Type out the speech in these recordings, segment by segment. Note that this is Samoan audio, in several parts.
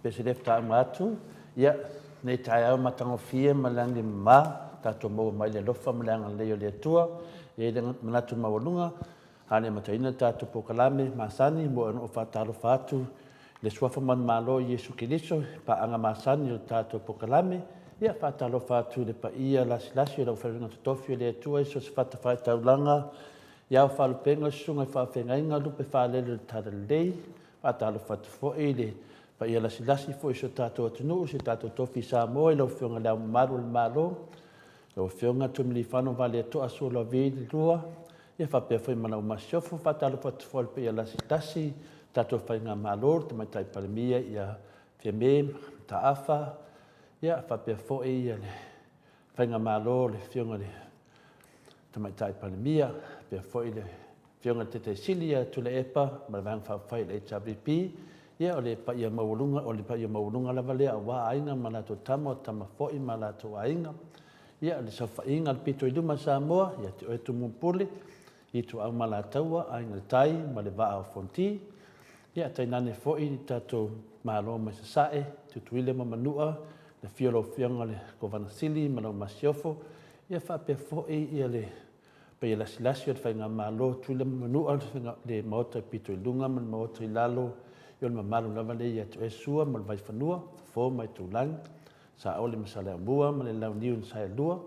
pese lea faatoa uma atu, ia, lenei taeao matagofie ma le lagi e mama, tatou maua mai le alofa ma le agalelei o le Atua. E i ai le manatu maualuga, a le amataina le tatou polokalame masani, mua ona ou faatalofa atu i le Suafa Manumalo o Iesu Keriso, paaga masani o le tatou polokalame. Ia, faatalofa atu i le paia lasilasi o le aufaigaluega totofi a le Atua i so o se fatafaitaulaga, i ao faalupega, susuga i faafeagaiga, lupe faalele o le Talalelei. Faatalofa atu foi i le paia lasilasi foi o si o tatou atunuu, si o tatou tofi i Samoa i lau Afioga i Le Ao Mamalu o le Malo, lau Afioga Tuimalealiifano Vaaleto'a Sualauvi II, ia faapea foi ma lau Masiofo. Faatalofa atu foi i le paia lasilasi o le tatou Faigamalo, le Tamaitai Palemia ia Fiame Mataafa, ia faapea foi le Faigamalo le Afioga i le Tamaitai Palemia, faapea foi le Afioga i le Taitai Sili ia Tuilaepa ma le Vaega Faaupufai o le HRPP. Ia o le paia maualuga, o le paia maualuga lava lea aua Aiga ma latou Tama, o Tama foi ma latou Aiga. Ia, le saofaiga a le pito i luma o Samoa, ia te oe Tumua ma Pule, Ituau ma Alataua, Aiga i le Tai ma le Vaa o Fonoti. Ia, tainane foi le tatou Malo mai Sasae, Tutuila ma Manua, le afio o lau Afioga i le Kovana Sili ma lau Masiofo, ia faapea foi le paia lasilasi o le Faigamalo Tutuila ma Manua, le Maota pito i luga ma le Maota i lalo, ia o le mamalu lava lea ia te oe Sua ma le Vaifanua, Fofo ma Aitulagi, Saole ma Saleaaumua ma le Launiu na Saelua,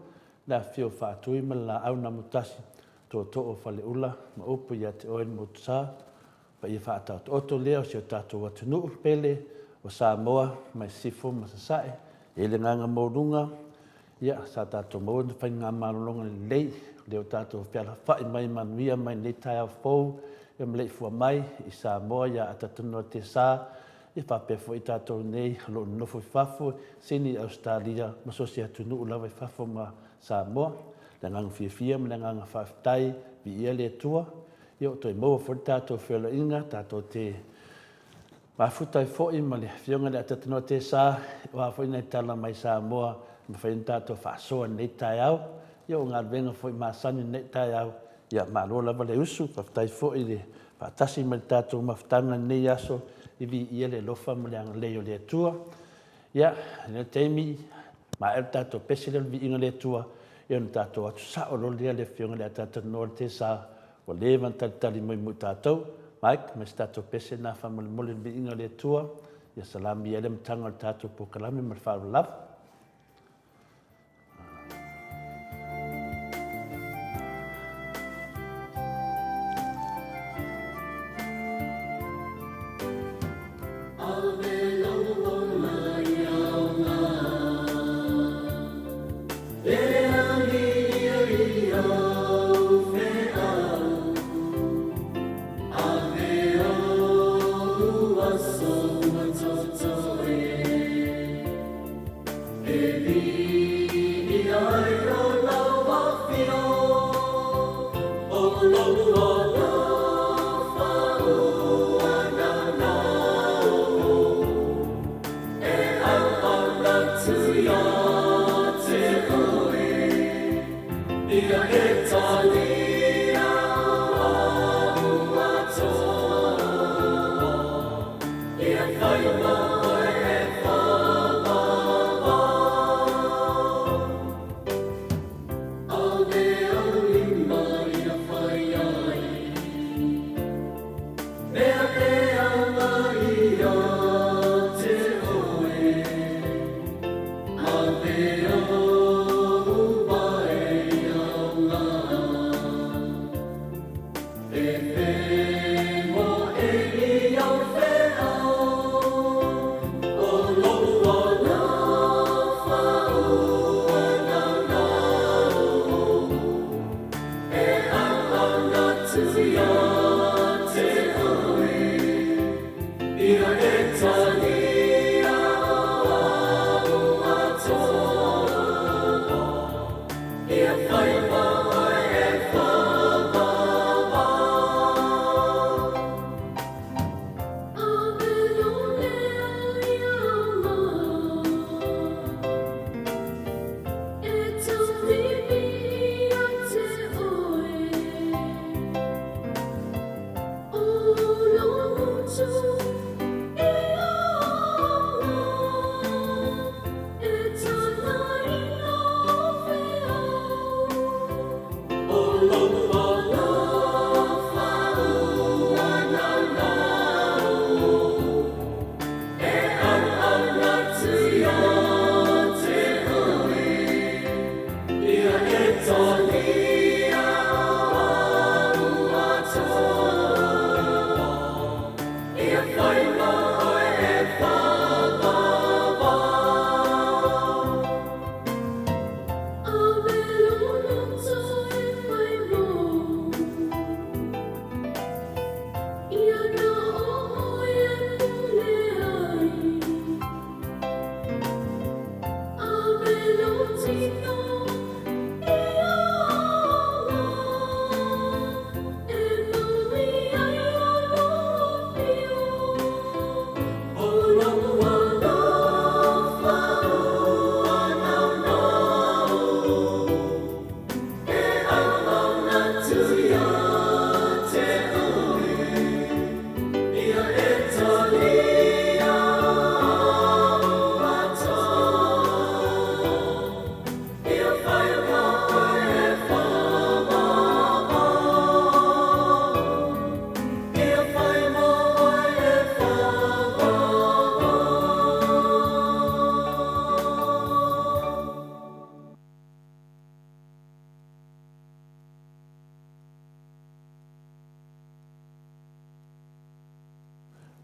le afifio o Faatui ma le Laau na Amotasi, Tootoo o Faleula ma upu ia te oe le Motusa, paia faataotooto lea o si o tatou atunuu pele o Samoa mai Sisifo ma Sasae. E i ai le agaga maualuga, ia, sa tatou maua ni faigamalologa lelei, lea ua tatou fealafai mai manuia mai lenei taeao fou, ia maleifua mai i Samoa ia Atatanua-te-sa, ia faapea foi tatou nei o lo o nonofo i fafo, Sini, Ausetalia ma so o se atunuu lava i fafo ma Samoa. Le agaga fiafia ma le agaga faafetai, viia le Atua, ia ua toe maua foi le tatou feolaiga, tatou te mafuta ai foi ma le Afioga i le Atatanua-te-sa, o a foi nai tala mai Samoa e mafai ona tatou faasoa i lenei taeao. Ia o galuega foi masani i lenei taeao, ia malo lava le usu, faafetai foi le faatasi mai i le tatou mafutaga i lenei aso, e viia le alofa ma le agalelei o le Atua. Ia, i lenei taimi, maea le tatou pese lea o le Viiga i le Atua, ia ona tatou atu sao loa lea i le Afioga i le Ataatanoa i le sa ua leva ona talitali mai mo i tatou. Mike, aumai se tatou pese lena faamolemole i le Viiga i le Atua, ia salami ai le amataga o le tatou polokalame ma le faaaloalo lava.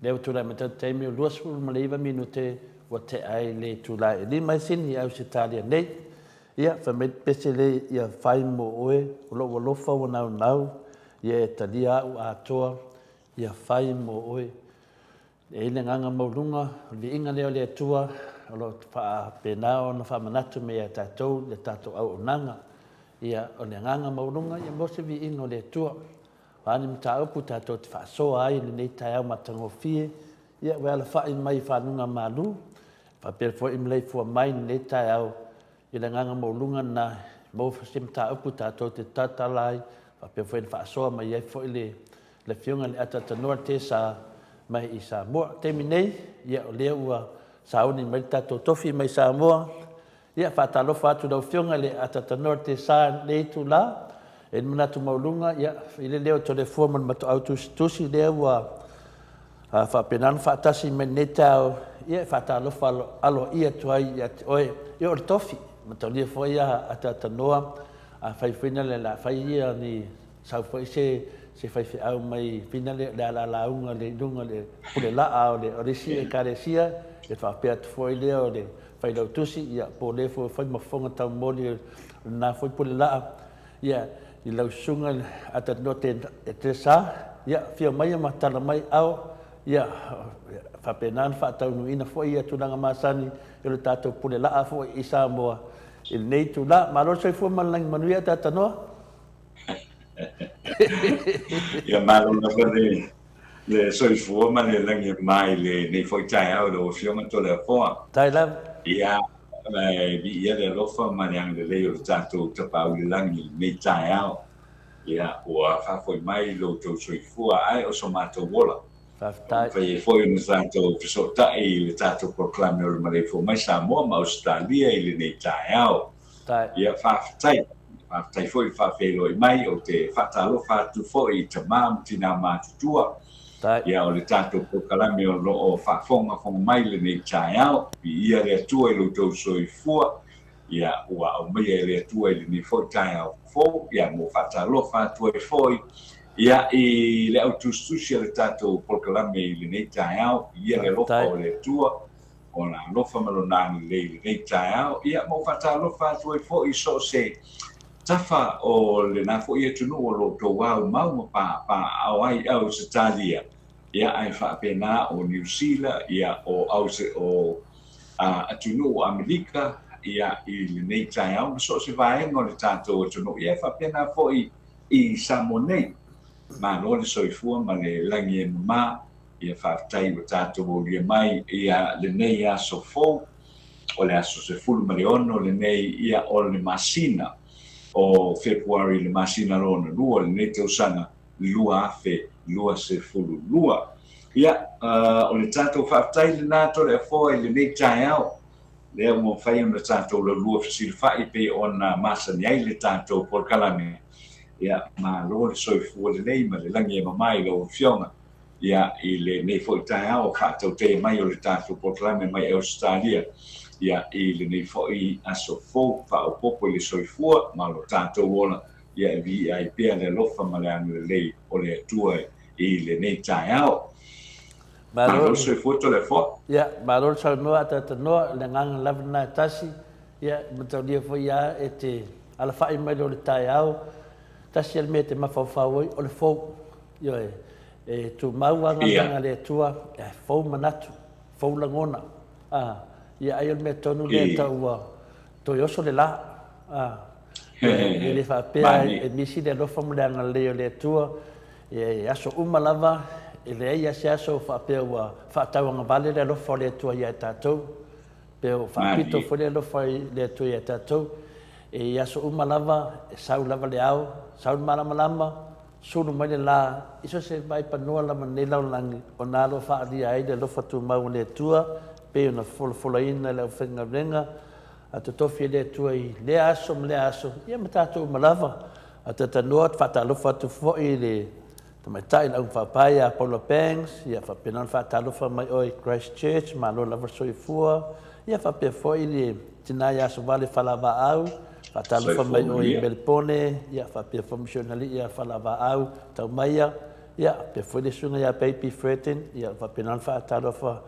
Lea ua tulai mai tatou taimi o 29 minute ua tea ai le itula e 5 i Sini i Ausetalia nei. Ia, fai mai le pese lea ia fai mo oe, o lou alofa ua naunau, ia e talia au atoa, ia fai mo oe. E i ai le agaga maualuga, o le viiga lea o le Atua o lo o faapena ona faamanatu mai ia tatou le tatou auaunaga. Ia, o le agaga maualuga, ia maua se viiga o le Atua. O a ni mataupu tatou te faasoa ai i lenei taeao matagofie, ia ua e alafai mai i faguga malu, faapea foi maleifua mai i lenei taeao i le agaga maualuga lena, maua foi se mataupu tatou te talatala ai, faapea foi ona faasoa mai ai foi le le Afioga i le Ataatanoa Tesa mai i Samoa. O le taimi nei, ia o lea ua sauni mai le tatou tofi mai Samoa. Ia, faatalofa atu i lau Afioga i le Ataatanoa Tesa i lenei itula. E i ai le manatu maualuga, ia, i le leo o Toleafoa ma le Matoau Tusitusi lea ua faapena ona faatasi mai lenei taeao, ia e faatalofa aloaia atu ai ia te oe. Ia o le tofi, mataulia foi a Ataatanoa, afai foi na le a fai ia ni sau foi se se faifeau mai finale o le ala lauga le i luga o le pule laa o le o le isi ekalesia e faapea atu foi lea o le failautusi ia po o le foi fai ma fofoga taumoli o lena foi pule laa ia i lau susuga Atatinoa te sa ia afio mai ma tala mai ao ia faapena ona faataunuuina foi ia tulaga masani o le tatou pule laa foi i Samoa i lenei itula. Malo le soifua ma le lagi manuia Atatanoa. Ia malo lava le, le soifua ma le lagi e mama i lenei foi taeao i lau Afioga Toleafoa. Tai lava. Ia, e viia le alofa ma le agalelei o le tatou Tapaau i le Lagi i lenei taeao. Ia, ua faafoi mai lo outou soifua ae o so matou ola. Faafetai. Ua mafai ai foi ona tatou fesootai i le tatou polokalame o le Maleifua Mai Samoa ma Ausetalia i lenei taeao. Faafetai. Ia, faafetai. Faafetai foi le faafeiloai mai. Ou te faatalofa atu foi i tama ma tinā matutua. Faafetai. Ia, o le tatou polokalame o lo o faafogafoga mai i lenei taeao. Viia le Atua i lo outou soifua. Ia, ua aumaia e le Atua i lenei foi taeao fou. Ia, mo faatalofa atu ai foi, ia, i le au tusitusi a le tatou polokalame i lenei taeao. Viia le alofa o le Atua. Ona alofa ma lona agalelei i lenei taeao. Ia, ma ou faatalofa atu ai foi i so o se tafa o lena foi atunuu o lo o outou aumau ma papaaao ai i Ausetalia, ia, ae faapena o Niu Sila, ia, o Ause, o atunuu o Amerika, ia, i lenei taeao ma so o se vaega o le tatou atunuu, ia, e faapena foi i Samoa nei. Malo le soifua ma le lagi e mama. Ia faafetai ua tatou aulia mai ia lenei aso fou, o le aso 16 lenei ia o le masina o Fepuari le masina lona lua o lenei tausaga 2022. Ia, o le tatou faafetai lena Toleafoa i lenei taeao, lea ua mafai ona tatou laulua fesilafai pei ona masani ai le tatou polokalame. Ia, malo le soifua lelei ma le lagi e mama i lau Afioga. Ia, i lenei foi taeao faatautaia mai o le tatou polokalame mai Ausetalia, ia, i lenei foi aso fou faaopoopo i le soifua ma lo tatou ola, ia e viia ai pea le alofa ma le agalelei o le Atua i lenei taeao. Malo le soifua Toleafoa. Ia, malo le saunoa Atatanoa, o le agaga lava lena e tasi, ia, e mataulia foi lava e te alafai mai loa i le taeao, tasi lava le mea e te mafaufau ai, o le fou. Ioe, e tumau lava galuega a le Atua, e fou manatu, fou lagona. A, ia ai o le mea tonu lea e tau ua toe oso le la. A, e le faapea e misi le alofa ma le agalelei o le Atua, e aso uma lava, e leai lava se aso faapea ua faatauagavale le alofa o le Atua ia i tatou. Pe ua faapito foi le alofa i le Atua ia tatou. E i aso uma lava, e sau lava le ao, sau le malamalama, sulu mai le la, i so o se vaipanoa lava nei lalolagi, o na alo faaalia ai le alofa tumau o le Atua, pei ona folafolaina e le aufaigaluega a totofi e le Atua i lea aso ma lea aso, ia ma tatou uma lava. A talanoa atu, faatalofa atu foi i le Tamaitai le augafaapae ia Paula Banks, ia faapena ona faatalofa mai oe i Christchurch, malo lava le soifua, ia faapea foi le tina ia Sovale Falavaau, faatalofa mai oe i Melepone, ia faapea foi Misionalii ia Falavaau, Taumaia, Ia, faapea foi le susuga ia Baby Furton, ia, faapena ona faatalofa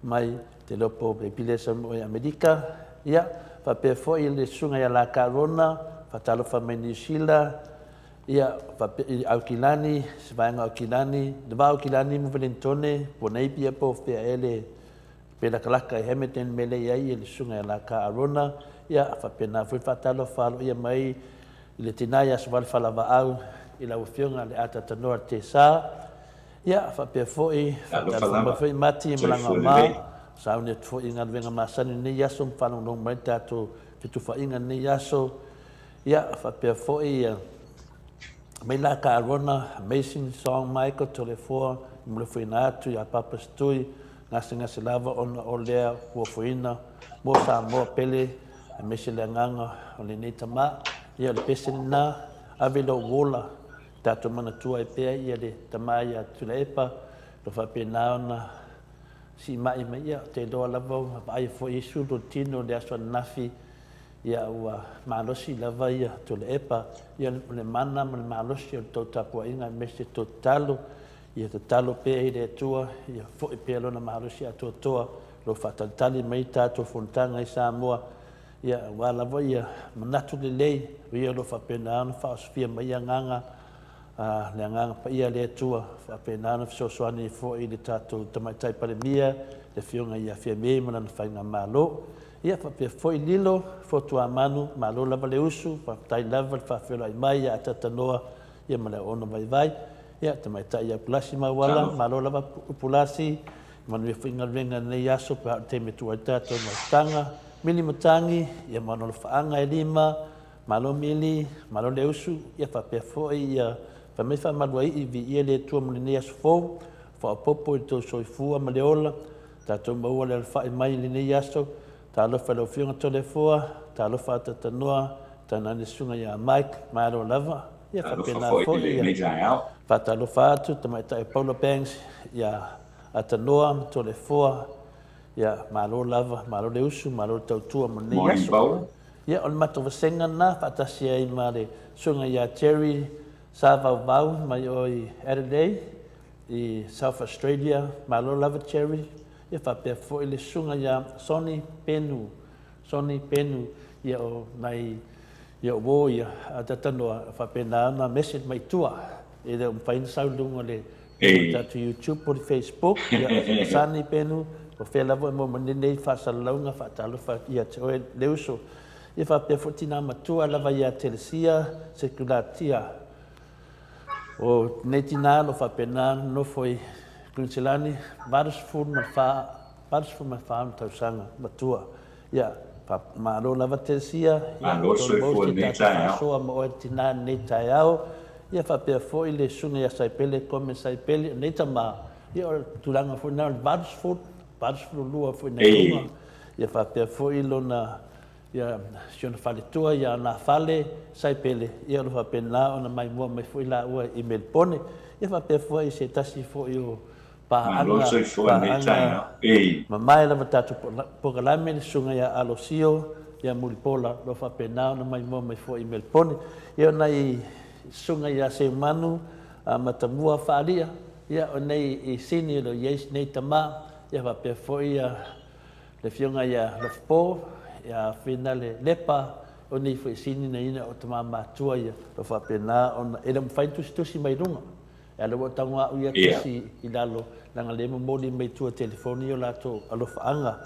mai te iloa po o Baby lea e saunoa i Amerika. Ia, faapea foi le susuga ia Laka Rona, faatalofa mai Niu Sila, ia, faapea i Aukilani, se vaega o Aukilani, le va o Aukilani ma Velentone, po o Napier po o fea ea le pe latalata i Hamilton le mea lea e i ai le susuga ia Laka Arona, ia faapena foi le faatalofa aloaia mai i le tina ia Sovale Falavaau i lau Afioga le Atatanoa Tesa. Ia faapea foi Talofa faatalofa mai lava, foi Mati soifua Malaga Ma, lelei. sauni atu foi i galuega masani i lenei aso ma faalogologo mai le tatou fetufaaiga i lenei aso. Ia faapea foi ia Mai la ka Arona, Amazing Song Michael Tolefoa, i mulifoina atu ia Papa Stui, gasegase lava ona o lea fuafuaina mo Samoa pele aemaise le agaga o lenei tama. Ia o le pese lena, ave lou ola, tatou manatua ai pea ia le tama ia Tuilaepa, lo faapena ona siimai mai, ia ou te iloa lava ua vaaia foi Iesu lo tino i le aso ananafi, Ia ua malosi lava ia Tuilaepa, ia o le mana ma le malosi o le tou tapuaiga aemaise le tou tatalo, ia tatalo pea i le Atua ia foi pea Lona malosi atoatoa o lo o faatalitali mai tatou fonotaga i Samoa, ia aua lava ia manatu lelei o ia o lo o faapena ona faaosofia mai agaga a le Agaga Paia a le Atua, faapena ona fesoasoani ai foi i le tatou Tamaitai Palemia, le Afioga ia Fiame ma lana Faigamalo. Ia faapea foi Lilo, Fotuamanu, malo lava le usu, faafetai lava le faafeiloai mai ia Atatanoa ia ma le aoaoga vaivai. Ia Tamaitai ia Pulasi Mauala, Talofa. malo lava Pulasi, manuia foi galuega i lenei aso pe a oo i le taimi e tuu ai le tatou maifutaga. Mili Matagi, ia ma ona alofaaga e lima, malo Mili, malo le usu, ia faapea foi ia fai mai faamaluaii, viia le Atua mo lenei aso fou, faaopoopo i le tou soifua ma le ola, Tatou maua le alafai mai i lenei aso. Talofa i lau Afioga Toleafoa, talofa Atatanoa, tainane Susuga ia Mike, malo lava. Ia Talofa faapena foi i foi ia lenei taeao. faatalofa atu Tamaitai o Paula Banks ia Atanoa ma Toleafoa. Ia malo lava, malo le usu, malo le tautua mo lenei Morning aso. Paula. Ia o le matou vasega lena faatasi ai ma le Susuga ia Jerry Savauvau mai o i Adelaide. I South Australia, malo lava Jerry, ia faapea foi le susuga ia Sonny Penu, Sonny Penu, ia o nai ia o uo ia a Tatanoa, faapena ona message mai tua, e le o mafai ona sau i luga o le luga o le Ei. tatou YouTube po o le Facebook, ia Sonny Penu, o fea lava e maua mai lenei faasalalauga, faatalofa ia te oe le uso. Ia faapea foi tina matua lava ia Telesia Sekulatia, O lenei tina o lo o faapena ona nofo i Kuiniselani 84, 84 ona tausaga matua. Ia, malo lava Teresia, ia, Malo le tolu soifua mau i si lenei tatou taeao. faasoa ma oe le tina i lenei taeao. Ia faapea foi le susuga ia Saipele Kome Saipele, o lenei tama, ia o le tulaga foi lena o le 80, 82 foi na i luga. Ei. Ia faapea foi lona Ia, si ona faletua ia na fale Saipele, ia o lo faapena ona maimoa mai foi laua i Melipone. Ia faapea foi se tasi foi o Malo le paaga, soifua i lenei paaga taeao. Ei. mamae lava tatou polokalame le susuga ia Alosio ia Mulipola, o lo faapena ona maimoa mai foi i Melipone. Ia o nai susuga ia Seumanu Matamua Faalia, ia o nei i Sini o lo o i ai nei tama, ia faapea foi ia Le Afioga ia Lofopo, ia Finale Lepa, o nei foi sini na ina o tama matua ia, o faapena ona, e le o mafai ona tusitusi mai luga. E ala ua tago au ia tusi i lalo, leaga lea e momoli mai tua telefoni o latou alofaaga,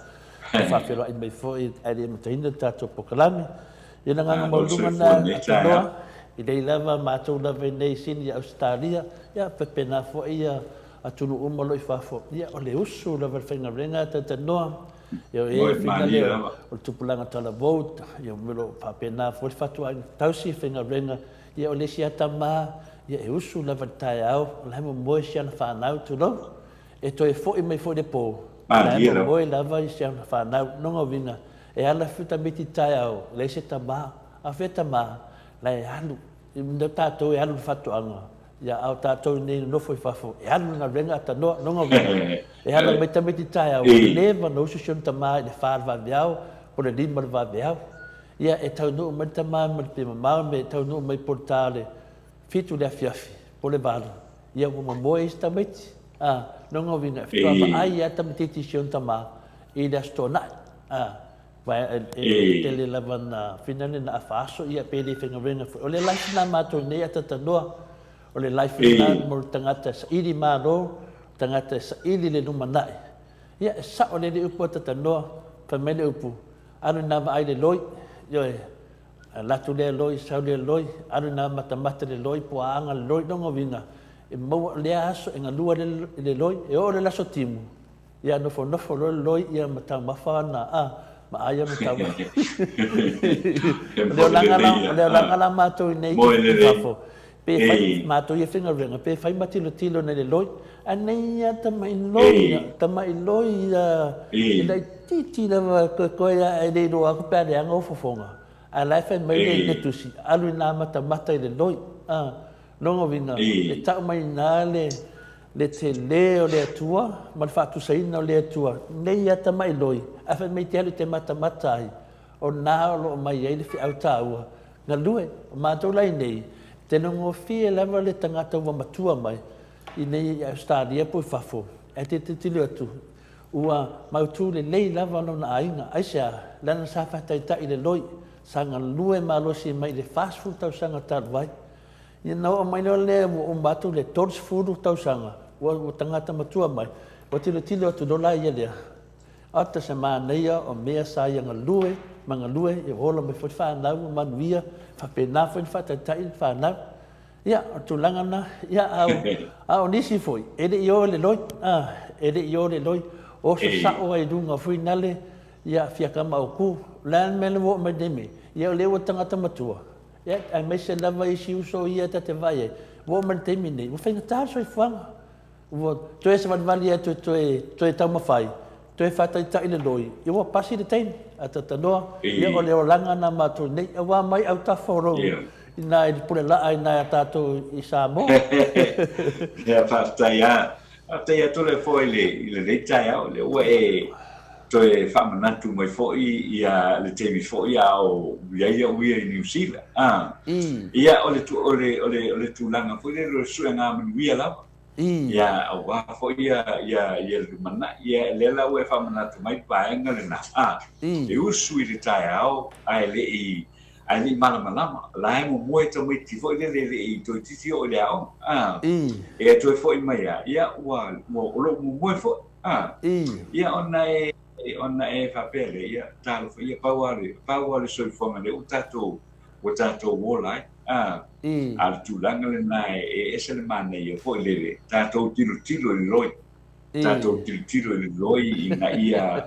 e faafeiloai mai foi ae le amataina le tatou polokalame. Ia le agaga Malo le maualuga soifua i lena lenei Atanoa, taeao. i lei lava matou lava i nei sini i Ausetalia, ia faapena foi ia atunuu uma o lo o i fafo, ia o le usu lava i le faigaluega a Talanoa, ia o Moe e faiga malie lea lava. o le tupulaga talavou, ia o lo o faapena foi le fatuaiga tausi faigaluega, ia o le isi lava tama, ia e usu lava i le taeao, o la e momoe si ana fanau, tulou, e toe foi mai foi i le po, o la e Malie lava. momoe lava i si ana fanau. Lona uiga, e ala foi tamaiti i le taeao, e leai se tama, a fea tama, la e alu, o tatou e alu i le faatoaga, Ia, a o tatou i inei nonofo i fafo, e alu le galuega a tanoa, lona uiga, e ala mai tamaiti taeao, ua leva ona usu si ona tama i le fa o le vaveao, po o le lima o le vaveao. Ia, e taunuu mai le tama ma le pia mamao me e taunuu mai po o le ta o le fitu i le afiafi, po o le valu. Ia ua momoe isi tamaiti. A, lona uiga, e faatoa vaai lava tamaitiiti i si ona tama i le Aso Toonai. A, aua e tele lava na finane na afa aso, ia pe le faigaluega foi. O le life lena a matou nei a talatalanoa, o le life lena mo le tagata e saili malo, tagata e saili le lumanai. Ia, e sao lelei upu a talatalanoa, fai mai le upu, alu ina vaai le loi, ioe, Alu atu lea loi, sau lea loi, alu ina matamata le loi, puaaga le loi, lona uiga, e maua lea aso e galua i le loi, e oo i le aso timu, ia nofonofo loa le loi ia ma taumafa ana, a, ma ai ana taumafa. O le olaga la, o le olaga la matou i nei i fafo, pe fai matou ia faigaluega, pe fai ma tilotilo nei le loi, a nei ia tamai loi ia, tamai loi ia, e laitiiti lava koekoe a e le iloa atu pe a leaga ou fofoga. Ae la e fai mai le tusi, alu ina matamata i le loi. A, lona uiga, e tau mai ina le, le tele o le Atua ma le faatusaina o le Atua, nei ia tamai loi, ae fai mai te alu e te matamata ai, o na o lo o mai ai le feau taua. Galue, o matou la inei, e tele gofie lava le tagata ua matua mai i nei i Ausetalia po i fafo, ae te tilotilo atu, Ua mautu lelei lava lona aiga. Aisea? Leaga sa faataitai i le loi, sa galue malosi mai i le 40 tausaga talu ai. Ia na oo mai loa lea ua uma atu le 30 tausaga, ua tagata matua mai, ua tilotilo atu loa la ia lea, Ata se manaia o mea sa ia galue ma galue, ia ua ola mai foi le fanau ua manuia, faapena foi ona faataitai le fanau. Ia, o le tulaga lena. Ia, a o, a o nisi foi, e le i o i le loi, a, e le i o i le loi, oso sao ai i luga foi nale, ia, fiaka maoku. O le a le mea lea ua oo mai nei mea? Ia, o lea ua tagata matua, ia, aemaise lava isi uso ia ta te vaai ai, ua oo mai i le taimi lenei, ua faigata le soifuaga. Ua toe savalivali atu e toe, toe taumafai, toe faataitai le loi, ia ua pasi le taimi, a talanoa, ia o le olaga na matou nei, aua mai autafa o lou, ina i le pule laa ina ia tatou i Samoa. Ia, faafetai lava. Faafetai atu le foi i le, i lenei taeao, lea ua e toe faamanatu mai foi ia le taimi foi a o i ai au ia i Niu Sila. A, ia, o le, o le, o le, o le tulaga foi lele o le suega manuia lava. Ia, aua foi ia, ia, ia le lumanai. Ia, lea la ua e faamanatu mai le vaega lena. A, e usu i le taeao ae le i, ae le i malamalama. La e momoe tamaiti foi lele e le i toeitiiti oo i le aoga. A, e toe foi mai lava, ia, ua, ua, o lo o momoe foi. A, ia, ona e, ona e faapea lea, ia, talofa, ia, pau lava le, pau lava le soifuaga lea ua tatou, ua tatou ola ai. A, a o le tulaga lena e ese le manaia foi lele, tatou tilotilo i le loi, tatou tilotilo i le loi ina ia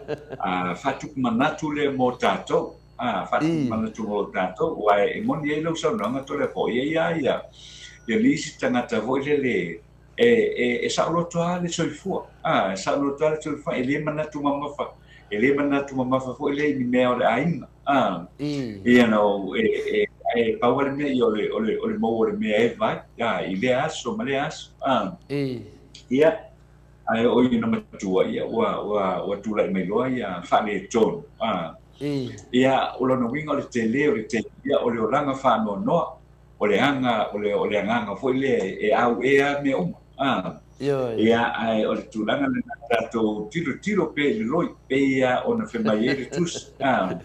faatupu manatu lea mo tatou, a, faatupu manatu mo tatou, aua e moni ai lau saunoaga Toleafoa, e i ai lava ia nisi tagata foi lele e, e, e saoloto lava le soifua, a, e saoloto lava le soifua, e le manatu mamafa, e le manatu mamafa foi lea i ni mea o le aiga, a, you know, e, e, e pau lava le mea ia o le, o le, o le maua o le mea e vai, a, i lea aso ma lea aso, a, ia, ae oo ina matua, ia, ua, ua, ua tulai mai loa ia faaletonu, a, ia, o lona uiga o le tele o le tele, ia, o le olaga faanoanoa, o le aga, o le, o le agaga foi lea e auea mea uma. A, Ioe. ia, ae o le tulaga lena tatou tilotilo pea i le loi, pei lava ona fai mai ai le tusi. A,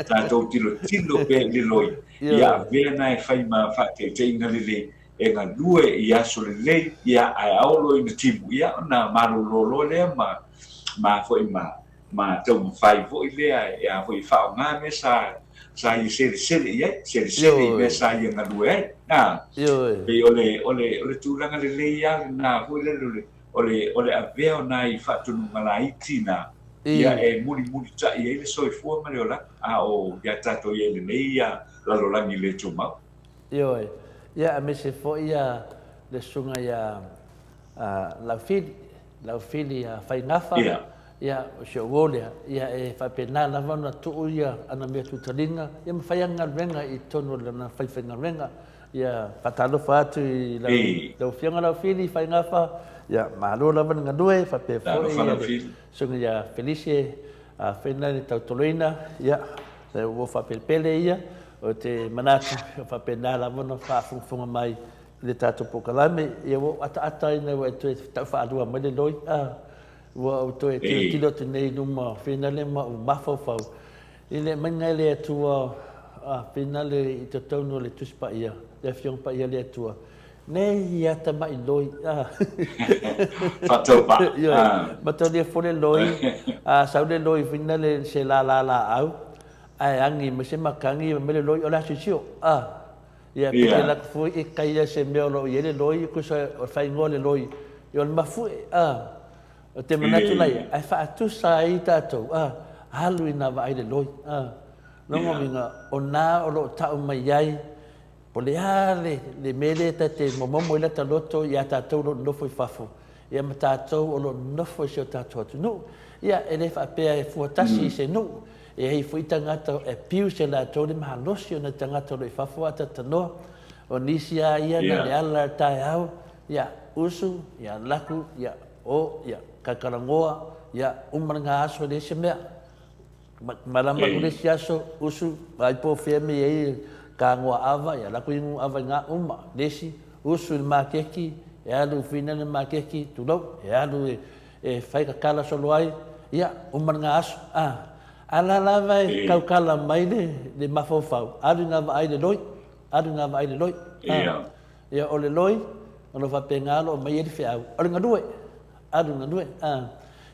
tatou tilotilo pea i le loi, Ioe. ia avea na e fai ma faataitaiga lelei, e galue i aso lelei, ia, ae ao loa ina timu, ia, ona malolo loa lea ma, ma foi ma, ma taumafai foi lea e a foi e faaaoga mea sa sa ia selesele i ai, selesele i mea sa ia galue ai. A, pei o le, o le, o le tulaga lelei lava lena foi lele o le, o le, o le avea o nai faatonuga laiti na, ia e mulimulitai ai le soifua ma le olaga, a o ia tatou i ai i lenei lalolagi le tumau. Ioe. Ia, aemaise foi ia le susuga ia Laufili, Laufili Faigafa, ia, o si ou uo lea, ia e faapena lava ona tuu ia ana mea tutaliga, ia ma fai ana galuega i totonu o lana faifaigaluega. Ia, faatalofa atu i lau, lau Afioga Laufili Faigafa, ia, malo lava le galue, faapea foi Talofa le Laufili. Susuga ia Felice Fena le Tautoloina, ia, le uo faapelepele ia, ou te manatu, e faapena lava ona faafogafoga mai. le tatou polokalame, ia ua ou ataata ina ua e toe tau faalua mai le loi, a, ua ou toe tilotilo atu nei i luma finale ma ou mafaufau i le aumaiga e le Atua a finale i totonu o le Tusi Paia, le Afioga Paia a le Atua, nei ia tamai loi, a. Faataupa. Ioe, mataulia foi le loi, a sau le loi finale i se lala laau, ae agi mai se makagi mai le loi o le asiosio, a. Ia, pe te lak foi e kai ia se mea o lo o i ai le loi, kusa o le faaigoa o le loi, ia o le mafu'e, a. O te manatu la ia, ae faatusa ai tatou, a, alu ina vaai le loi, a. Lona uiga, o na o lo o tau mai ai, po o le a le, le mea lea ta te momomo ai lata loto iā tatou o lo o nonofo i fafo, ia ma tatou o lo o nonofo i si o tatou atunuu. Ia, e le faapea e fua tasi i se nuu. E i ai foi tagata e abuse e latou le malosi o nai tagata o lo o i fafo a tatanoa. O nisi lava ia na le ala i le taeao, ia, usu, ia, laku, ia, o, ia, kaikalagoa, ia, uma lena aso e leai se mea. Malama atu le isi aso, usu, vaai po o fea mea e i ai ka goa ava, ia alu atu inu ava i na uma. Le isi, usu i le makeki, e alu i fina le makeki, tulou, e alu e, e fai kakala solo ai, ia, uma lena aso. A, a la lava e taukala mai le, le mafaufau, alu ina vaai le loi, alu ina vaai le loi. A, ia, o le loi, o lo o faapena o lo o aumai ai le feau, o le galue. Alu galue a.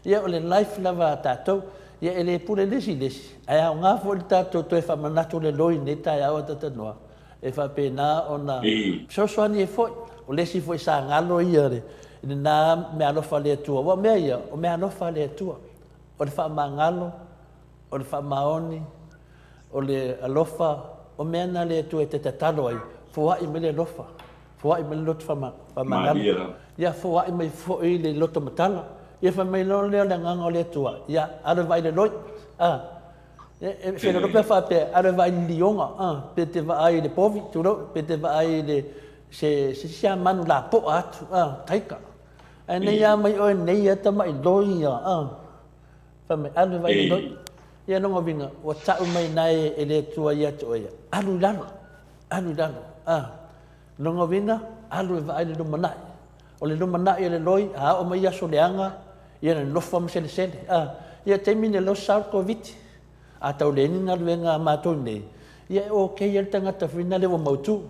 Ia o le life lava a tatou, ia e le pule le isi i le isi, ae aoga foi le tatou toe faamanatu le loi i lenei taeao a Tatanoa, e faapena ona fesoasoani ai foi. O le isi foi sa galo ia i lena meaalofa a le Atua, aua o mea ia, o meaalofa a le Atua, o le faamagalo, o le faamaoni, o le alofa, o mea na a le Atua e te tatalo ai, foai mai le alofa. Foai mai le loto faamagalo. Ia foai mai foi le loto matala. Ia fai mai loa lea o le agaga o le Atua, ia alu e vaai le loi. A, e feiloai pe faapea, alu e vaai le lioga, a, pe te vaai i le povi, tulou, pe te vaai i le se se isi lava manu lapoa atu, a, taika. Ae nei a mai oe nei a tamai loi ia, a. Fai mai, alu e vaai le loi. Ia lona uiga, ua tau mai na e le Atua ia te oe ia, alu i lalo. Alu i lalo, a. Lona uiga, alu e vaai le lumanai. O le lumanai o le loi, a oo mai aso leaga, ia nonofo ma selesele, a. Ia taimi nei o lea ua sao le Koviti. A tau leai ni galuega a matou nei, ia e okay lava le tagata foi lena ua mautu.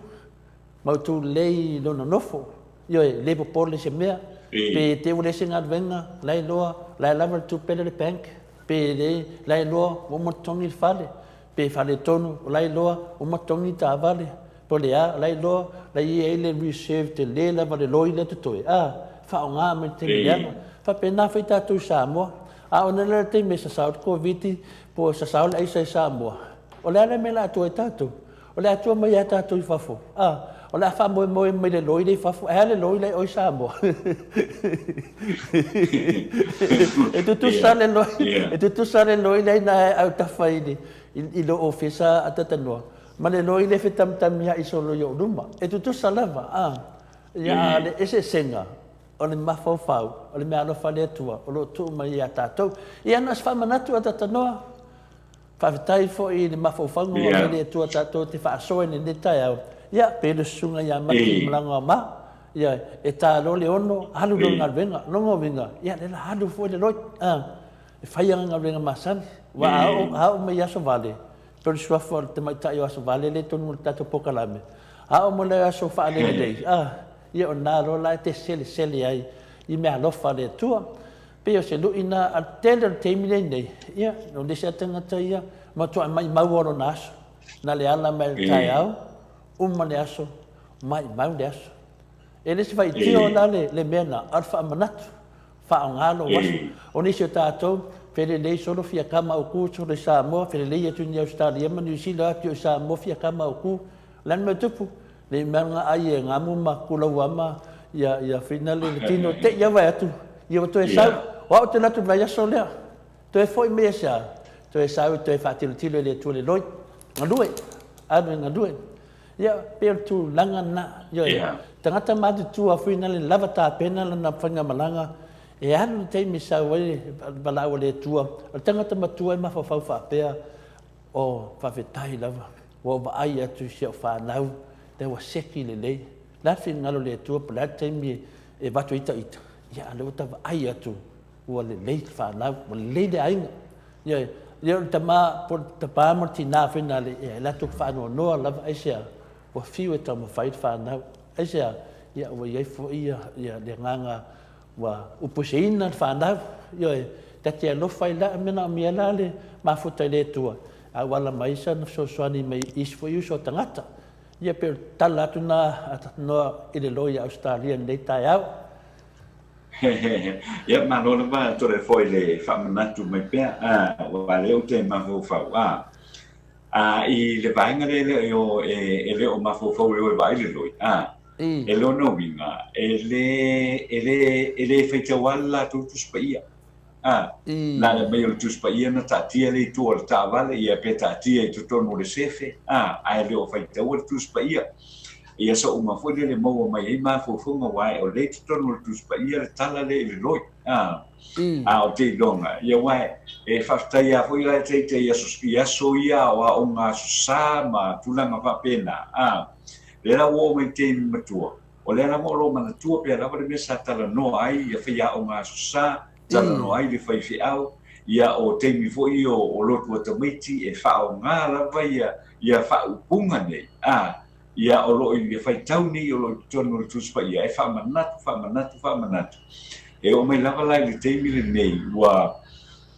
Mautu lelei i lona nofo. Ioe, le popole i se mea. Pe te i ua leai se galuega, la e iloa, la e lava le tupe la e i le bank. Pe leai, la e iloa ua uma ona totogi le fale. Pe faaletonu, o la e iloa ua uma totogi taavale, po o le a, o la e iloa la e i ai le reserve tele lava le loi lea totoe, a, faaaoga mai le taimi leaga. Faapena foi tatou i Samoa. A ona lea le taimi e sasao le Koviti po o sasao le aisa i Samoa, o le a le mea o le a tua ai tatou? O le a tua mai ia tatou i fafo, a, o le a faamoemoe mai le loi lea i fafo, ae a le loi la e i o i Samoa? E tutusa le loi, e tutusa le loi lea ina e autafa i le, i lou ofisa a Tatanoa, ma le loi lea e fetamitamia'i solo i ou luma. E tutusa lava, a. Ia, a o le eseesega, o le mafaufau, o le meaalofa a le Atua o lo o tuu mai ia tatou. Ia, na o se faamanatu a Tatanoa. Faafetai foi i le mafaufauga ua aumai le Atua tatou te faasoa i lenei taeao. Ia, pei le susuga ia Mati Malagaoama, ia, e ta loa le ono, alu loa i le galuega. Lona uiga, ia, lea la alu foi le loi, a, e fai ana galuega masani. Aua a oo, a oo mai i aso vale, pei o le suafa o le tamaitai o aso vale lea i totonu o le tatou polokalame, a oo mai loa i aso faalelelei, a, ia o lena loa la e te selesele ai i meaalofa a le Atua. Pei o se lui na a le tele o le taimi lenei, ia, o le isi a tagata ia, matuai maimau lava lona aso. Na le ala mai le taeao, uma le aso, maimau le aso. E le se faitio la le, le mea na, a o le faamanatu, faaaoga lou aso. O nisi o tatou, felelei solo fia kama o ku solo i Samoa, felelei atu i Ausetalia ma Niu Sila atu i Samoa fia kama o ku. O le a le mea e tupu? Nei mea nga ai e ngamu ma kulaua ma ia ia fina le le tino te ia vai atu ia ua toe sau o au te latu vai aso lea toe foi mai asia toe sau toe faatilotilo i le Atua le loi galue alu e galue ia pei o le tulaga lena ioe tagata matutua fina le lava tapena lana faigamalaga e alu le taimi e sau ai le valaau a le Atua o le tagata matua e mafaufau faapea Oh, faafetai lava, ua ou vaai atu i si au fanau, lea ua seki lelei. Le a le finagalo o le Atua po o le a le taimi e avatu ai ita, ia a o lea ua ta vaai atu ua lelei le fanau, ua lelei le aiga. Ioe, ia o le tama po o le tama ma le tina foi na le, ia e latou te faanoanoa lava aisea ua fiu e taumafai le fanau, aisea ia ua i ai foi ia, ia le agaga ua upuiseina le fanau. Ioe, ta te alofa ai la, e manaomia la le mafuta i le Atua e auala mai sana fesoasoani mai isi foi uso a tagata. Ia pei o le tala atu na a Noa i le loi a Ausetalia i lenei taeao. Ia, malo lava Toleafoa i le faamanatu mai pea, aua o lea ou te mafaufau, a, i le vaega lea e le o, e le o mafaufau e o e vaai le loi, a, e lona uiga, e le, e le, e le faitau lava le latou Tusi Paia. A, na le aumai o le Tusi Paia na taatia lea i tua o le taavale, ia pe taatia i totonu o le sefe, a, ae le o faitaua le Tusi Paia. Ia sa uma foi lea le maua mai ai mafaufauga aua o lea i totonu o le Tusi Paia le tala lea i le loi. A, a o te iloga, ia aua e faafetai lava foi la e ita i aso, i aso ia o aoga aso sa ma tulaga faapena, a, lea la ua oo mai i le taimi matua, O lea lava o lo o manatua pea lava le mea sa talanoa ai ia faiaoga aso sa, talanoa ai le faifeau, ia o taimi foi ia o lotu a tamaiti e faaaoga lava ia ia faaupuga nei, a, ia o lo o ia faitau nei o lo o i totonu o le Tusi Paia e faamanatu, faamanatu, faamanatu. E oo mai lava la i le taimi lenei ua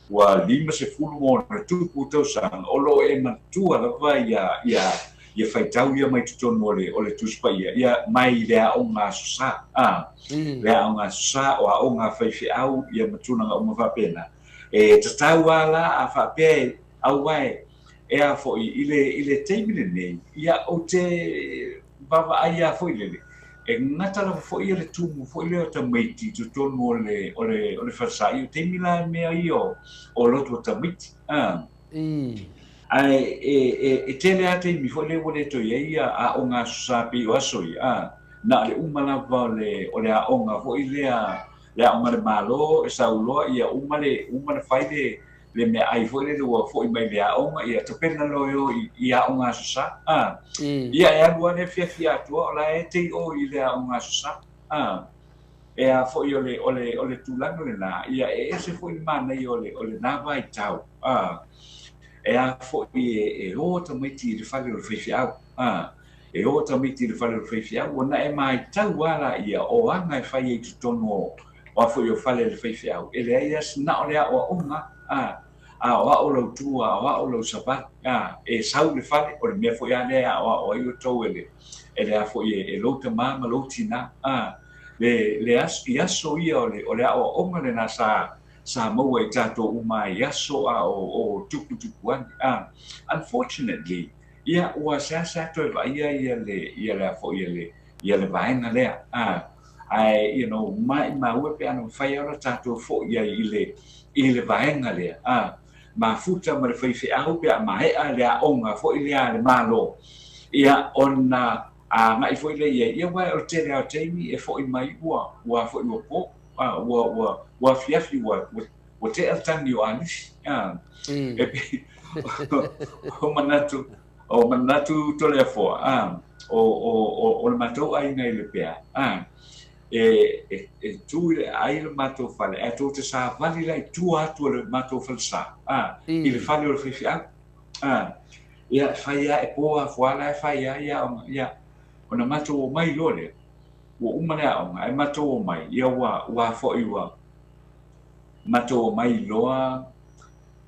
ua 50 ma ona tupu tausaga, o lo o e manatua lava ia, ia, ia faitau ia mai totonu o le, o le Tusi Paia, ia, mai le aoga Aso Sa, a, le aoga Aso Sa, o aoga a faifeau, ia ma tulaga uma faapena. E tatau lava la a faapea e, aua e, e a foi, i le, i le taimi lenei, ia, ou te vaavaai lava foi lele, e gata lava foi ia le tumu foi lea o tamaiti i totonu o le, o le, o le falesa, ia o taimi la e mea ia o, o lotu o tamaiti, a. Ae e, e, e tele lava taimi foi lea ua le toe i ai ia aoga aso sa pei o aso ia, a, na o le uma lava o le, o le aoga foi lea, le aoga a le Malo e sau loa ia uma le, uma le fai le, le meaai foi lele ua foi mai le aoga, ia tapena loa e o i, i aoga aso sa, a. Ia e alu lava le afiafi atoa o la e te i o i le aoga aso sa, a. E a foi o le, o le, o le tulaga lena, ia e ese foi le manaia o le, o lena vaitau, a. E a foi e, e o tamaiti i le fale o le faifeau, a. E o tamaiti i le fale o le faifeau, ona e matau lava laia o aga e fai ai i totonu o, o a foi o fale o le faifeau, e leai lava se na o le aoaoga, a, aoao lau tua, aoao lau savali, a, e sau i le fale, o le mea foi lava lea e aoao ai outou e le, e le a foi e, e lou tamā ma lou tinā, a, le, le aso, i aso ia o le, o le aoaoga lena sa, sa maua i tatou uma i aso a o, o tuputupu ane, a. Unfortunately, ia, ua seasea toe vaaia ia le, ia le a foi ia le, ia le vaega lea, a, ae, you know, maimau e pe ana mafai lava ona tatou foi ai i le, i le vaega lea, a, mafuta ma le faifeau pe a maea le aoga foi lea a le Malo, ia, ona agai foi lea i ai, ia, aua o le tele lava o taimi e foi mai ua, ua foi ua po, a, ua, ua, ua afiafi, ua, ua, ua tea le tagi o alisi, a, e pei, o manatu, O manatu Toleafoa, a, o, o, o, o le matou aiga i Lepea, a, e, e, e tu i le aai le matou fale, ae tou te savali la i tua atu o le matou falesa, a, i le fale o le faifeau, a, ia, e fai a, e po afoa la e fai a ia aoga, ia, ona matou omai loa lea, ua uma le aoga, ae matou omai, ia ua, ua foi ua, matou omai loa,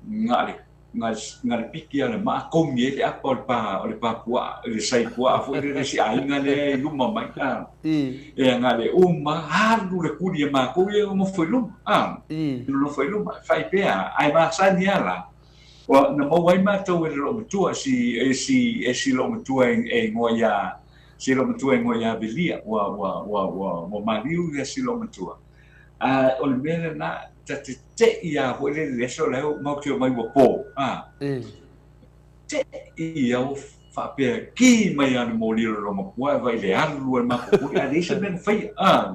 na le na le piki a le maa kogi ai le apa o le pa o le pa puaa le sai puaa foi lele si aiga lea i luma mai a e na le uma alu le kuli e makou ia nofo i luma a nofo i luma fai pea ae masani a la ua na maua ai matou e le loomatua si e si e si loomatua e igoa ia si loomatua e igoa ia Velia ua ua ua ua ua maliu ia si loomatua a o le mea lena ta te te'i lava foi lele i le aso la e matou te omai ua po, a. Te'i au faapea ki mai lava le moli o le loomatua ae vaai i le alu a le matou kuli ae leai se mea na faia, a.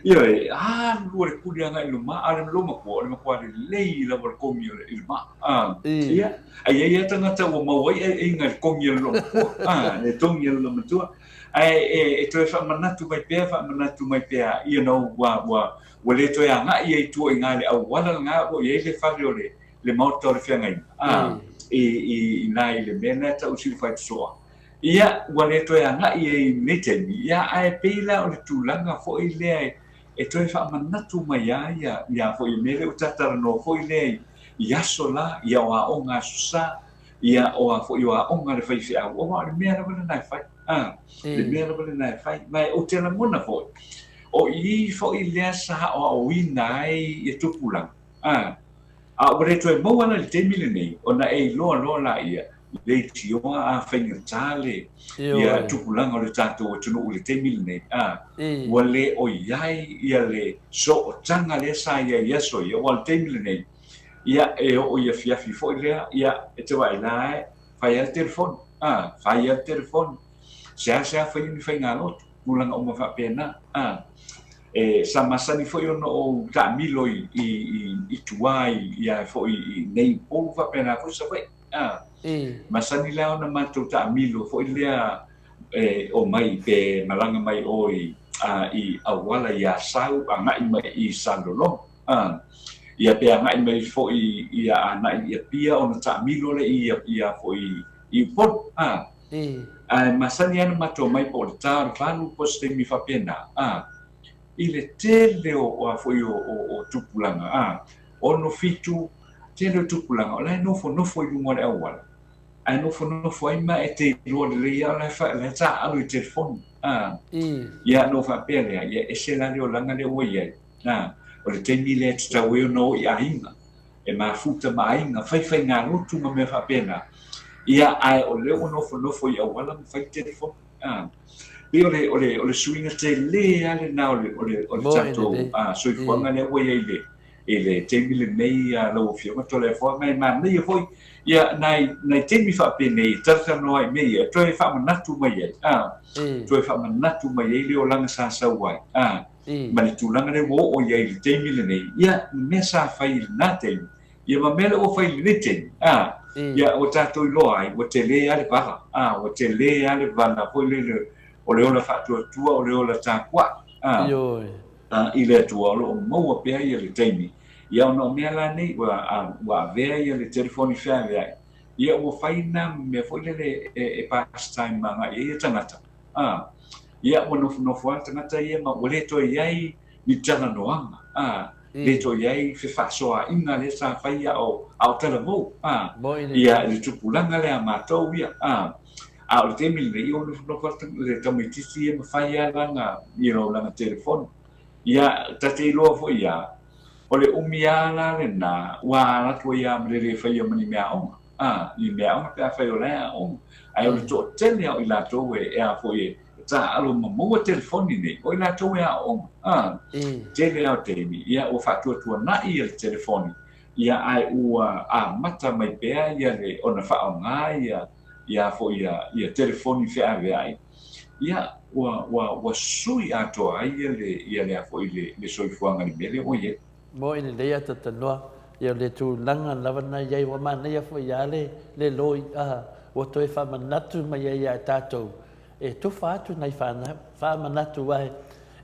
Ioe, alu a le kuli agai i luma, a o le loomatua o le matua lelei lava o le kogi i le maa, a. Ia, ae i ai lava tagata ua maua ai aiaiga i le kogi a le loomatua, a, le togi a le loomatua. Ae e, e toe faamanatu mai pea, faamanatu mai pea, you know, ua, ua, ua le toe agai ai i tua i ina i le auala lena o lo o i ai le fale o le, le maota o le feagaiga, a, i, i, i ina i le mea lena e tau o Siufaitosoa. Ia, ua le toe agai ai i lenei taimi, ia, ae pei la o le tulaga foi lea e, e toe faamanatu mai ai ia, ia foi i mea lea ua ta talanoa foi lea i, i aso la, ia o aoga Aso Sa, ia o a foi o aoga a le faifeau, aua o le mea lava lena e fai, a, le mea lava lena e fai. Ma ou te lagona foi, o i foi lea sa aoaoina ai ia tupulaga, a, A ua le toe maua la i le taimi lenei, ona e iloa loa laia, leitioa a faigata le ia tupulaga o le tatou atunuu i le taimi lenei, a ua le o i ai ia le sootaga lea sa i ai i aso ia, aua o le taimi lenei, ia e oo i afiafi foi lea, ia e te vaai la e fai lava le telefoni, a fai lava le telefoni, seasea faia ni faigalotu. tulaga uma faapena. A, e, sa masani foi ona ou taamilo i, i, i, i tua i, i a foi i nei Upolu faapena foi Savaii. A, masani la ona matou taamilo foi lea e, omai pe malaga mai o i, a, i auala i Asau agai mai i Salelologa. A, ia pe agai mai foi ia Anai i Apia ona taamilo lea i, i a foi i Upolu. A, Ae masani lava ona matou omai po o le ta o le valu po o se taimi faapena, a, i le tele o a foi o, o, o tupulaga, a, ono, fitu, tele o tupulaga, o la e nofonofo i luga o le auala, ae nofonofo ai ma e te iloa lelei lava o la e, fa, la e taaalo i telefoni, a. Ia, ona ou faapea lea, ia ese la le olaga lea ua i ai, a, o le taimi lea e tatau ai ona o i aiga, e mafuta ma aiga, fai faigalotu ma mea faapena, ia, ae o lea ua nofonofo i auala ma fai telefoni. A, pei o le, o le, o le suiga tele lava lena o le, o le, o le tatou soifuaga lea ua i ai i le, i le taimi lenei, lau Afioga Toleafoa, ma e manaia foi, ia, nai, nai taimi faapenei e talatalanoa ai i mea ia, e toe faamanatu mai ai, a, toe faamanatu mai ai le olaga sa sau ai, a, ma le tulaga lea ua oo i ai i le taimi lenei, ia, ni mea sa fai i lena taimi, ia ma mea lea ua fai i lenei taimi, a, ia, ua tatou iloa ai, ua tele lava le vala, a, ua tele lava le vala foi lele o le ola faatuatua, o le ola tapuai, a, a, i le Atua o lo o maua pea ia le taimi, ia, ona o mea la nei, ua, a, ua avea ia le telefoni feaveai, ia, ua fai na mea foi lele e, e pastime agai ai ia tagata, A, ia, ua nofonofo lava le tagata ia ma ua le toe i ai ni talanoaga, a, le toe i ai fefaasoaaiga lea sa fai a o, a o talavou, a, ia, i le tupulaga lea a matou ia, a. A o le taimi lenei, ia ua nofonofo lava le tamaitiiti ia ma fai lava lana, you know, lana telefoni. Ia, ta te iloa foi lava, o le umi lava la lena, ua alu atu ai lava ma le le faia ma ni meaaoga. A, i meaaoga pe afai o la e aoga. Ae o le toatele lava o i latou e, e a foi e taaalo ma maua telefoni nei, o i latou e aooga. A, tele lava o taimi, ia ua faatuatuanai ia le telefoni, ia ae ua amata mai pea ia le ona faaaoga ia ia foi ia, ia telefoni feaveai, ia ua, ua, ua sui atoa ai ia le, ia le a foi le, le soifuaga i le mea lea ua i ai. Moi lelei a tatanoa ia le tulaga lava na iai ua manaia foi ia le le loi a ua toe faamanatu mai ai ia tatou e tufa atu nai fanau faamanatu ae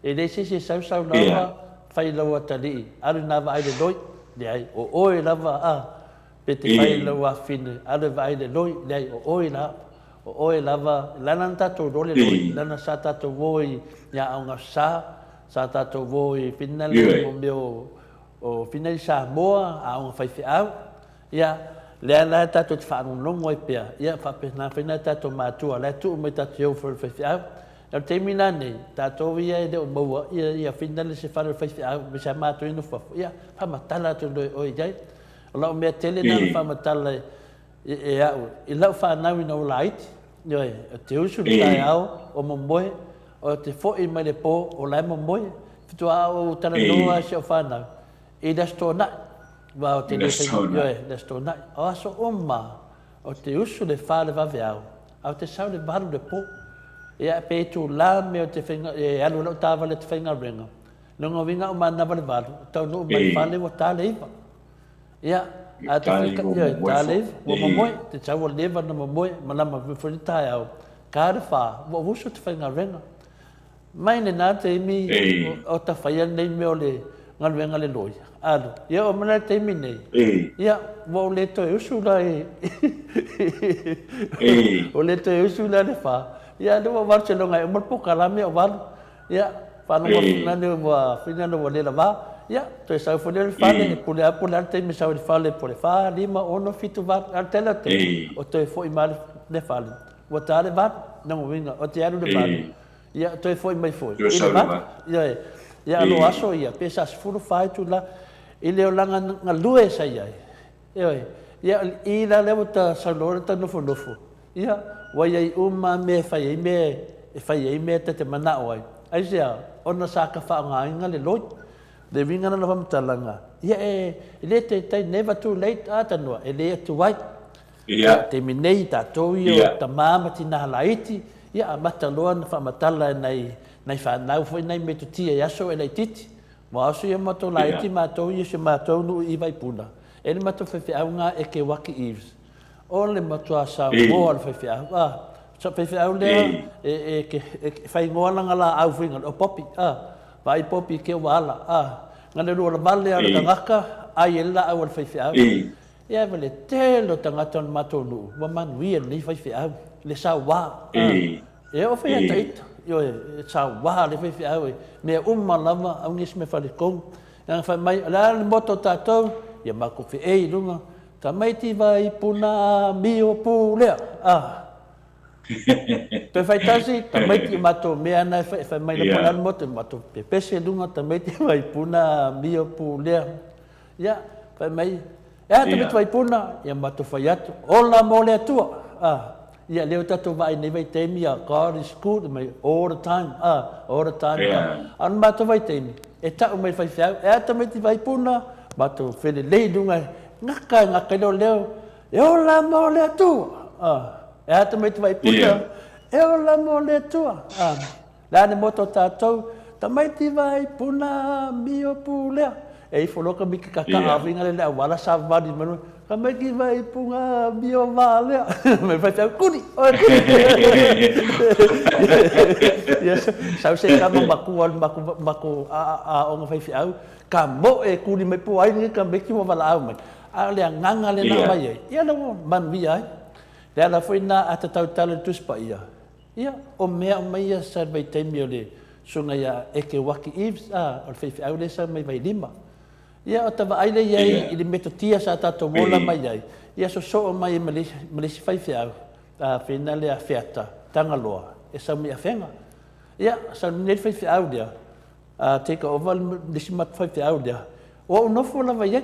e leai se isi e sausau lava fai lau atalii alu ina vaai le loi leai o oe lava a pe te fai lau afine alu e vaai le loi leai o oe la o oe lava lana na tatou iloa le loi lana sa tatou o i aoga sa Sa tatou o i Finale mo mea o Finale Samoa, aoga faifeau. Ia, lea la tatou te faalogologo ai pea, ia faapena foi nai tatou matua, la e tuu mai tatou te o i fale faifeau. O le taimi la nei, tatou ia e le o maua ia, ia Finale se fale o le faifeau, me se matou ia nofo fafo, ia faamatala atu loa e oe i ai. O lau mea tele na na faamatala e au, i lau fanau ina ua laiti, ioe, o te usu i le taeao, o momoe, O te foi mai le po, o la e momoe. Faatoa ou talanoa i si au fanau, i le Aso Toonai. Aua ou te le fai, ioe, le Aso Toonai. O aso uma, ou te usu le fa le vaveao, ae ou te sau le valu le po. Ia, pe itula mea ou te faiga, e alu ai lau taavale ou te faigaluega, lona uiga au manava le valu, taunuu mai le fale ua ta le iva. Ia, ae ta fai, ioe, ta le iva, ua momoe, te sau ua leva ona momoe, malama foi le taeao. Ta le whā, ua usu te faigaluega. Mai lena taimi o ta faia lenei mea o le galuega a le loia, alu, ia oo mai la i le taimi nei, ia, ua ou le toe usu la i, ua le toe usu la i le whā, ia, lea ua 8 seiloga e uma le polokalame o 8, ia, faalogo atu lale ua, finale ua le lava, ia, toe sau foi lea i le fale, e pule lava po o le a le taimi e sau ai i le fale, po o le 4, 5, 6, 7, 8, a o le tele o taimi, o toe foi mai lava i le fale, ua ta le 8, lona uiga, ou te alu i le 8, ia, toe foi mai foi i le 8, ioe, ia, a o aso ia, pe sa 14 itula, i le olaga galue sa i ai, Ioe. Ia, o le i la lea ua ta sau loa ta nofonofo, ia, ua i ai uma lava mea e fai ai mea, e fai ai mea ta te manao ai. Aisea? Ona sa ta faaaogaina le loi. Le uiga lena o le faamatalaga, ia e le taitai, never too late, a tanoa, e le atu ai. Ia, taimi nei, tatou ia o tama ma tina laiti, ia amata loa ona faamatala e nai, nai fanau foi nai metotia i aso e laitiiti. Ua oso ia matou laiti matou ia si o matou nuu i Vaipuna, e le matou faifeau nga e Kewaki Eaves. O le matua Samoa le faifeau, a. Sa faifeau lea e, e, ke, e, fai igoa lana laau foi nga o Poppy, a. Vaai Poppy ke ua ala, a. Nga le lua lavale a le tagata, ai e le laau a le faifeau. Ia ma le tele o tagata o le matou nuu, ua manuia lenei faifeau, le saua, a. E oo foi ia ita, ioe, e saua le faifeau e mea uma lava, aua ne i se mea faletonu. Leaga fai mai, o le a le moto o tatou? Ia matou feei i luga, tamaiti vai puna amio pulea, a. Toe fai tasi, tamaiti i matou mea na e fai, fai mai po o le a le moto, matou pepese i luga, tamaiti vai puna amio pulea. Ia, fai mai, e a tamaiti vai puna? Ia matou fai atu, ola mo le Atua, a. Ia lea ua tatou vaai nei vaitaimi ia God is good mai all the time a all the time yeah. A o le matou vaitaimi e tau mai faifeau e a tamaiti vaipuna matou felelei i luga gaka e gaka i leo leo e ola mo le Atua a e a tamaiti vaipuna yeah. E ola mo le Atua a Le a le moto o tatou, tamaiti vai puna mio pulea. E ifo loa ka miki kaka a vinga le le auala sa vali mai loa, tamaiti vai puna mio valea. Mai fai fai kuli, oe kuli. Ia sau se kama makua le maku maku a a aoga faifeau, ka moe kuli mai po ai ni ka meki ua valaau mai. A o le agaga lena mai ai, ia lea ua manuia ai. Le ala foi na a te tautala i le Tusi Paia, Ia, o mea uma ia sa i le vaitaimi o le susuga ia Ekewaki Eaves, a, o le faifeau lea sa mai Vailima. Ia, o ta vaai lea i ai i le metotia sa tatou ola mai ai, ia sosoo mai ai ma le, ma le isi faifeau, a, feina lea Feata, Tagaloa, e sau mai Afega. Ia, sau nei le faifeau lea, A take over le isi matou faifeau lea, ua ou nofo lava i ai.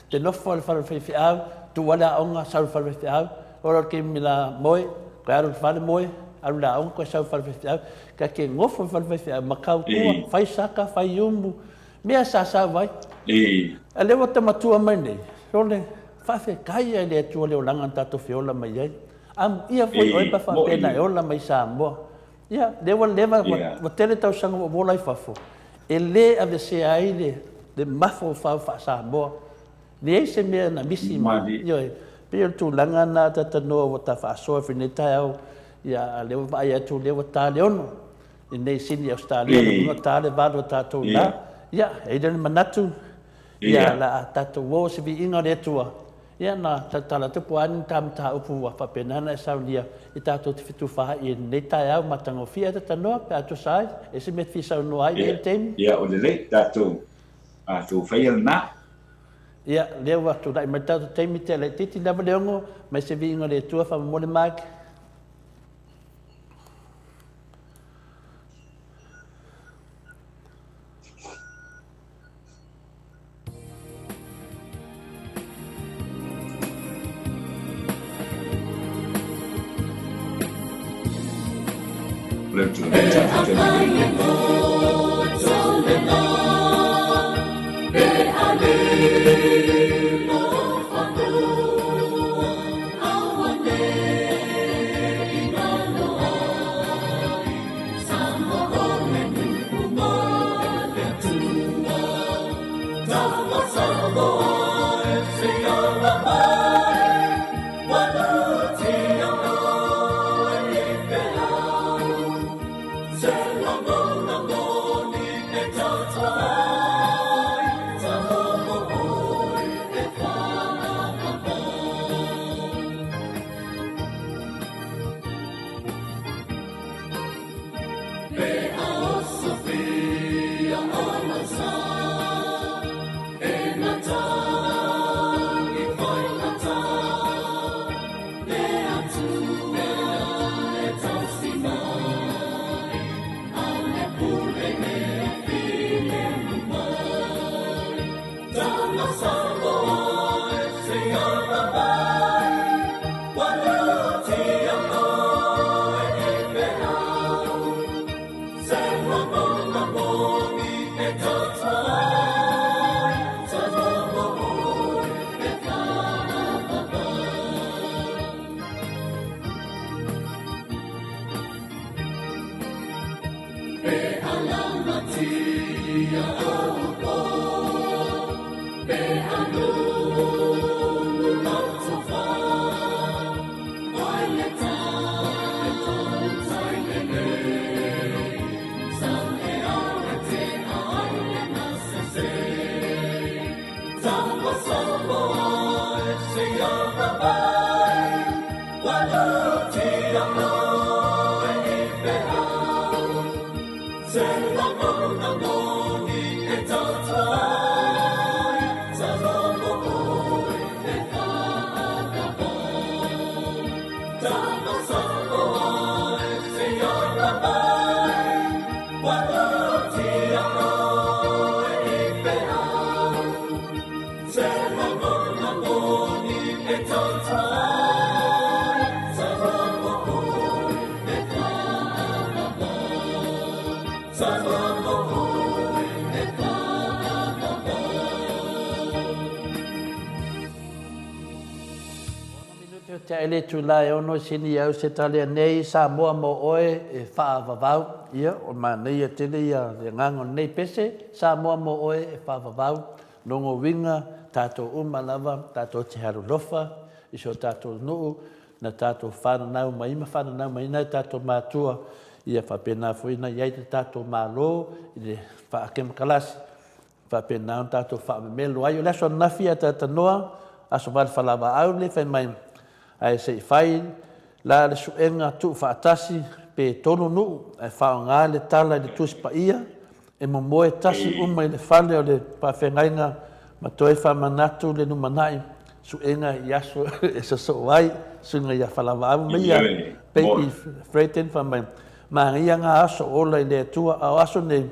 Te nofo i le fale o le faifeau, tuu ai le aoga, sau i le fale faifeau, ola le taimi la moe, toe alu i le fale moe, alu i le aoga toe sau i le fale faifeau. Ta te nofo i le fale faifeau ma tautua, fai saka, fai umu, mea sa sau ai. A lea ua ta matua mai nei, sole, faafetai i le Atua le olaga na tatou feola mai ai. Amuia foi oe pe a faapea na e ola mai i Samoa. Ia, lea ua leva, ua tele tausaga ua ou ola ai fafo, e le aveesea ai le, le mafaufau faa-Samoa. Leai se mea na misi mai. Ioe, pei o le tulaga lena ta tanoa ua ta faasoa foi i lenei taeao, ia, a lea ua vaai atu lea ua ta le 6 i nei Sini Ausetalia, ua ta le 8 o tatou i ina. Ia, e i ai lea o le manatu, ia, la a tatou o se viiga o le Atua, Ia, na tautala atu po o a ni ta mataupu ua faapena ona e saunia i tatou te fetufaai i lenei taeao matagofie ae tatanoa pe a tusa ai, e se mea e te fia saunoa ai i lenei taimi? Ia, ua lelei, tatou, tatou faia lena. Ia, lea ua tulai mai le tatou taimi tea laitiiti lava le ono, mai se viiga o le Atua faamolemole Mike. Tea le itula e ono sini au se talia nei Samoa mo oe e faavavau. Ia, o manaia tele ia le agaga o lenei pese, Samoa mo oe e faavavau. Logo uiga, tatou uma lava, tatou te alolofa i si o tatou nuu, na tatou fananau mai ma fananau mai nai tatou matua, ia faapena foi ona i ai le tatou Malo i le faakemokalasi, faapena ona tatou faamemelo ai. O le aso ananafi a Tatanoa, aso Valefalavaau le fai mai, ae se i fai la le suega tuufaatasi pe tolu nuu ae faaaoga le tala i le Tusi Paia e momoe tasi uma i le fale o le faafeagaiga ma toe faamanatu le lumanai suega i aso e sosoo ai suiga ia Falavaau ma ia Baby Freiten fai mai manaia nga aso ola i le Atua a o aso nei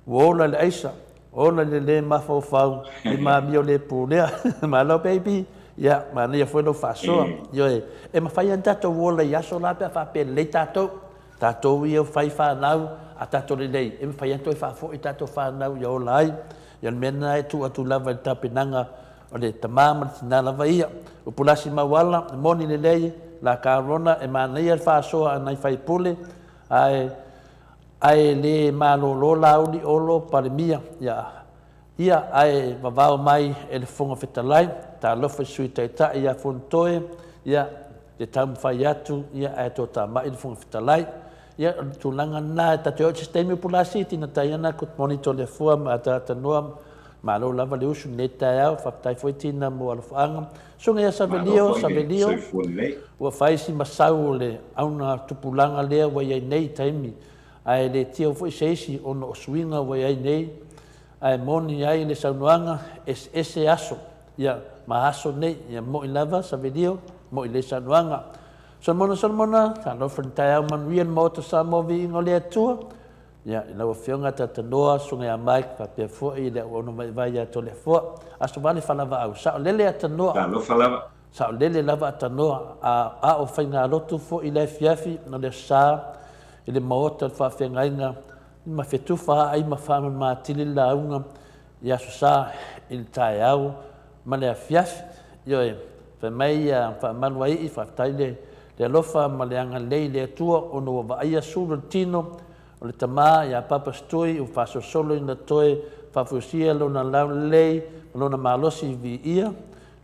ua ola i le aisa ola i le le mafaufau i mamio le pulea malo baby ia manaia foi lou faasoa ioe e mafai ona tatou ola i aso la pe a faapea lelei tatou Tatou ia fai fanau a tatou lelei, e mafai ona toe faafoi tatou fanau ia ola ai. Ia o le mea lena e tuu atu lava i le tapenaga o le tama ma le tina lava ia. O Pulasi Mauala, e moni lelei la Carona e manaia le faasoa a nai faipule, ae ae le malolo Laauli Olo Palemia. Ia Ia, ae vavao mai e le Fofoga Fetalai, talofa i Sui Taitai ia Fonotoe, ia, le taumafai atu, ia, ae toatamai le Fofoga Fetalai. Ia, o le tulaga lena, e ta te oo i se taimi o Pulasi, tina Taiana, good morning Toleafoa ma Ataata Noa, malo lava le usu i lenei taeao, faafetai foi Tina mo alofaaga. Susuga ia Savelio, Savelio, ua fai si masau o le auna tupulaga lea ua i ai nei i taimi, ae le tio foi se isi ona o suiga ua i ai nei, Ae moni ai le saunoaga, eseese aso, ia, ma aso nei, ia moi lava, Savelio, moi lei saunoaga. Solomona, Solomona, talofa i le taeao manuia le Maota Samoa viiga o le Atua, ia, i lau Afioga Tatanoa, Susuga ia Mike, faapea foi i le auauna vaivai ia Toleafoa. Aso vale falavaau, saolele Atanoa. Talofa lava. Saolele lava Atanoa, a, a o faigalotu foi i le afiafi o le Aso Sa i le Maota o le Faafeagaiga ma fetufa ai ma faamama atili le lauga i Aso Sa i le taeao ma le afiafi. Ioe, fai mai ia Faamaluaii, faafetai le le alofa ma le agalelei i le Atua ona ua vaaia sulu le tino o le tama ia Papa Setui ua faasolosolo ina toe faafusia lona laulelei ma lona malosi i viia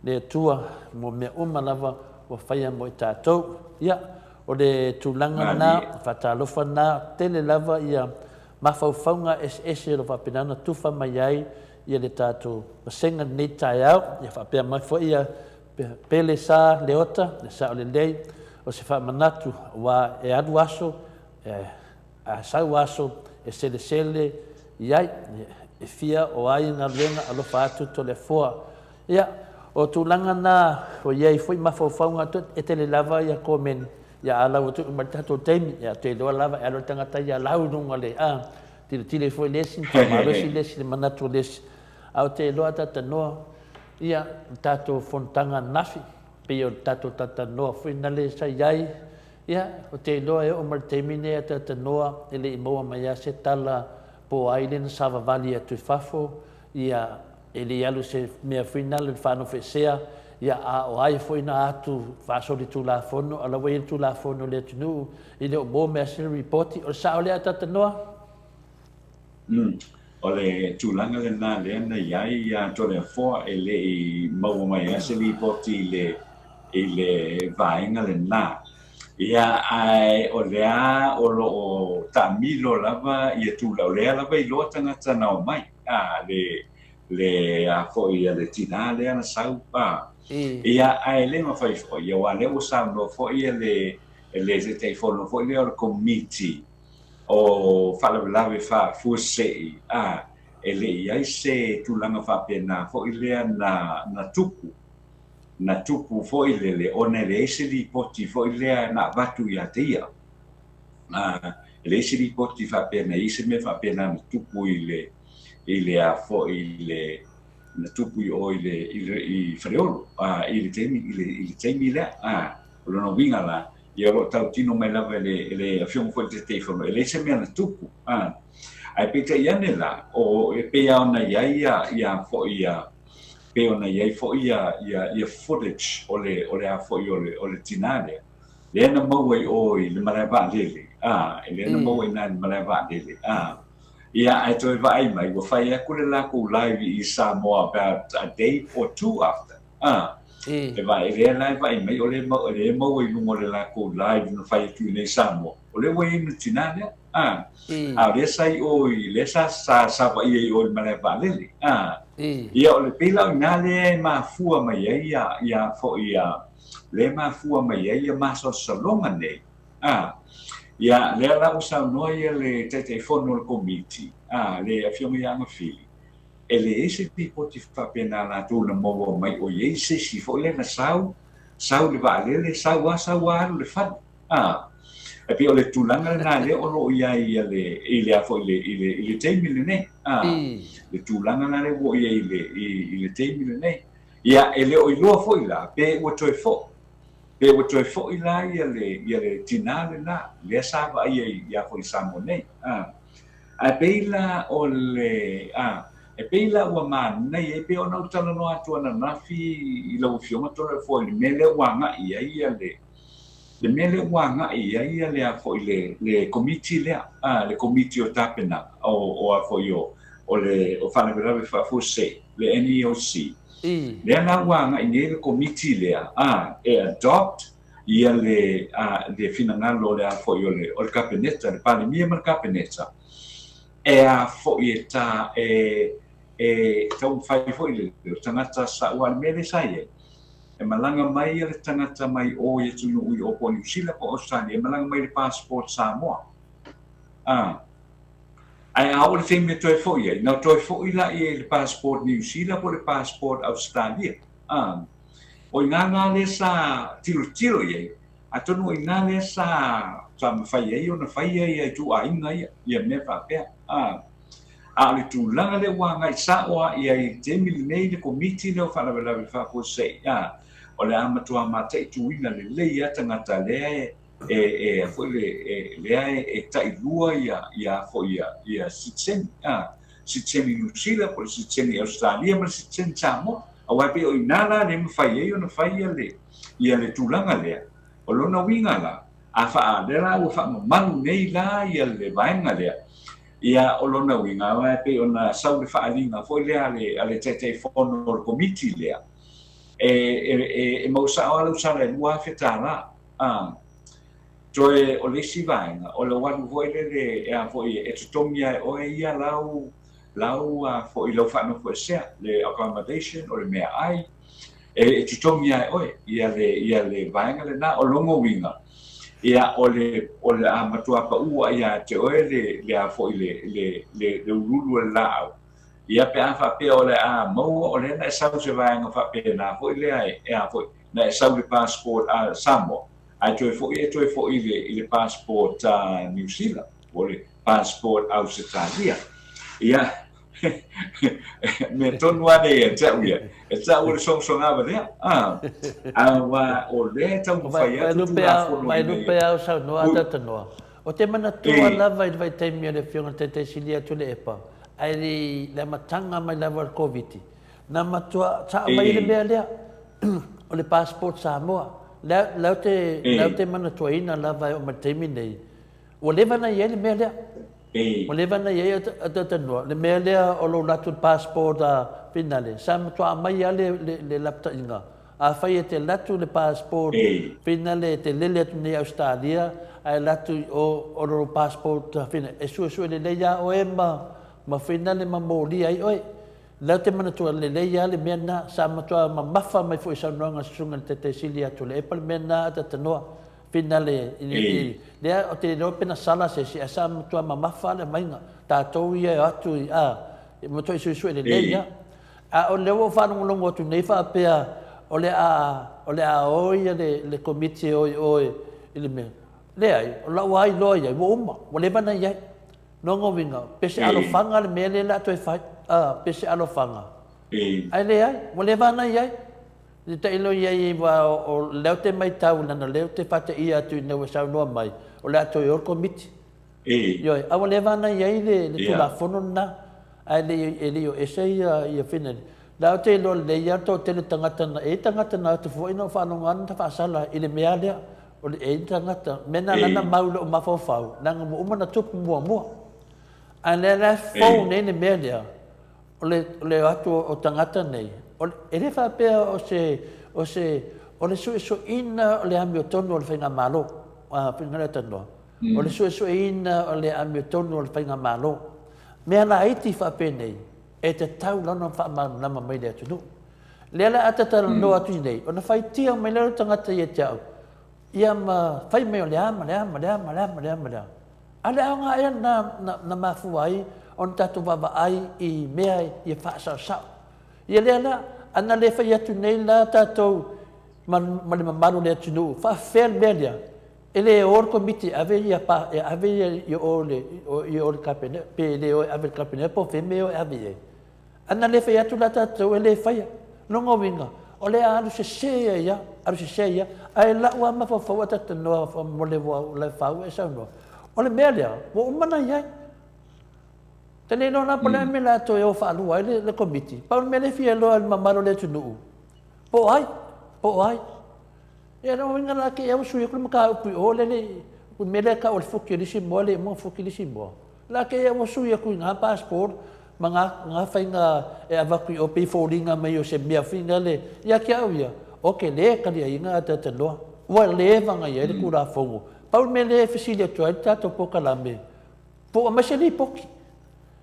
le Atua mo mea uma lava ua faia mo i tatou. Ia, o le tulaga lena, faatalofa lena, tele lava ia mafaufauga eseese o lo o faapena ona tufa mai ai ia le tatou vasega i lenei taeao. Ia faapea mai foi ia Pele Sa Leota, le sao lelei, o se faamanatu aua e alu aso, A sau aso e selesele i ai, e fia o ai galuega alofa atu Toleafoa. Ia, o tulaga na ua i ai foi mafaufauga e tele lava ia komeni, ia a lau atu uma le tatou taimi, ia te iloa lava e alu le tagata ia lau i luga le, a, tilotilo foi le isi, faamalosi le isi i le manatu o le isi. Ae ou te iloa a talatalanoa, ia, le tatou fonotaga ananafi, pei o le tatou talatalanoa foi nale sa i ai, ia, ou te iloa e oo mai le taimi nei a talatalanoa e le i maua mai lava se tala po o ai lea na savavali atu i fafo, ia, e le i alu i se mea foi nale le faanofoesea, ia, a o ai foi na atu faasolitulafono, a o la ua i ai le Tulafono a le atunuu, e le o maua mai lava se lipoti. O le sao lea a talatalanoa? O le tulaga lena lea na i ai ia Toleafoa e le i maua mai ai se lipoti i le i le vaega lena. Ia, ae o lea o lo o taamilo lava ia tulaga, o lea lava e iloa tagata na omai, a, le le a foi le tinā lea na sau, a. Ia, ae le mafai foi, aua o lea ua saunoa foi le le Taitaifono foi lea o le Komiti o faalavelave faafuasei, a, e le i ai se tulaga faapena foi lea na, na tupu, na tupu foi lele ona e leai se lipoti foi lea na avatu ia te ia. A, e leai se lipoti faapea na i ai se mea faapena na tupu i le, i le a foi i le, na tupu i o i le, i le, i Faleolo, a, i le taimi, i le, i le taimi lea. A, o lona uiga la, Ia o lo o tautino mai lava e le, e le Afioga foi i le Taitaifono, e leai se mea na tupu. A. Ae peitai ane la, o, e pei lava ona i ai ia, ia foi ia, pei ona i ai foi ia, ia, ia footage o le, o le a foi o le, o le tinā lea, lea na maua i o i le malae vaalele, a, lea na maua i ina i le malae vaalele, a. Ia, ae toe vaai mai, ua fai atu le latou live i Samoa about a day or two after. A, e vaai, lea la e vaai mai, o lea e maua i luga o le latou live na fai atu i inei i Samoa, o lea ua i ai ma le tinā lea. A, a o lea sa i o i, lea sa sa savaia i o i le malae vaalele. A, ia o le pei la o i ina lea e mafua mai ai ia, ia foi ia, lea e mafua mai ai ia masalosaloga nei. A, ia lea la ua saunoa ia le Taitaifono o le Komiti, a, le Afioga ia Agafili, E leai se lipoti faapena a latou na maua mai o i ai se isi foi lea na sau, sau i le vaalele, sau a, sau a alu i le fale. A, e pei o le tulaga lena lea o lo o i ai i le, i le a foi i le, i le, i le taimi lenei. A, le tulaga la lea ua i ai i le, i, i le taimi lenei. Ia, e le o iloa foi la pe ua toe foi, pe ua toe foi la ia le, ia le tinā lena, lea sa vaaia i, ia foi i Samoa nei. A. Ae pei la o le, a, e pei la ua manaia, e pei ona ou talanoa atu ananafi i lau Afioga Toleafoa i le mea lea ua agai i ai ia le, le mea lea ua agai i ai ia le a foi le, le Komiti lea, a, le Komiti o Tapenaga o, o a foi o, o le o Faalavelave Faafuasei, le NEOC. Lea la ua agai nei le Komiti lea, a, e adopt ia le, a, le finagalo o le a foi o le, o le Kapeneta, le Palemia ma le Kapeneta, e a foi e tā, e, e taumafai foi le, le tagata sa, aua o le mea lea sa i ai, e malaga mai le tagata mai o i atunuu i o po o Niu Sila po o Ausetalia, e malaga mai i le passport Samoa. A, ae a oo le taimi e toe foi ai, na toe foi la i le passport Niu Sila po o le passport Ausetalia. A, O i ina la lea sa tilotilo i ai, atonu o i ina lea sa sa mafai ai ona fai ia ituaiga ia, ia mea faapea. A, a o le tulaga lea ua agai sao lava i ai i le taimi lenei le Komiti lea o Faalavelave Faafuasei, a, o le a matua mataituina lelei lava tagata lea e, e, e, foi le, e, lea e, e tailua ia, ia, foi ia, ia sitiseni, a, sitiseni Niu Sila po o le sitiseni Ausetalia ma le sitiseni Samoa. Aua e pei o i ina la le mafai ai ona fai ia le, ia le tulaga lea. O lona uiga la, a faa, lea la ua faamamalu nei la ia le vaega lea, ia o lona uiga, aua e pei ona sau le faaaliga foi lea a le, a le Taitaifono o le Komiti lea, e, e, e, e maua sao lava lau sala e $2,000. A, toe o le isi vaega, o lou alu foi lele e a foi e totogi lava e oe ia lau, lau a foi lau faanofoesea, le accommodation, o le meaai, e, e totogi lava e oe ia le, ia le vaega lena. O lona uiga, ia o le, o le a matua pau lava ia te oe le, le a foi le, le, le, le uluulu o le laau, ia pe a faapea o le a maua, o lea na e sau se vaega faapena foi lea e, e a foi, na e sau i le passport a Samoa, ae toe foi e toe foi i le, i le passport a Niu Sila, po o le passport Ausetalia. Ia, Mea tonu lava lea ia te au ia. E tau o le sogasoga lea. Aua o lea e taumafai atu Tulafono ina ia. Vaelupe a o saunoa Talanoa. Ou te manatua lava i le vaitaimi o le Afioga i le Taitaisili a Tuilaepa, ae i le amataga mai lava o le Koviti, na matua sao mai ai le mea lea, o le passport Samoa. Lea ou te manatuaina lava e oo mai i le taimi lenei, Ua leva ona i ai le mea lea. Ua leva ona i ai a talanoa, le mea lea o lou latou passport a finale, sa matua aumai lava le, le lapataiga. Afai e te alu atu le passport finale e te lele atu nei i Ausetalia ae alu atu i o, o lou passport finale, e suesue lelei lava oe ma, ma finale ma molia ai oe. Lea ou te manatua lelei lava le mea lena, sa matua mamafa mai foi i saunoaga a le Susuga i le Taitai Sili ia Tuilaepa le mea lena a talanoa. Finale i i lea ou te le iloa pe na sala se isi ae sa matua mamafa le aumaiga tatou ia e o atu i a e matuai suesue lelei a a o lea ua ou faalogologo atu nei faapea o le a o le a o ia le le komiti e o i o i le mea leai o lau a iloa i ai ua uma ua leva na i ai lona uiga pe se alofaga le mea lea o le a toe fai a pe se alofaga ae leai ua leva na i ai. Le tailo i ai aua o lea ou te maitau leaga o lea ou te faateia atu ina ua e saunoa mai o le a toe o le Komiti. Ioe, a ua leva ona i ai le Tulafono lena ae le i e le i o ese ia Finland. La ou te iloa lelei lava le toatele o tagata na e i ai tagata na o atu foi na ou faalogo lava na faasala i le mea lea. O le e i ai tagata, mea na ala ai ona mau i lou mafaufau leaga ua uma ona tupu muamua. A o lea la e fou nei le mea lea. O le, o le o atu o tagata nei, o le, e le faapea o se, o se, o le suesueina o le amiotonu o le Faigamalo, a, faiga lea talanoa, o le suesueina o le amiotonu o le Faigamalo. Mea laiti faapenei, e tatau lava ona faamalamalama mai i le atunuu. Lea la a ta talanoa atu nei, ona faitia mai lea o le tagata ia te au, ia ma fai mai o le a ma le a ma le a ma le a ma le a ma le a. A o le aoga ea lena na mafua ai ona tatou vaavaai i mea ia faasaosao? Ia lea la, a na le fai atu nei la tatou ma, ma le mamalu o le atunuu, faafefea le mea lea? E le o le Komiti e ave ia pa, e ave ia i o le, i o le Kapeneta, pe le o e ave i le Kapeneta po o fea mea e o e ave i ai. A na le fai atu la tatou e le faia. Lona uiga, o le a alu sese ai a, alu sese ai a. Ae lau lava mafaufau a talanoa mo le fau e saunoa, o le mea lea, ua uma ona i ai. Te le iloa la po o le a le mea o le a toe o faalua ai le Komiti. Pau le mea lea e fia iloa e le mamalu o le atunuu, po o ai, po o ai. Ia lona uiga la, te i lava ua sui atu le mataupu i o lea le mea lea e tau o le futi o le isi moa e le i uma ona futi le isi moa. La te i lava ua sui atu i na passport ma na, na faiga e avatu i o pei foliga mai o se mea foi lea ia te au ia, ou te le taliaina a talanoa. Ua leva ona i ai le Tulafono. Pau le mea lea e fesili atu ai le tatou polokalame, po o aumai se lipoti.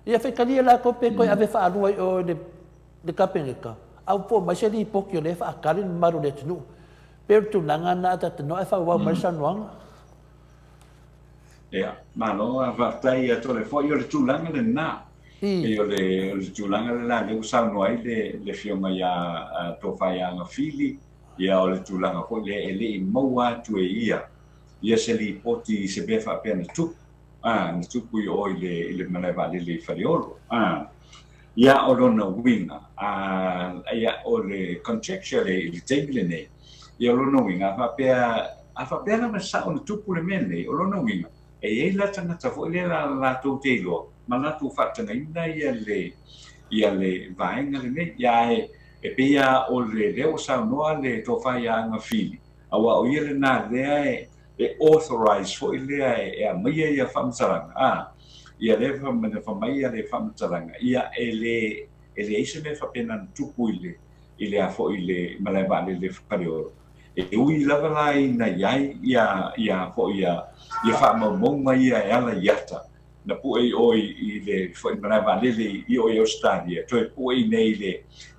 Ia faitalia latou pe toe ave faalua i o i le le Kapeneta, a ua po mai se lipoti o lea e faatali le mamalu o le atunuu. Pei o le tulaga lena a talanoa ae faaauau mai le saunoaga. Ia, malo lava, faafetai ia Tole foi, o le tulaga lena. Pei o le, o le tulaga lena lea ua saunoa ai le, le Afioga ia Tofa ia Agafili, ia o le tulaga foi lea e le i maua atu e ia ia se lipoti i se mea faapea na tupu. A, na tupu i o i le, i le malae vaalele i Faleolo. A, ia, o lona uiga, a, ia, o le conjecture le, i le taimi lenei, ia, o lona uiga, a faapea, a faapea lava sao na tupu le mea lenei, o lona uiga, e i ai la tagata foi lea la latou te iloa, ma latou faatagaina ia le, ia le vaega lenei. Ia, ae, e pei lava o le, lea ua saunoa le Tofa ia Agafili, aua o ia lena lea e, e authorize foi lea e aumaia ia faamatalaga, a, ia lea fai mai ia le faamatalaga, ia e le, e leai se mea faapena na tupu i le, i le a foi i le malae vaalele Faleolo. E ui lava la ina i ai ia, ia foi ia, ia faamaumauga ia e ala i ata, na pue i o i le foi malae vaalele i o i Ausetalia, toe pue i nei le,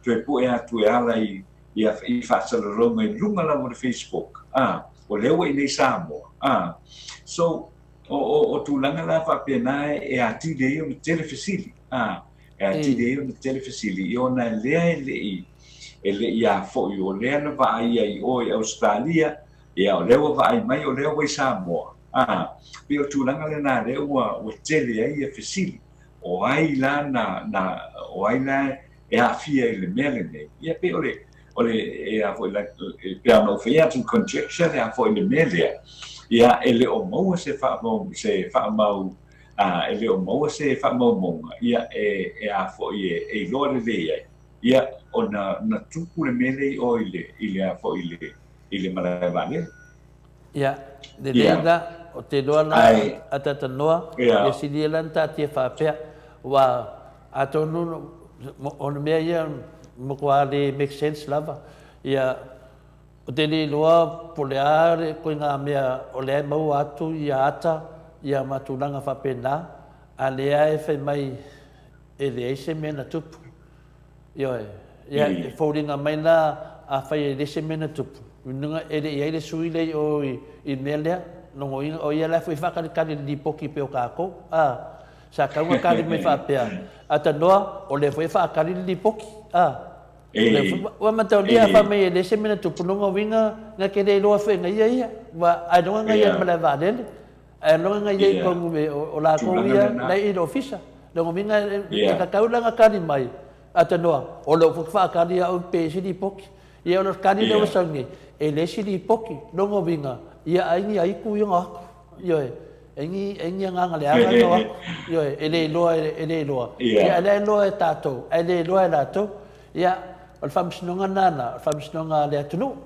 toe pue atu e ala i, ia i faasalalauga i luga lava o le Facebook, a, o lea ua i inei Samoa, a. So, o, o, o tulaga la faapena e atili ai ona tele fesili, a, e atili ai ona tele fesili, ia ona lea e le i, e le i a foi, o lea na vaaia i o i Ausetalia, ia o lea ua vaai mai o lea ua i Samoa, a. Pei o tulaga lena lea ua, ua tele ai ia fesili. O ai la na, na, o ai la e aafia i le mea lenei? Ia pei o le, o le, e a foi la, e pei ona ou fai atu, conjecture le a foi le mea lea. Ia, e le o maua se faamau, se faamau, a, e le o maua se faamaumauga, ia, e, e a foi e, e iloa lelei ai. Ia, ona na tupu le mea lea i o i le, i le a foi i le, i le malae vaalele. Ia, lelei la, o te iloa la a Tatanoa, ia sili la ona taatia faapea, aua atonu o le mea ia matua le make sense lava. Ia, ou te le iloa po o le a le ituaiga mea o lea e maua atu ia ata ia ma tulaga faapena, a o lea e fai mai e leai se mea na tupu. Ioe. Ia, e foliga mai la, afai e leai se mea na tupu, lona e le i i ai le sui lea i o i le mea lea, lona uiga, o ia la foi e faatalitali i le lipoti pei o tatou, a. Sa tatau ona tali mai faapea, Atanoa, o lea foi e faatali le lipoti, a. O lea foi, ua mataulia a fai mai e leai se mea na tupu, lona uiga, na te le iloa foi e ia ia, aua ailoga na ia i le malae vaalele. Ae loga na iai tonu me o latou ia na i le ofisa. Lona uiga e tatau la ona tali mai, Atanoa, o lou foi faatali au pe i se lipoti. Ia o le tali lea ua sau nei, e leai se lipoti. Lona uiga, ia ai ni aitu ia ona o atu. Ioe, ai ni, ai ni agaga leaga ia ona o atu. Ioe, e le iloa, e le iloa. Ia a o lea e iloa e tatou, ae le iloa e latou. Ia, o le faamasinoga lena, o le faamasinoga a le atunuu.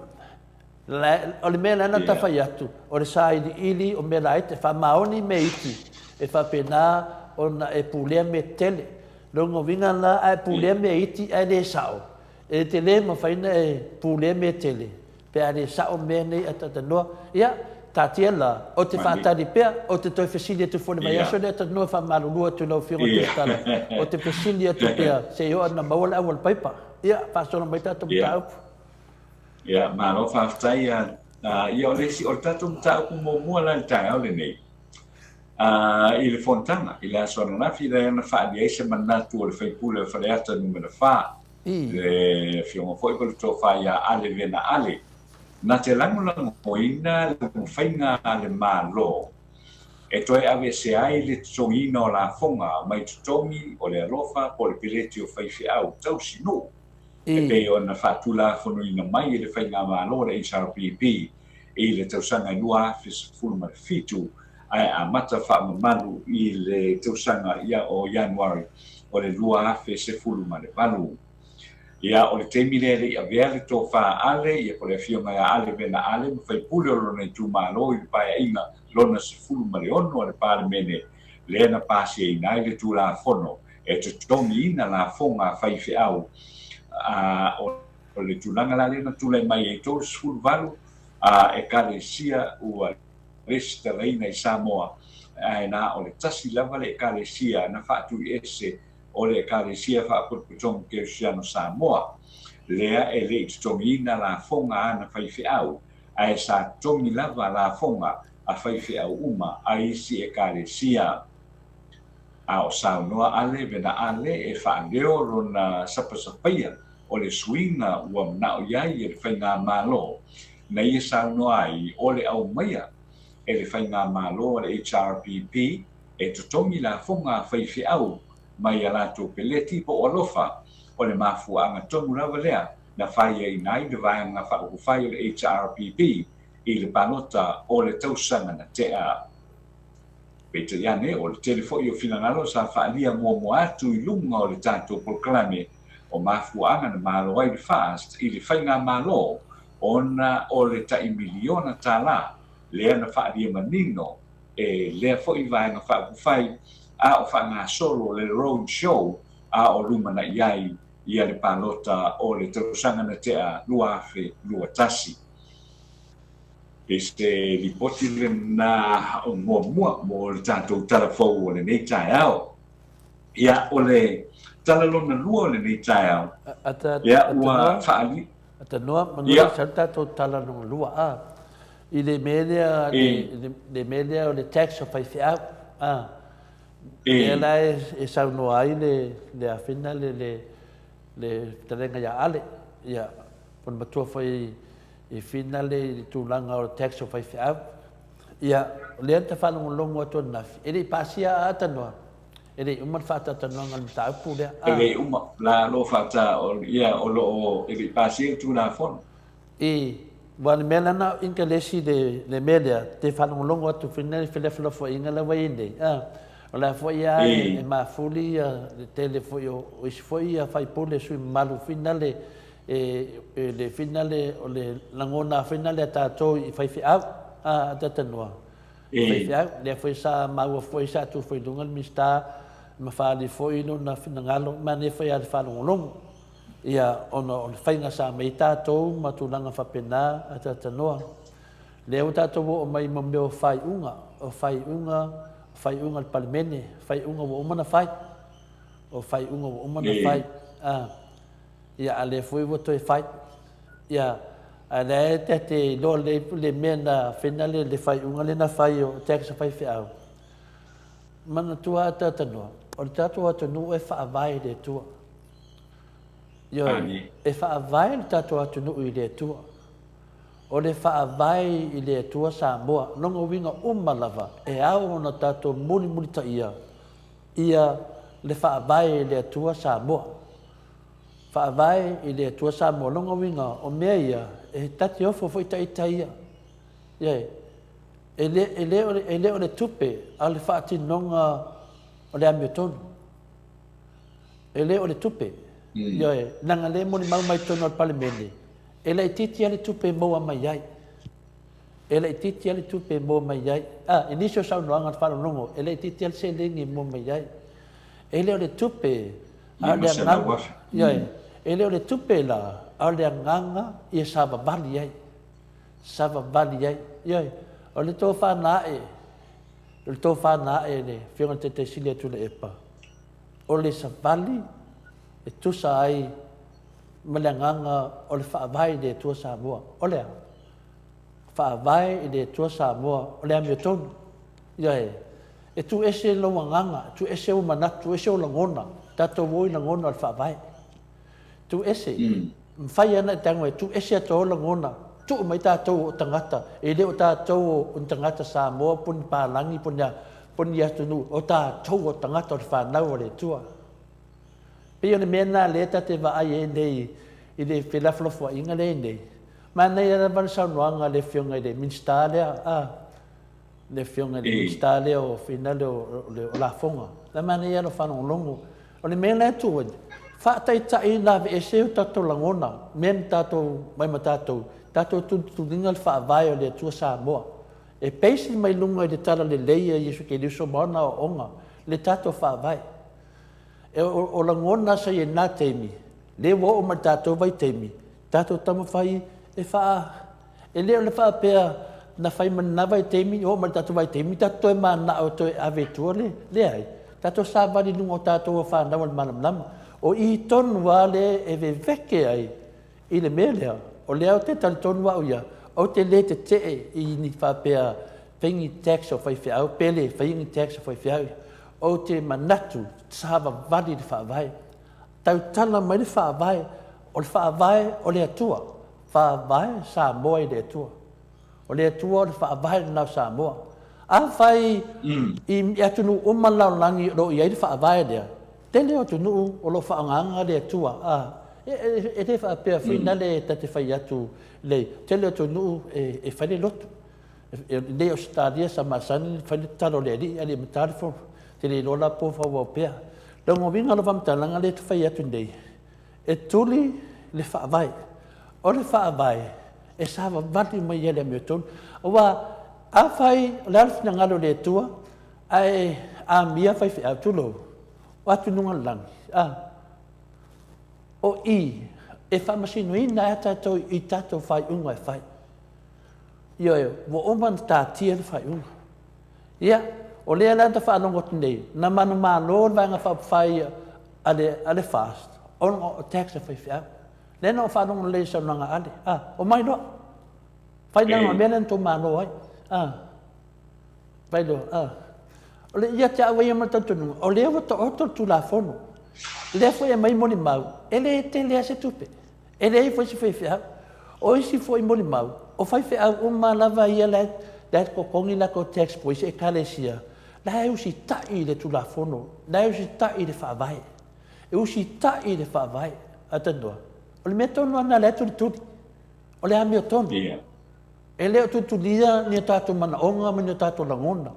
O le mea lea na ta fai atu, o le sailiili o mea laiti, e faamaoni mea iti, e faapena ona e pulea mea tetele. Lona uiga la, a e pulea mea iti ae le sao, e te le mafai ona e pulea mea tele pe a le sao mea nei a talanoa. Ia, taatia la, ou te faatali pea, ou te toe fesili atu foi i le vaiaso lea, talanoa e faamalulu atu i lau Afioga i le Tusitala, ou te fesili atu pea se i oo ina maua le auala paipa. Ia, faasolo mai tatou mataupu. Ia, malo faafetai. Ia, o le isi, o le tatou mataupu muamua la i le taeao lenei, i le fonotaga i le aso ananafi, lea na faaalia ai se manatu o le sui usufono o Faleata Nu.4, le Afioga foi po o le Tofa ia Ale Vena Ale, na te lagolagoina le taumafaiga a le Malo e toe aveese ai le totogiina o lafoga mai totogi o le alofa po o le peleti o faifeau tausinuu. e pei ona faatulafonoina mai e le Faigamalo a le HRPP i le tausaga e 2017 ae amata faamamalu i le tausaga o Ianuari o le 2018. Ia, o le taimi lea e le i avea le tofa a Ale, ia po o le Afioga ia Ale Vena Ale ma faipule o lona itumalo i le Paeaiga lona 16 a le Palemene lea na pasiaina ai le Tulafono e totogiina lafoga a faifeau, a o le tulaga la lea na tulai mai ai 38 Ekalesia ua resitalaina i Samoa, ae na o le tasi lava le Ekalesia na faatuiese o le Ekalesia Faapotopotoga Kerisiano Samoa, lea e le i totogiina lafoga a ana faifeau, ae sa totogi lava lafoga a faifeau uma a isi Ekalesia. A o saunoa Ale Vena Ale e faaleo lona sapasapaia o le suiga ua manao i ai e le Faigamalo na ia saunoa ai o le aumaia e le Faigamalo a le HRPP e totogi lafoga a faifeau mai a latou peleti po o alofa o le mafuaaga tonu lava lea na faiaina ai le Vaega Faaupufai o le HRPP i le palota o le tausaga na tea. Peitai ane, o le tele foi o finagalo sa faaalia muamua atu i luga o le tatou polokalame o mafuaaga na malo ai le FAST i le faigamalo ona o le tai miliona tala lea na faaalia manino e lea foi vaega faaupufai a o faagasolo le road show a o lumanai ai ia le palota o le tausaga na tea 2021. I se lipoti lena muamua mo le tatou tala fou o lenei taeao. Ia, o le tala lona lua o lenei taeao, ia, ua faali... Atanoa, manu sa le tatou tala lona lua, a. I le mea lea, le mea lea o le tax o faifeau, a. Lea la e saunoa ai le afina le, le, le fetalaiga ia Ale, ia, o le matua foi i finale i le tulaga o le tax o faifeau. Ia, o lea na ta faalogologo atu ananafi, e le i pasia a Atanoa. E le i uma le faatalatalanoaga o le mataupu lea. E le i uma, la o lo o faata, ia, o lo o, e le i pasia le Tulafono. I, aua o le mea lea na o inkelesi le, le mea lea, te faalogologo atu foi nei i felafolafoaiga la ua i ai nei, a, o la foi lava e, e mafuli ia le tele foi o, o isi foi ia faipule sui mamalu foi nale e, e le foi nale o le lagona foi nale a tatou i faifeau, a, a talatalanoa. Faifeau, lea foi sa maua foi sa tu foi i luga le Minisita ma faaali foi lona finagalo, manaia foi lava le faalogologo, ia, ona o le faiga sa aumai ai tatou ma tulaga faapena a talatalanoa. Lea ua tatou oo mai ma mea o faaiuga, o faaiuga, o faaiuga a le Palemene, faaiuga ua uma ona fai, o faaiuga ua uma ona fai, a. Ia, a lea foi ua toe fai. Ia, a lea e ta te iloa lelei le mea na fena le, le faaiuga lea na fai o tax a faifeau. Manatua a talatalanoa, o le tatou atunuu e faavae i le Atua. Ioe, e faavae le tatou atunuu i le Atua. O le faavae i le Atua Samoa, lona uiga uma lava e ao ona tatou mulimulitaia ia le faavae i le Atua Samoa. Faavae i le Atua Samoa. Lona uiga, o mea ia, e ta te ofo foi ita ia. Ioe. E le, e le o le, e le o le tupe, a o le faatinoga o le amiotonu. E le o le tupe. Ioe. Leaga lea e molimau mai totonu o le Palemene, e laitiiti lava le tupe e maua mai ai. E laitiiti lava le tupe e maua mai ai. Ah, i nisi o saunoaga a le faalogologo, e laitiiti lava le seleni e maua mai ai. E le o le tupe, a o le agaga. Ioe, e le o le tupe la, a o le agaga ia savavali ai. Savavali ai. Ioe, o le tofa na ae, o le tofa na ae e le Afioga i le Taitai Sili a Tuilaepa, o le savali e tusa ai ma le agaga o le faavae i le Atua Samoa. O le a? Faavae i le Atua Samoa, o le amiotonu. Ioe. E tuu ese lou agaga, tuu ese ou manatu, tuu ese ou lagona, tatou o i lagona o le Faavae. Tuu ese. Mafai lava ona e tago e tuu ese atu ai ou lagona, tuu mai tatou o tagata, e le o tatou o ni tagata Samoa po o ni palagi po o ni a, po o ni atunuu, o tatou o tagata o le fanau a le Atua. Pei o le mea lena lea ta te vaai ai nei i le felafolafoaiga lea e i ai nei. Manaia lava le saunoaga a le Afioga i le Minisita lea, a, le Afioga i le Minisita lea o fina lea o, o Lafoga. La manaia lou faalogologo. O le mea la e tuu ai, faataitai ina aveese o tatou lagona, mea na tatou mai ma tatou, tatou tulituliga le faavae o le Atua Samoa. E base mai luga i le talalelei a Iesu Keriso ma ona aoaoga le tatou faavae. E, o, o lagona sa i ai i lena taimi, lea ua oo mai i le tatou vaitaimi, tatou taumafai e faa, e le o le faapea na fai ma lena vaitaimi, oo mai i le tatou vaitaimi, tatou toe mananao e toe ave i tua le, leai. Tatou savali i luga o tatou fanau a le malamalama. O i tonu lava lea e veveke ai i le mea lea, o lea ou te talitonu au ia, ou te le tetee i ni faapea fai ni tax o faifeau pe le faia ni tax o faifeau. Ou te manatu savavali le faavae. Tautala mai le faavae, o le faavae o le Atua. Faavae Samoa i le Atua. O le Atua o le faavae lena o Samoa. Afai i atunuu uma o le lalolagi o lo o i ai le faavae lea, tele o atunuu o lo o faaaogaina le Atua. A, e le faapea foi lale ta te fai atu le tele o atunuu e fai le lotu. E nei Ausetalia sa masani ona fai le tatalo a le Alii, Alii e mata le fono. Ou te le iloa la po o faaauau pea. Lona uiga o lau faamatalaga lea e te fai atu nei, e tuli le faavae. O le faavae e savavali mai ai le amiotonu. Aua afai o le a le finagalo o le Atua ae amia faifeau, tulou, o atu i luga o le lagi, a, o i e faamasinoina ai a tatou i tatou faaiuga e fai. Ioe, ua uma ona taatia le faaiuga. Ia, o lea la na faalogo atu nei, na manumalo le Vaega Faaupufai a le, a le FAST ona o tax a faifeau. Lea na ou faalogo lelei i le saunoaga a Ale, a, omai loa, fai leaga o le mea lea na tou malo ai, a, fai loa, a. O le, ia te au ia ma le talitonuga, o lea ua taoto le Tulafono, lea foi e aumai molimau, e le tele lava se tupe. E leai foi se faifeau. O isi foi molimau, o faifeau uma lava ia la e totogi latou tax po o isi ekalesia, La e usitai i le Tulafono, la e usitai i le Faavae. E usitai i le Faavae. A tanoa, o le mea tonu lava lena o lea e tulituli. O le amiotonu. Ia. E le o tulitulia ni o tatou manaoga ma ni o tatou lagona.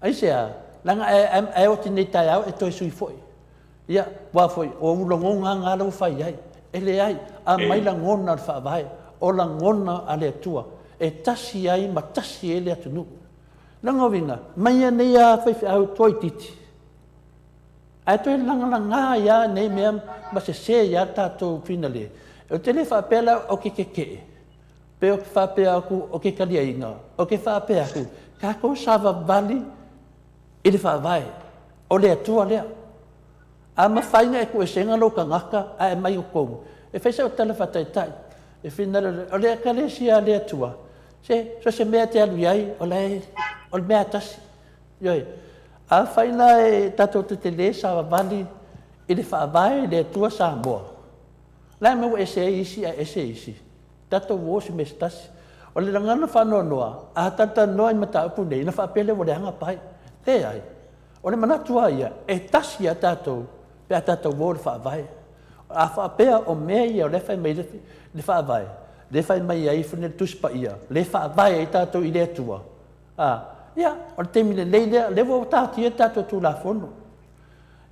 Aisea? Leaga e oti nei taeao e toe sui foi. Ia, aua foi, o ou lagona lava na ua fai ai. E leai, aumai lagona o le Faavae, o lagona a le Atua, e tasi ai ma tasi ai le atunuu. Lona uiga, mai nei lava faifeau toaitiiti, ae toe lagalaga ai lava nei mea ma sese ai lava le tatou finale. Ou te le faapea la ou te tetee, pe ou te faapea atu ou te taliaina, ou te faapea atu, tatou savavali i le Faavae, o le Atua lea. A mafai ona e tuueseina lou tagata ae aumai i totonu, e fai sau tala faataitai, e finagalo, o le Ekalesia a le Atua, se, so o se mea e te alu i ai, o la e, o le mea lava e tasi. Ioe. Afai la e tatou te le savavali i le Faavae i le Atua Samoa, la e maua ese ai isi ae ese isi. Tatou o i se mea se tasi. O le lagona faanoanoa, a talatalanoa i mataupu nei, ona faapea lea ua leaga pae. Leai. O le manatu lava ia, e tasi lava tatou pe a tatou o i le Faavae. A faapea o mea ia o lea e fai mai ai le Faavae, lea e fai mai ai le Tusi Paia, lea e faavae ai tatou i le Atua, a, ia, o le taimi lelei lea, lea ua taatia le tatou Tulafono.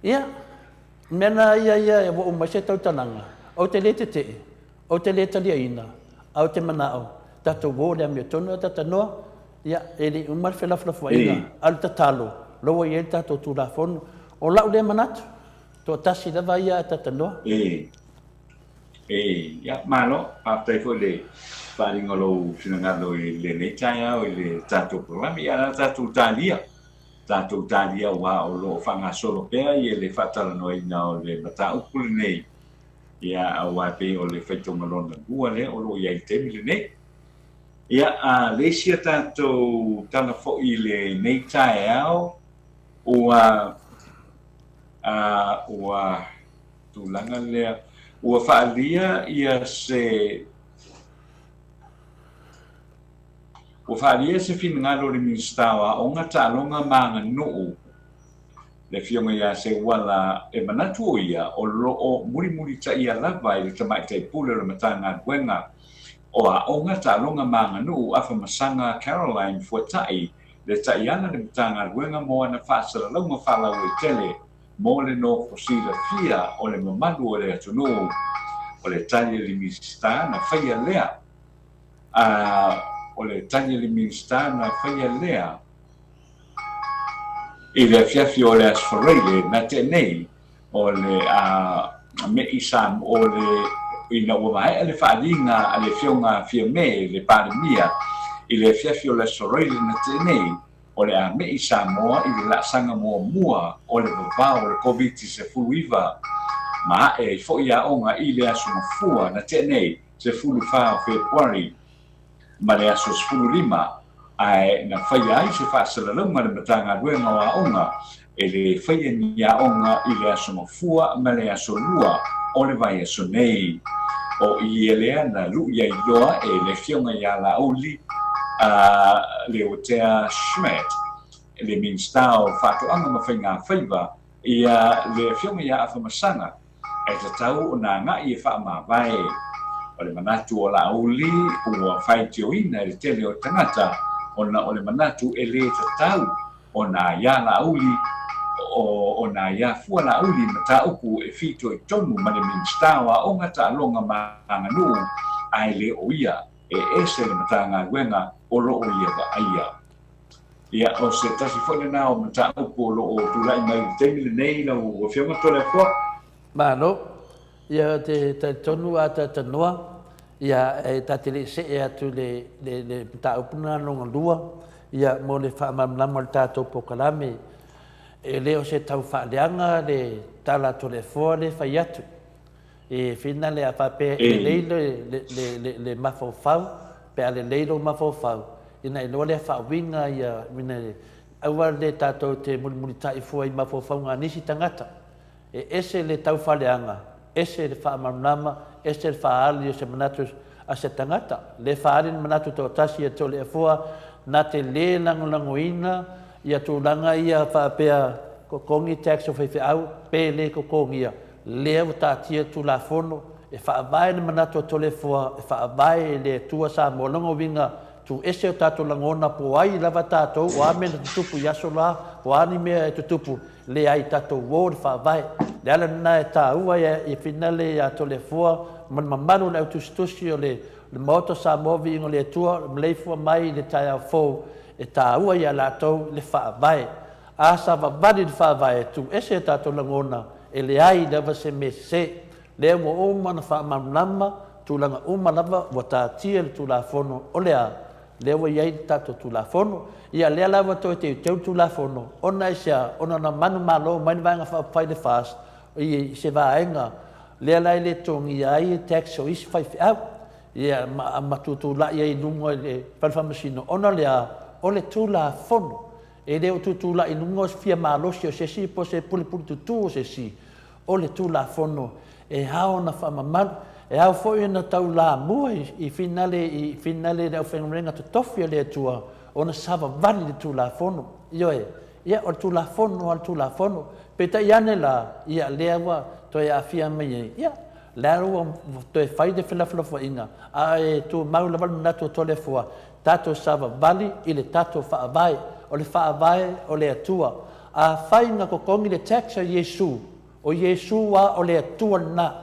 Ia, o le mea lena ia ia ua uma ai se tautalaga, ou te le tetee, Ou te le taliaina, ae ou te manao, tatou o i le amiotonu ae talanoa, ia, e le i uma le felafolafoaiga, a o le tatalo, o la ua i ai le tatou Tulafono. O la'u lea manatu, toatasi lava ia ae talanoa. E, e, ia, malo, faafetai foi le faaaliga o lou finagalo i lenei taeao i le tatou polokalame. Ia, o le a tatou talia, tatou talia aua o lo o faagasolo pea ia le faatalanoaina o le mataupu lenei. Ia, aua e pei o le faitauga lona lua lea o lo o i ai i le taimi lenei. Ia, a le isi a tatou tala foi i lenei taeao, ua, a, ua tulaga lea, ua faaalia ia se, ua faaalia se finagalo o le Minisita o Aoga, Taaloga ma Aganuu, le Afioga ia Seuala e manatu o ia o lo o mulimulitaia lava e le Tamaitai Pule o le Matagaluega o Aoga, Taaloga ma Aganuu Afamasaga Caroline Fuatai le taiala le Matagaluega mo ana faasalalauga faalauaitele mo le nofo silafia o le mamalu o le atunuu. O le tali a le Minisita na faia lea a o le tali a le Minisita na faia lea I le afiafi o le Aso Faraile na tea nei, o le a me'i Sam o le ina ua maea le faaaliga a le Afioga a Fiame le Palemia i le afiafi o le Aso Faraile na tea nei, o le a me'i Samoa i le laasaga muamua o le vavao o le Koviti-19 ma ae ai foi aoga i le Aso Gafua na tea nei, 14 o Fepuari. ma le aso 15, ae na faia ai se faasalalauga a le Matagaluega o Aoga e le faia ni aoga i le aso Gafua ma le aso Lua o le vaiaso nei. O i lea na lu'i ai loa e le Afioga ia Laauli Leotea Schmidt, le Minisita o Faatoaga ma Faigafaiva, ia le Afioga ia Afamasaga, E tatau ona agai e faamavae. O le manatu o Laauli ua faitioina e le tele o tagata ona o le manatu e lē tatau ona aiā Laauli ona aiā fua Laauli mataupu e fitoitonu ma le Minisita o Aoga, Taaloga ma Aganuu ae le o ia e ese le Matagaluega o lo o ia vaaia. Ia, o se tasi foi lena o mataupu o lo o tulai mai i le taimi lenei lau Afioga Toleafoa. Malo. Ia, ou te talitonu a talatalanoa, ia, e ta te le i see atu i le, le, le mataupu lena lona lua, ia, mo le faamalamalama o le tatou polokalame. E le o se tau faaleaga le tala a Toleafoa lea e fai atu. E finale a faapea e lelei le mafaufau, pe a lelei lou mafaufau, ina iloa lea faauiga ia, aua le tatou te mulimulitai fua i mafaufauga a nisi tagata. E ese le taufaaleaga, ese le faamalamalama, ese le faaali o se manatu a se tagata. Le faaali ni manatu toatasi e Toleafoa na te le lagolagoina. Ia tulaga ia faapea totogi tax o faifeau pe le totogia, lea ua taatia le Tulafono e faavae le manatu o Toleafoa e faavae i le Atua Samoa. Lona uiga, tuu ese o tatou lagona po o ai lava tatou, o a mea na tutupu i aso la, po o a ni mea e tutupu, leai, tatou o i le Faavae. O le ala lena e taua ai e finale ia Toleafoa ma le mamalu o le au tusitusi o le Maota o Samoa, viiga o le Atua, maleifua mai i le taeao fou, E taua ia latou le Faavae. A savavali le Faavae, tuu ese o tatou lagona, e leai lava se mea sese. Lea ua uma ona faamalamalama tulaga uma lava ua taatia le Tulafono, o le a? Lea ua i ai le tatou Tulafono. Ia lea la ua toe teuteu le Tulafono, ona aisea? Ona na manumalo mai le Vaega Faaupufai le FAST i se vaega lea la e le totogia ai tax o isi faifeau. Ia, ma, ma tutulai ai i luga i le Fale Faamasino, ona o le a? O le Tulafono. E le o tutulai i luga o se fia malosi o se isi po o se pulepule tutu o se isi. O le Tulafono e ao ona faamamalu, e ao foi ona taulamua i, i finale, i finale i le aufaigaluega totofi a le Atua ona savavali le Tulafono. Ioe, ia o le Tulafono lava o le Tulafono. Peitai ane la, ia lea ua toe aafia mai ai, ia, Lea ua toe fai le felafolafoaiga, a e tumau lava le manatu o Toleafoa, tatou savavali i le tatou Faavae. O le Faavae o le Atua. Afai na totogi le tax a Iesu, o Iesu lava o le Atua lena.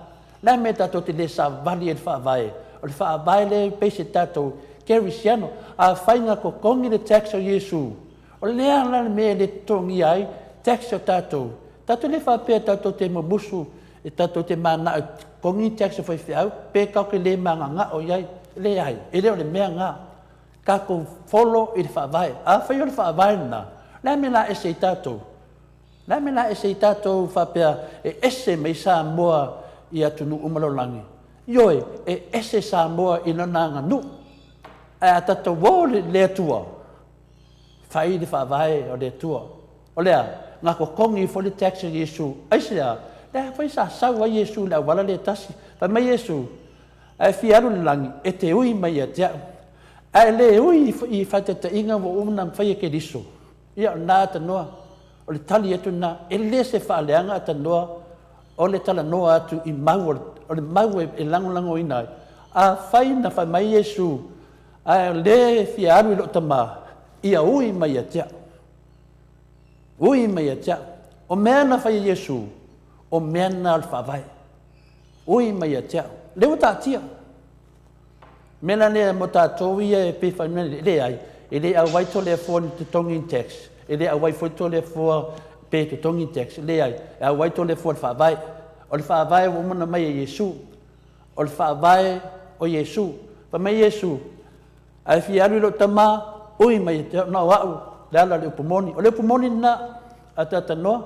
O le a le mea tatou te le savavali ai i le Faavae? O le Faavae lea e base e tatou Kerisiano. Afai na totogi le tax a Iesu, o le a la le mea e le totogia ai tax a tatou? Tatou le faapea tatou te mumusu E tatou te mananao e totogi tax a faifeau pe tatou te le mananao i ai. Leai, e le o le mea lena. Tatou follow i le Faavae. Afai o le Faavae lena, o le a le mea o le a ese ai tatou? O le a le mea o le a ese ai tatou faapea e ese mai Samoa i atunuu uma lalolagi? Ioe, e ese Samoa i lana aganuu. Ae a tatou o i le Atua, Fai le faavae o le Atua. O le a? Na totogi ifo le tax e Iesu. Aisea? Lea foi sa sau ai Iesu i le auala lea e tasi. Fai mai Iesu, A e fia alu i le lagi, e te ui mai ia te au. A e le ui i faataitaiga ua uma ona fai e Keriso, ia o lena atanoa. O le tali atu lena. E le se faaleaga atanoa o le talanoa atu i mau o le mau e lagolagoina ai. Afai na fai mai Iesu, Ae o lea e fia alu i lou tama, ia ui mai ia te au. Ui mai ia te au. O mea na fai e Iesu, o mea na o le faavae. Ui mai ia te au. Lea ua taatia. Mea la lea mo tatou ia e pei fai mai, leai, e le auai Toleafoa ni totogi ni tax, e le auai foi Toleafoa pe totogi ni tax, leai, e auai Toleafoa i le faavae. O le faavae ua uma ona mai e Iesu. O le faavae o Iesu. Fai mai Iesu, A e fia alu i lou tama, ui mai ia te au, na o au le ala o le upu moni. O le upu moni lena a Tatanoa.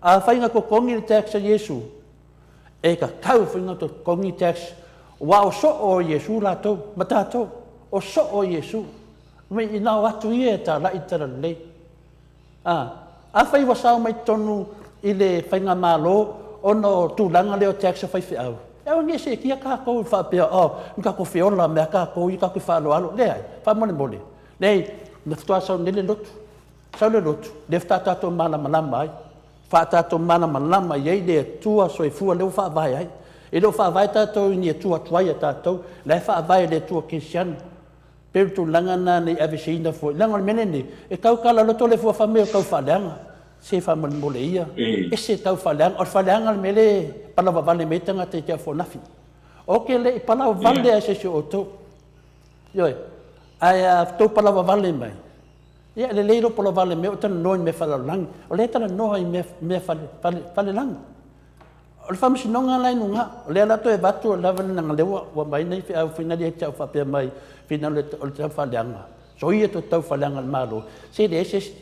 Afai na totogi le tax a Iesu, e tatau foi ona totogi tax, aua o soo o Iesu latou ma tatou. O soo o Iesu. Mai ina o atu ia e talai le talalelei. A, afai ua sao mai totonu i le faigamalo ona o tulaga lea o tax a faifeau, e aua ne i seetia tatou faapea, oh, na tatou feola mea tatou ia tatou te faaaloalo. Leai, faamolemole. Leai, na faatoa sau nei le lotu. Sau le lotu, lea faatoa tatou malamalama ai. Faatoa tatou malamalama i ai le Atua soifua lea ua faavae ai. E le o faavae tatou i ni Atua tuai a tatou, la e faavae e le Atua Kerisiano. Pei o le tulaga lena ne i aveseina foi, leaga o le mea lenei, e tau talaloto le fua fai mai o tau faaleaga. Se faamolemole ia, ese tau faaleaga. O le faaleaga le mea lea e palavavale mai ai tagata i te au fonafi. Ou te le i palavavale lava i se isi o outou. Ioe. Ae a outou palavavale mai, ia e lelei lou palavavale mai ou talanoa i mea falelalolagi. O lea e talanoa i mea, mea fale, fale, falelagi. O le faamasinoga la e i luga, o lea la toe avatu lava leaga lea ua aumai nai feau foi na ia te au faapea mai, finagalo o le taufaaleaga, soia to taufaaleaga a le Malo, se leai se isi,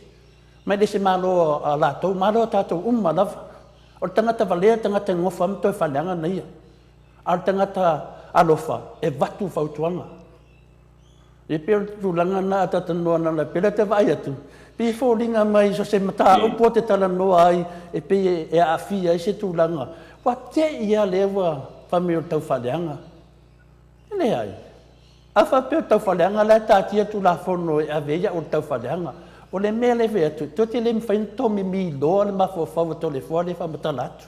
ma e le se Malo a latou, Malo a tatou uma lava. O le tagata valea le tagata e nonofo lava ma toe faaleaga na ia. A o le tagata alofa, e avatu fautuaga. E pei o le tulaga lena a talanoa na pei la te vaai atu, pei e foliga mai so se mataupu o te talanoa ai e pei e aafia ai se tulaga. Ua te i lava lea ua fai mai o le taufaaleaga. E leai. A faapea o le taufaaleaga la e taatia Tulafono e ave ai au o le taufaaleaga. O le mea lea e fai atu, toe te le mafai ona tomimi loa le mafaufau o Toleafoa lea e faamatala atu.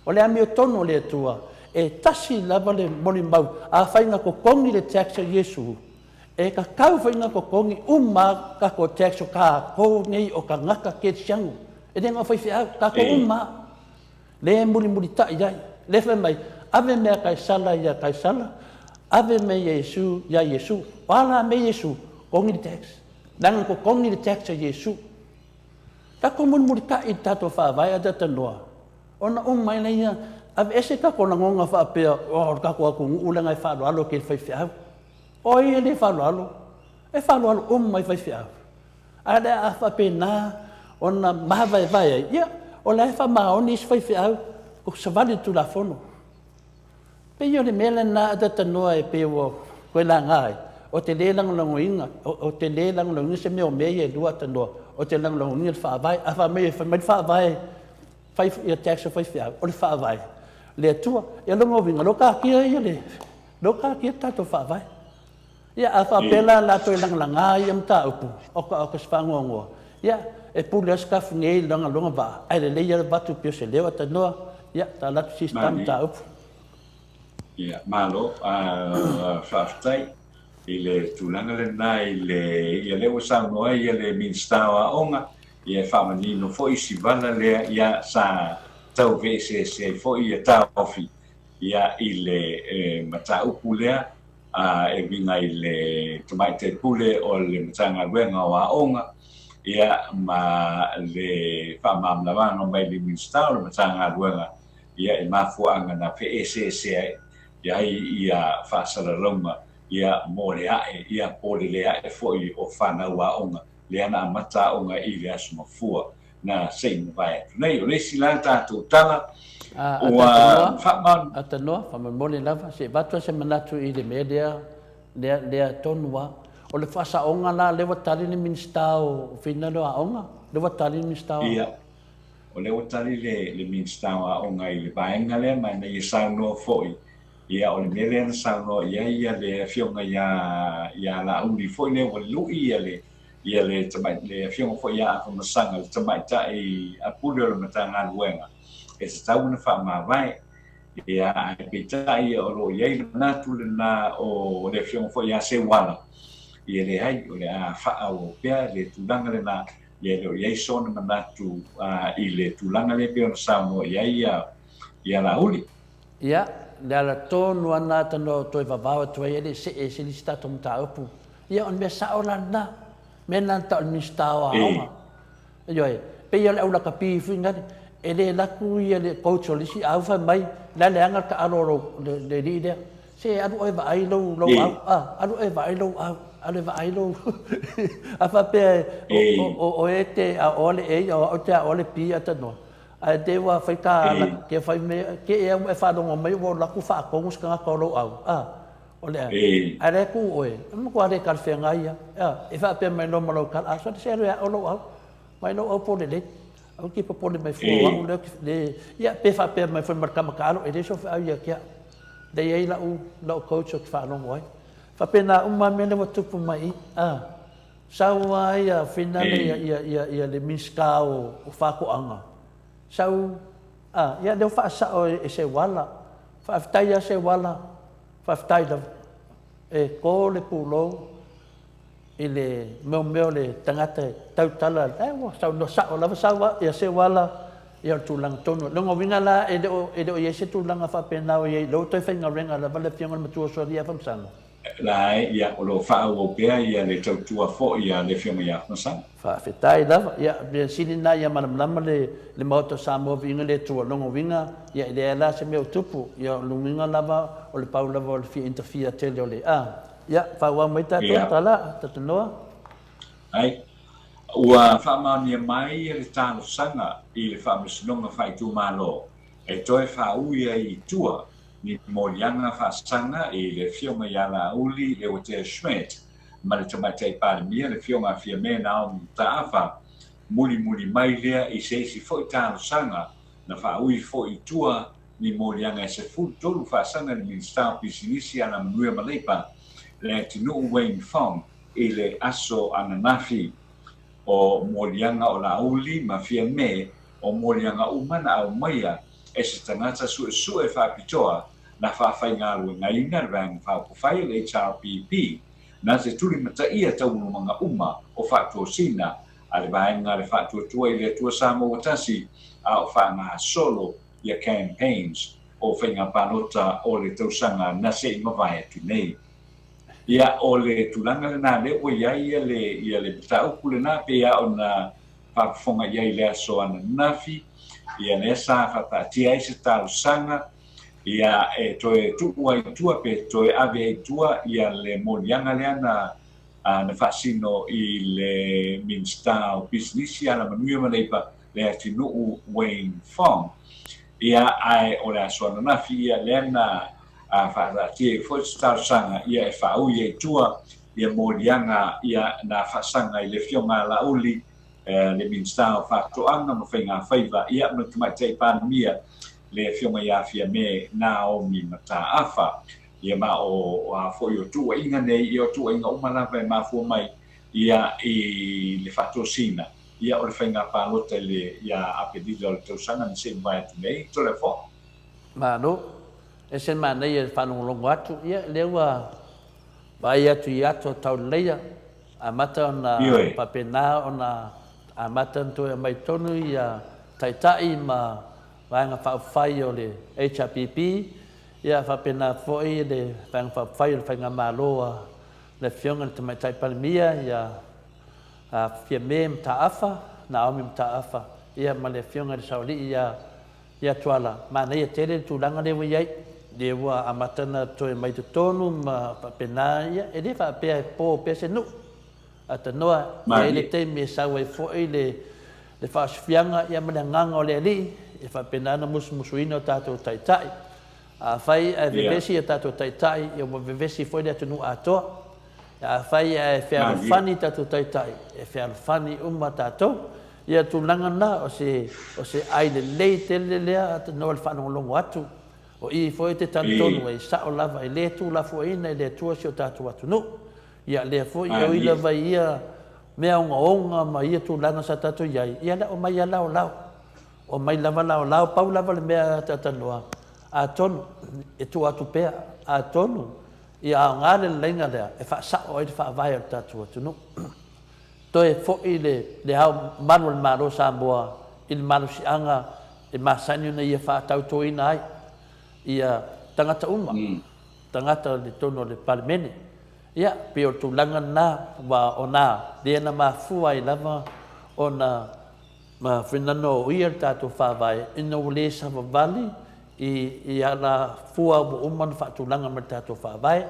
O le amiotonu o le Atua, e tasi lava le molimau, afai na totogi le tax a Iesu, e tatau foi ona totogi uma tatou tax o tatou nei o tagata kerisiano. E le na o faifeau, tatou uma lava. Lea e mulimulitai ai. Lea fai mai, ave mea a Kaisala ia Kaisala, ave mea ia Iesu ia Iesu. O a la mea Iesu? Totogi le tax. Leaga na totogi le tax a Iesu. Tatou mulimulitai i le tatou Faavae ae talanoa, ona uma ai lea, aveese tatou lagona faapea, oh, o le tatou atunuu leaga e faaaloalo i le faifeau. O ai e le faaaloalo? E faaaloalo uma i faifeau. Ae le a faapena ona mavaevae ai, ia, o la e faamaoni isi faifeau, ua savali le Tulafono. Pei o le mea lena a talanoa e pei ua toe laga ai, ou te le lagolagoina, ou te le lagolagoina se mea o mea ia e lua a talanoa, ou te lagolagoina le Faavae. A fai mai, fai mai le Faavae, fai ia tax a faifeau, o le Faavae, le Atua. Ia lona uiga, o lea ua taatia ia le, lea ua taatia le tatou Faavae. Ia, a faapea la o le a toe lagalaga ia mataupu, oka oka se faanoanoa, ia, e pule lava Sikafu nei i lona lona vaa, ae lelei lava le avatu pei o se leo ae talanoa, ia, ta alu atu sista mataupu. Ia, malo, faafetai i le tulaga lena i le, ia lea ua saunoa ai le Minisita o Aoga, ia e faamanino foi si vala lea, ia sa tau veeseese ai foi ia taofi, ia i le mataupu lea, e uiga i le Tamaitai Pule o le Matagaluega o Aoga, ia, ma le faamalamalamaga mai le Minisita o le Matagaluega, ia, i mafuaaga na feeseeseai ai ia faasalalauga, ia, mo le ae, ia, po le le ae foi o fanau aoga, lea na amata aoga i le Aso Mafua na se i mavae atu nei. O le isi la tatou tala, ua faamaonia. Atanoa, faamolemole lava, se i avatu se manatu i le mea lea, lea, lea tonu lava. O le faasaoga la, lea ua tali le Minisita o Finagalo o Aoga? Lea ua tali le Minisita o Aoga? Ia, o lea ua tali le, le Minisita o Aoga i le vaega lea, ma na ia saunoa foi, ia, o le mea lea na saunoa i ai ia le Afioga ia, ia Laauli foi lea ua lui ia le, ia le tamai, le afioga foi ia Afamasaga, le tamaitai apule o le Matagaluega, e tatau ona faamavae. Ia, ae peitai o lo o i ai le manatu lena o le afioga foi ia Seuala, ia leai, o le a faaauau pea le tulaga lena, ia e le o i ai sona manatu i le tulaga lea pei ona saunoa i ai ia Laauli. Ia, le ala tonu lava lena tanoa toe vavao atu ai e le see ese le isi tatou mataupu. Ia, o le mea sao la lena. Mea lena na tau e le Minisita o Aoga. Ioe, pei o le au lakapi foi nale, e le alu atu ia le coach o le isi au fai mai, le a leaga le taalo a lou, le alii lea. Se alu oe e vaai lou, lou au, a, alu oe e vaai lou au, alu e vaai lou, a faapea o oe e te aoa le A, o au ou te aoa le B a tanoa. Ae te i ua fai ta ala, ke fai me, ke ea ua e faalogo mai ua alu atu faatonu se tagata o lou au, a. O le a? Ae la e tu oe, e matua le talafeagai ia. E faapea mai loa ma lau tala, a sole se alu e ao lou au. Mai lou au polelei. Aua te popole mai fua o au lea, le, ia, pe faapea mai foi ma le tama taalo, e leai sou feau ia te au. Lea e i ai lau, lau coach ou te faalogo ai. Faapena uma lava mea lea ua tupu mai i, a. Sau lava ia finale ia, ia, ia, ia le Minisita o, o Faatoaga, sau, a, ia lea ua faasao e, e Seuala. Faafetai lava Seuala. Faafetai lava. E to le pulou i le meomeo o le tagata e tautala, eh, ua saunoa sao lava sau ia Seuala, ia o le tulaga tonu. O lona uiga la, e le o, e le o i ai se tulaga faapena o i ai, o lea ua toe faigaluega lava le Afioga i le Matua o Solia Afamasaga. La e, ia, o lo o faaauau pea ia le tautua foi a le Afioga ia Afamasaga. Faafetai lava. Ia, mea sili lena ia malamalama le, le Maota o Samoa viiga le Atua. O lona uiga, ia e leai la se mea o tupu. Ia, o lona uiga lava, o le pau lava o le fia interfere tele o le, a. Ia, faaauau mai tatou, Ia. tala, Tatanoa. Ai. Ua faamaonia mai le talosaga i le Faamasinoga Faaitumalo e toe faaui ai i tua ni moliaga faasaga i le Afioga ia Laauli Leuatea Schmidt ma le Tamaitai Palemia le Afioga a Fiame Naomi Mataafa, mulimuli mai lea i se isi foi talosaga na faaui foi i tua ni moliaga e 13 faasaga i le Minisita o Pisinisi, Alamanuia ma Leipa, Leatinuu Wayne Fong i le aso ananafi. O moliaga o Laauli ma Fiame, o moliaga uma na aumaia e se tagata suesue faapitoa na faafaigaluegaina le Vaega Faaupufai o le HRPP, na te tulimataia taualumaga uma o faatosina a le Vaega le Faatuatua i le Atua Samoa Ua Tasi a o faagasolo ia campaigns o faiga palota o le tausaga na se i mavae atu nei. Ia, o le tulaga lena lea ua i ai le, ia le mataupu lena pei lava ona faafofoga i ai i le aso ananafi, ia lea sa faataatia ai se talosaga, ia e toe tuu ai i tua pe toe ave ai i tua ia le moliaga lea na na faasino i le Minisita o Pisinisi, Alamanuia ma Leipa, Leatinuu Wayne Fong. Ia, ae o le aso ananafi ia lea na faataatia ai foi se talosaga ia e faaui ai i tua ia moliaga ia na faasaga i le Afioga a Laauli, le Minisita o Faatoaga ma Faigafaiva, ia ma le Tamaitai Palemia, le Afioga ia Fiame Naomi Mataafa. Ia ma o a foi o tuuaiga nei, ia o tuuaiga uma lava e mafua mai ia i le faatosina ia o le faiga palota i le ia Aperila o le tausaga na se i mavae atu nei. Toleafoa. Malo. Ese le manaia i le faalogologo atu, ia lea ua vaai atu i ata o tauleleia, amata ona faapena ona amata ona toe aumai tonu ia Taitai ma Vaega Faaupufai o le HRPP, ia faapena foi le Vaega Faaupufai o le Faigamalo a le Afioga i le Tamaitai Palemia ia Fiame Mataafa, Naomi Mataafa, ia ma le Afioga i le Saoalii ia ia Tuala. Manaia tele le tulaga lea ua i ai, lea ua amata ona toe mai totonu ma faapena, ia e le faapea e po pea se nuu. Atanoa, e i ai le taimi e sau ai foi le le faasifiaga ia ma le agaga o le Alii e faapena ona musumusuina o tatou taitai. Afai ae vevesi a tatou taitai, ia ua vevesi foi le atunuu atoa. Afai ae fealofani tatou taitai, e fealofani uma tatou. Ia tulaga na, o se, o se ai lelei tele lea atonu le faalogologo atu. O i foi e te talitonu ai, sao lava, e le tuulafoaiina e le Atua si o tatou atunuu. Ia lea foi e ui lava i ia mea ogaoga ma ia tulaga sa tatou i ai, ia le omai lava laolao. Omai lava laolao, pau lava le mea talatalanoa, atonu e tuu atu pea, atonu ia aoga le leleiga lea e faasao ai le faavae o le tatou atunuu. Toe foi le Le Ao Mamalu o le Malo o Samoa i le malosiaga e masani ona ia faatautoina ai ia tagata uma, tagata i totonu o le Palemene. Ia, pei o le tulaga lena, aua o na lea na mafua ai lava ona Ma finagalo o ia le tatou Faavae ina ua le savavali i i ala fua ua uma ona faatulaga mai le tatou Faavae.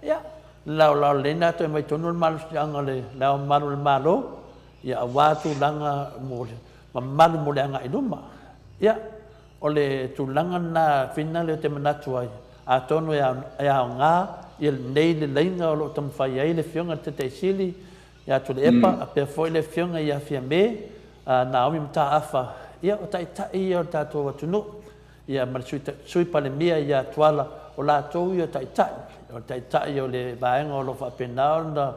Ia, laolao lelei na toe mai tonu le malosiaga o le Le Ao Mamalu o le Malo, ia aua tulaga mo le mamalu mo le agai i luma. Ia, o le tulaga lena finagalo ou te manatu ai, atonu e aoga ia lenei leleiga o lo o taumafai ai le Afioga i le Taitai Sili ia Tuilaepa, faapea foi le Afioga ia Fiame, Naomi Mataafa, ia o taitai ia o le tatou atunuu, ia ma le Sui, Sui Palemia ia Tuala, o latou ia o taitai, o le taitai o le vaega o lo o faapena ona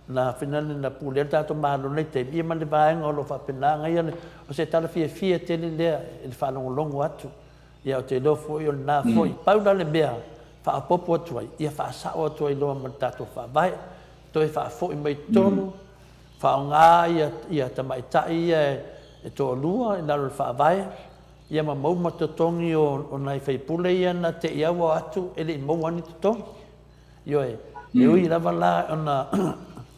na finagalo na pulea le tatou Malo i lenei taimi, ia ma le vaega o lo o faapena ona ia le, o se tala fiafia tele lea i le faalogologo atu. Ia ou te iloa foi o lena foi. Pau la le mea faaopoopo atu ai, ia faasao atu ai loa ma le tatou Faavae. Toe faafoi mai totonu, faaaoga ia, ia tamaitai ia e toalua i lalo o le Faavae, ia ma maua ma totogi o, o nai faipule ia na te i aua atu e le i maua ni totogi. Ioe, e ui lava la ona,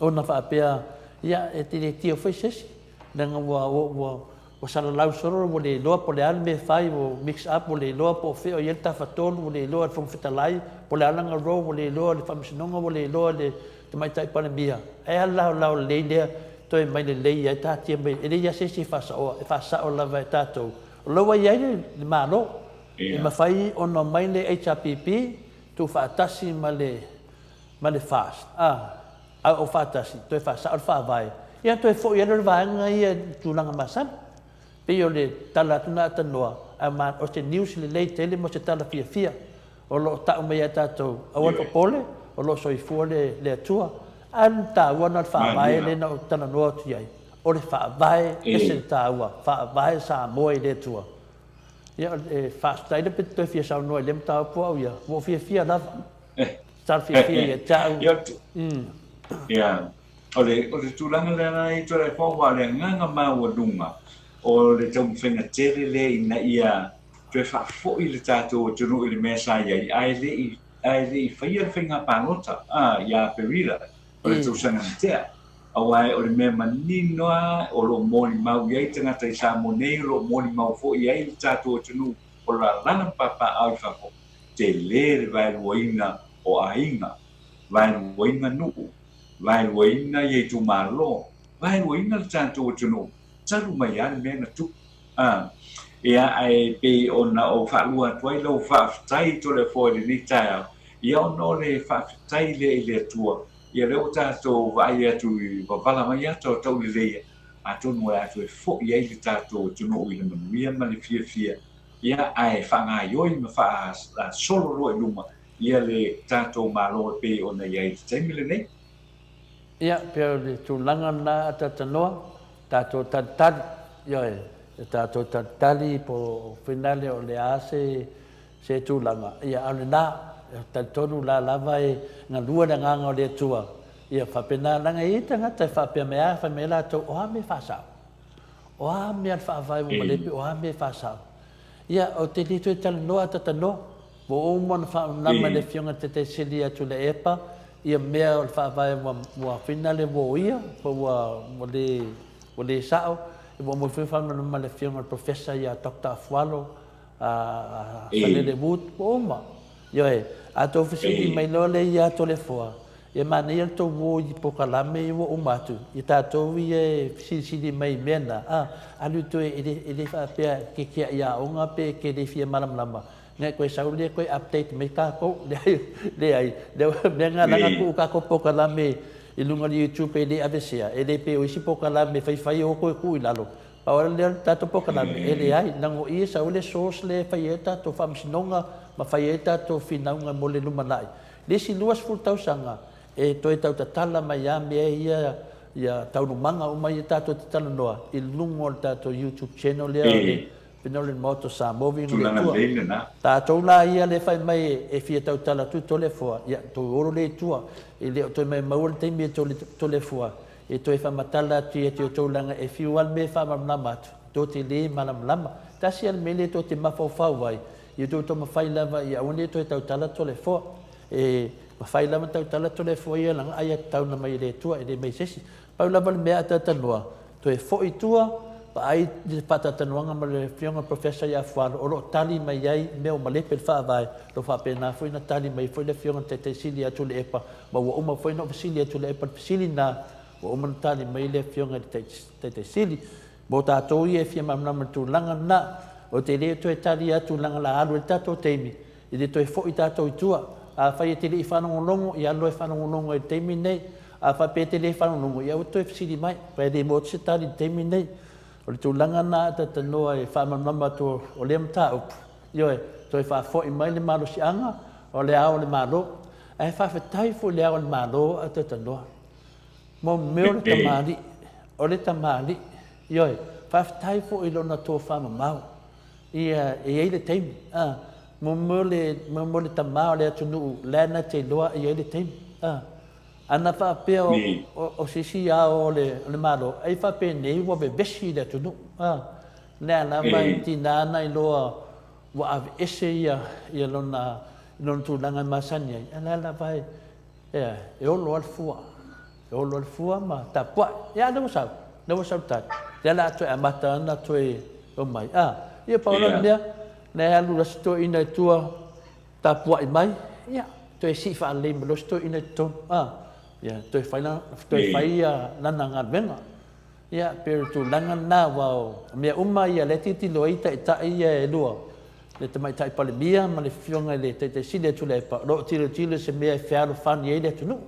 ona faapea, ia e te le tio foi se isi, leaga ua, ua, ua, Ua salalau solo ua le iloa po o le a le mea e fai, ua mix up ua le iloa po o fea o i ai le tafatolu, ua le iloa e le Fofoga Fetalai po o le a lana role, ua le iloa e le Faamasinoga, ua le iloa e le Tamaitai Palemia. Ae a le laolao lelei lea toe mai lelei ai, taatia mai, e leai lava se isi e faasaoa, e faasao lava e tatou. O la ua i ai le Malo, e mafai ona omai le HRPP tuufaatasi ma le ma le FAST, a. A o faatasi, toe faasao le faavae, ia ona toe foi ai lea o le vaega ia i tulaga masani. Pei o le tala atu lena a Tanoa, ae o se news lelei tele ma o se tala fiafia o lo o tau mai ia i tatou, aua le popole, o lo o soifua le Atua. A o le taua lena o le faavae lea na ou talanoa atu i ai. O le Faavae ese le taua, Faavae Samoa i le Atua. Ia, e faafetai lea pe te toe fia saunoa i lea mataupu au ia, ua ou fiafia lava. Sa fiafia ia te au. Ia, o le, o le tulaga lea na i Toleafoa, aua o le agaga maualuga o le taumafaiga tele lea ina ia toe faafoi le tatou atunuu i le mea sa i ai, ae le i, ae le i faia le faiga palota, a, ia Aperila o le tausaga na tea. Aua o le mea manino lava o lo o molimau i ai tagata i Samoa nei, o lo o molimau foi i ai le tatou atunuu o lo o alaala ma papaaao i fafo, tele le vaeluaina o aiga, vaeluaina nuu, vaeluaina ia itumalo, vaeluaina le tatou atunuu, talu mai lava le mea na tupu. A, ia, ae pei ona ou faalua atu ai lau faafetai Toleafoa i lenei taeao, ia ona o le faafetai lea i le Atua, Ia lea ua tatou vaai atu i wavala mai ata o tauleleia, atonu o le a toe foi ai le tatou atunuu i le manuia ma le fiafia, ia ae faagaioi ma faasolo loa i luma ia le tatou Malo e pei ona i ai i le taimi lenei. Ia, pei o le tulaga lena a Tatanoa, tatou talitali, ioe, tatou talitali po o finale o le a se se tulaga, ia, a o lena, e talitonu la lava e galue le Agaga o le Atua, ia faapena, leaga e i ai tagata e faapea mai a, fai mai ai latou, o a mea e faasao? O a mea a le Faavae ua malepe, o a mea e faasao? Ia, ou te le toe talanoa a tatanoa, ua uma ona faamalamalama e le Afioga i le Taitaisili ia Tuilaepa ia mea o le Faavae ua, ua finale ua oia, po ua, ua le, ua le sao, ua uma foi ona faamalamalama e le Afioga i le Professor ia Doctor Afualo, a Salele Wood, ua uma. Ioe, a tou fesili mai loa lea ia Toleafoa, ia manaia le tou o i polokalame ia ua uma atu, ia tatou ia e fesilisili mai i mea na, a, alu toe, e le, e le faapea e te tiai aoga pe e te le fia malamalama, na e toe sau lea toe update mai tatou. Leai, leai, lea mea na leaga tuu tatou polokalame i luga o le YouTube e le aveesea, e le pei o isi polokalame faifai e o toe tuu i lalo. Pau lava lea o le tatou polokalame, e leai, leaga o i e sau ai le source lea e fai ai le tatou faamasinoga ma fai ai tatou finauga mo le lumanai. Le isi 20 tausaga e toe tau tatala mai lava mea ia, ia taualumaga uma ia tatou te talanoa i luga o le tatou YouTube channel lea o le Finole Maota o Samoa Viiga i le Atua. Tatou la ia lea e fai mai e fia tautala atu i Toleafoa, ia toe olo lea i tua, e le o toe maumau le taimi e Toleafoa E toe faamatala atu ia te outou leaga e fiu lava le mea e faamalamalama atu, tou te le malamalama. Tasi lava le mea lea tou te mafaufau ai, ia outou taumafai lava ia aua ne i toe tautala Toleafoa. E mafai lava ona tautala Toleafoa ia leaga ai a tatau na mai e le Atua, e le mai e se isi. Pau lava le mea a talatalanoa, toe foi i tua, vaai le faatalatalanoaga ma le Afioga i le Professor ia Fualo o lo o tali mai ai mea o malepe i le Faavae, o lo o faapena foi ona tali mai foi le Afioga i le Taitai Sili ia Tuilaepa Ma ua uma foi ona ou fesili atu i le epa fesili lena, ua uma ona tali mai le Afioga i le Taitai Sili. Mo tatou ia e fia malamalama i le tulaga lena, ou te le toe tali atu leaga o le a alu ai le tatou taimi, e le toe foi tatou i tua. Afai e te le i faalogologo, ia alu loa e faalogologo ai i le taimi lenei. A faapea e te le faalogologo, ia aua e te toe fesili mai, aua e le maua atu se tali i le taimi lenei. O le tulaga lena a talatalanoa e faamalamalama atu o lea mataupu, ioe, toe faafoi mai le malosiaga o le Ao o le Malo. Ae faafetai foi i le Ao o le Malo a talatalanoa. Mo mea o le tamalii, o le tamalii, ioe, faafetai foi i lona tofa mamao. Ia, e i ai le taimi, a, mo mea o le, mo mea o le tama o le atunuu, la e na te iloa e i ai le taimi, a. Ana faapea o se isi ao o le Malo, ai faapenei ua vevesi le atunuu. A, lea lava e tiga ana iloa ua aveese ia lona tulaga e masani ai, a lea lava e, e olo lava le fua. E olo lava le fua ma tapuai. Ia, a lea ua sau, lea ua sau le tali. Lea o le a toe amata ona toe omai. A, ia pau la le mea, lea e alu si toeaina i tua, Tapuai mai, ia, toe sii faalelei mai loa si toeaina i totonu, a, ia, toe fai lana, toe fai ia lana galuega. Ia, pei o le tulaga lena, aua o mea uma ia lea e tilotilo ai taitai ia e lua, le Tamaitai Palemia ma le Afioga i le Taitai Sili a Tuilaepa, o lo o tilotilo i se mea e fealofani ai le atunuu.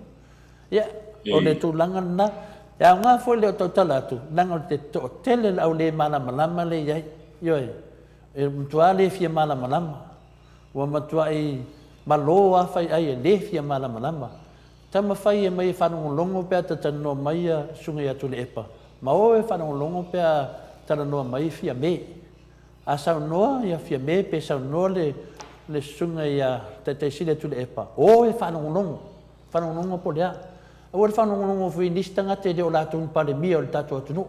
Ia, o le tulaga lena. E aoga foi le o tautala atu, leaga o le toatele o le au le malamalama lea e i ai. Ioe, e matua le fia malamalama. Ua matuai malo lava fai ai e le fia malamalama. Taumafai e mai e faalogologo pe a talatalanoa mai ia Susuga ia Tuilaepa. Ma o e faalogologo pe a talanoa mai Fiame. A saunoa ia Fiame pe saunoa le le susuga ia Taitaisili a Tuilaepa, o e faalogologo. Faalogologo po o le a. Aua le faalogologo foi i nisi tagata e le o latou ni Palemia o le tatou atunuu.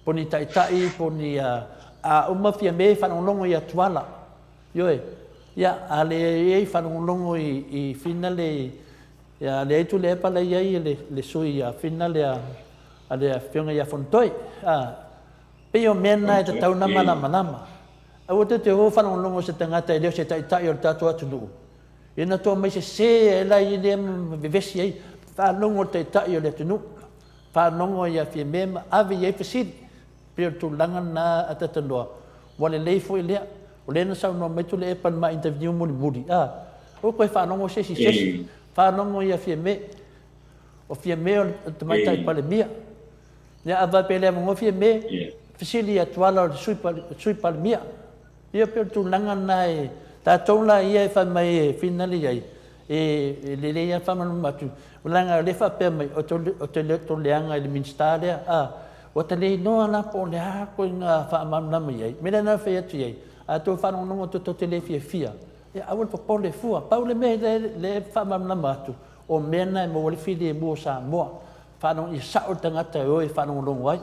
Po o ni taitai, po o ni a uma Fiame e faalogologo ia Tuala. Ioe. Ia, a leai faalogologo i i finale Ia, leai Tuilaepa la e i ai le, le sui finale a, a le afioga ia Fonotoe. A, pei o mea na e tatau ona malamalama. Aua tou te o faalogologo i se tagata e le o se taitai o le tatou atunuu, ina toa mai sese ai la i lea ma vevesi ai. Faalogo i le taitai o le atunuu, faalogo ia Fiame ma ave i ai fesili. Pei o le tulaga lena a Tatanoa, ua lelei foi lea. O lea na saunoa mai Tuilaepa i le ma interview mulimuli, a, aua toe faalogo se isi i se isi. Faalogo ia Fiame. O Fiame o le Tamaitai Palemia. Ia a faapea e le avanoa Fiame, fesili ia Tuala o le Sui Palemia. Ia pei o le tulaga lena e tatou la ia e fai mai e finale i ai, e lelei lava le faamalamalama atu, leaga o lea e faapea mai ou te le o leaga i le Minisita lea, a, ua ta le iloa la po o le a ituaiga faamalamalama i ai. O le mea lea na fai atu i ai, a outou faalogologo atu tou te le fiafia, ia aua le popole fua. Pau le mea lea e faamalamalama atu, o mea na e maua ai le filemu o Samoa. Faalogo ia sao le tagata e o e faalogologo ai.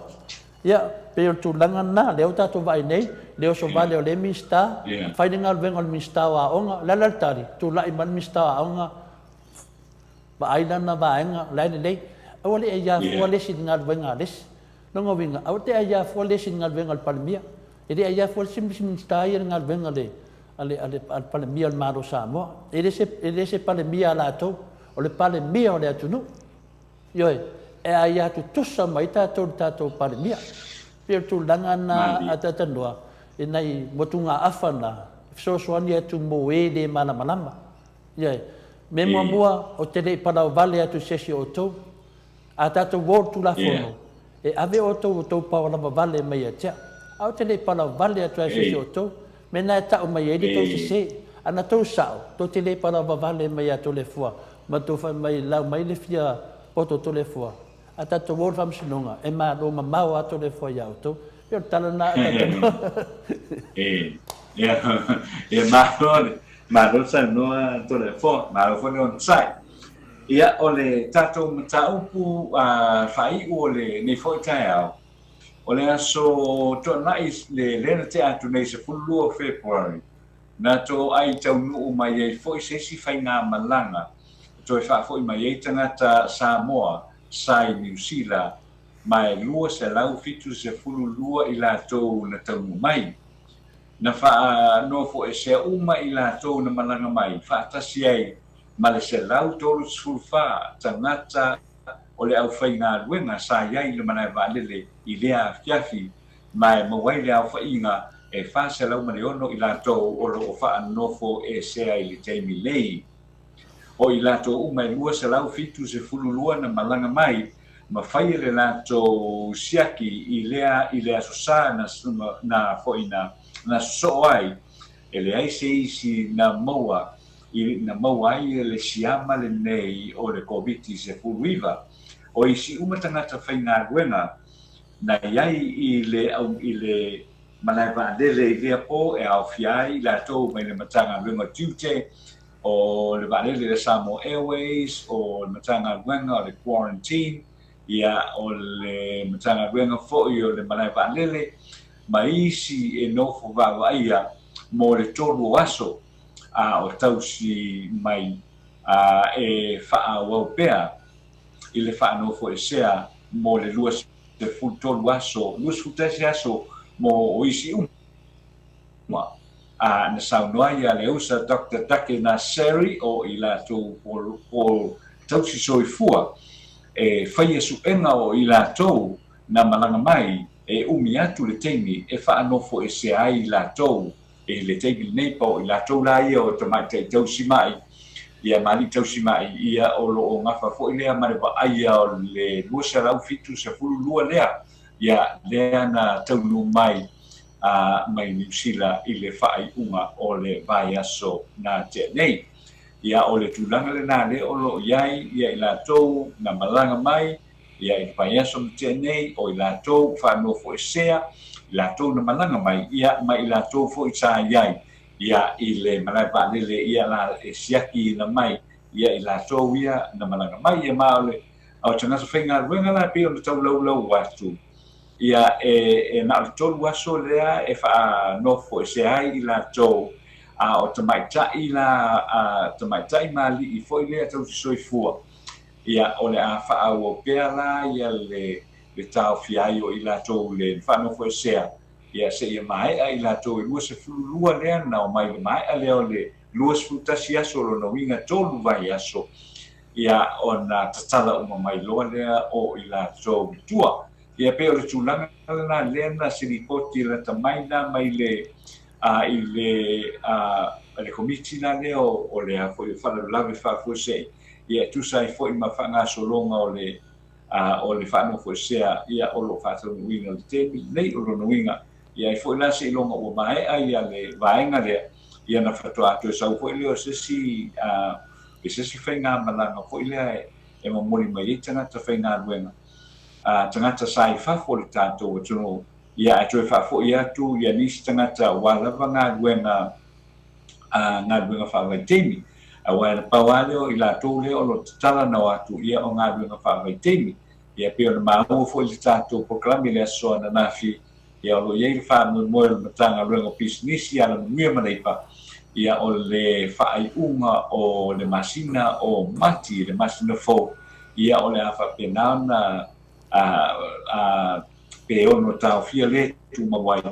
Ia, pei o le tulaga lena, lea ua tatou vaai nei, le oso vale o lea Minisita, fai le galuega o le Minisita o Aoga, o le a la le tali? Tulai mai le Minisita o Aoga, vaai lana vaega, o la e lelei. Aua le aia fua le isi i le galuega a le isi. Lona uiga, aua te aia fua le isi i le galuega a le Palemia. E le aia fua le isi Minisita ia i le galuega a le, a le, a le, a le Palemia o le Malo o Samoa. E le se, e le se Palemia a latou, o le Palemia o le atunuu. Ioe, e aia tutusa mai tatou i le tatou Palemia. E pei o le tulaga lena a Tatanoa i nai motugaafa na, e fesoasoani atu mo e le malamalama. Ioe. Mea muamua, ou te le i palaovale atu i se isi o outou. A tatou o i le Tulafono, e ave outou o outou paolavavale mai ia te au. Ae ou te le i palaovale atu lava i se isi o outou. Mea na e tau mai ai le tou sese. A na tou sao, tou te le palavavale mai ia Toleafoa ma tou fai mai lau mai le fia poto Toleafoa. A tatou o i le faamasinoga, e malo mamao lava Toleafoa ia outou. Pei o le tala lena a tatou. E, e malo le, malo le saunoa Toleafoa, malo foi le onosai. Ia, o le tatou mataupu faaiu o lenei foi taeao, O le aso Toonai le lea na tea atu nei 12 o Fepuari, na toai taunuu mai ai foi se isi faigamalaga e toe faafoi mai ai tagata Samoa sa i Niu Sila ma e 272 i latou na taunuu mai. Na faanofoesea uma i latou na malaga mai faatasi ai ma le 134 tagata o le aufaigaluega sa i ai i le malae vaalele i lea afiafi, ma e maua ai le aofaiga e 406 i latou o lo o faanofoesea i le taimi nei. O i latou uma e 272 na malaga mai ma faia le latou siaki i lea i le Aso Sa na na foi na na sosoo ai, e leai se isi na maua i na maua ai e le siama lenei o le Koviti-19. O isi uma tagata faigaluega na i ai i le i le malae vaalele i lea po e aofia ai i latou mai le Matagaluega o Tiute, o le vaalele le Samoa Airways, o le Matagaluega o le Quarantine, ia o le Matagaluega foi o le malae vaalele, ma isi e nofo vaavaaia mo le tolu o aso. a o tausi mai a e faaauau pea i le faanofoesea mo le 23 aso, 21 aso mo isi uma. A na saunoa ai a le usa Doctor Dake Naseri o i latou po tausi soifua e faia suega o i latou na malaga mai e umi atu le taimi e faanofoesea ai i latou I le taimi lenei, po o i latou la ia o tamaitai tausimai, ia ma alii tausimai, ia o lo o gafa foi lea ma le vaaia o le 272 lea, ia lea na taunuu mai a mai Niu Sila i le faaiuga o le vaiaso na tea nei. Ia o le tulaga lena lea o lo o i ai ia i latou na malaga mai. Ia, i le vaiaso na tea nei, o i latou faanofoesea, i latou na malaga mai, ia, ma i latou foi sa i ai, ia, i le malae vaalele, ia, la e siakiina mai, ia, i latou ia na malaga mai. Ia, ma o le, o tagata faigaluega la e pei ona taulaulau atu, ia, e, e na o le tolu aso lea e faanofoesea ai i latou, a o tamaitai la, a tamaitai ma alii foi lea tausisoifua, Ia, o le a faaauau pea la ia le le taofia ai o i latou le faanofoesea, ia, seia maea i latou e 22 lea na omai i le maea lea o le 21 aso, o lona uiga tolu vaiaso, ia, ona tatala uma mai loa lea o i latou i tua. Ia, pei o le tulaga lena lea na se lipoti lata mai la mai le a i le a le Komiti la lea o o le a foi o Faalavelave Faafuasei, ia e tusa ai foi ma faagasologa o le a o le faanofoesea ia o lo o faataunuuina i le taimi lenei. O lona uiga, ia ai foi la seiloga ua maea ia le vaega lea, ia na faatoa toe sau foi lea o se isi a se isi faigamalaga foi lea e momoli mai ai tagata faigaluega a tagata sa i fafo o le tatou atunuu, ia ae toe faafoi atu ia nisi tagata aua lava galuega a galuega faavaitaimi. Aua e pau lava lea o i latou lea o lo o tatala na o atu ia o galuega faavaitaimi. Ia pei ona maua foi i le tatou polokalame i le aso ananafi, ia o lo o i ai le faamoemoe o le Matagaluega o Pisinisi, Alamanuia ma Leipa, ia o le faaiuga o le masina o Mati, le masina fou, ia o le a faapena ona a, a, pe ono taofia le tumau ai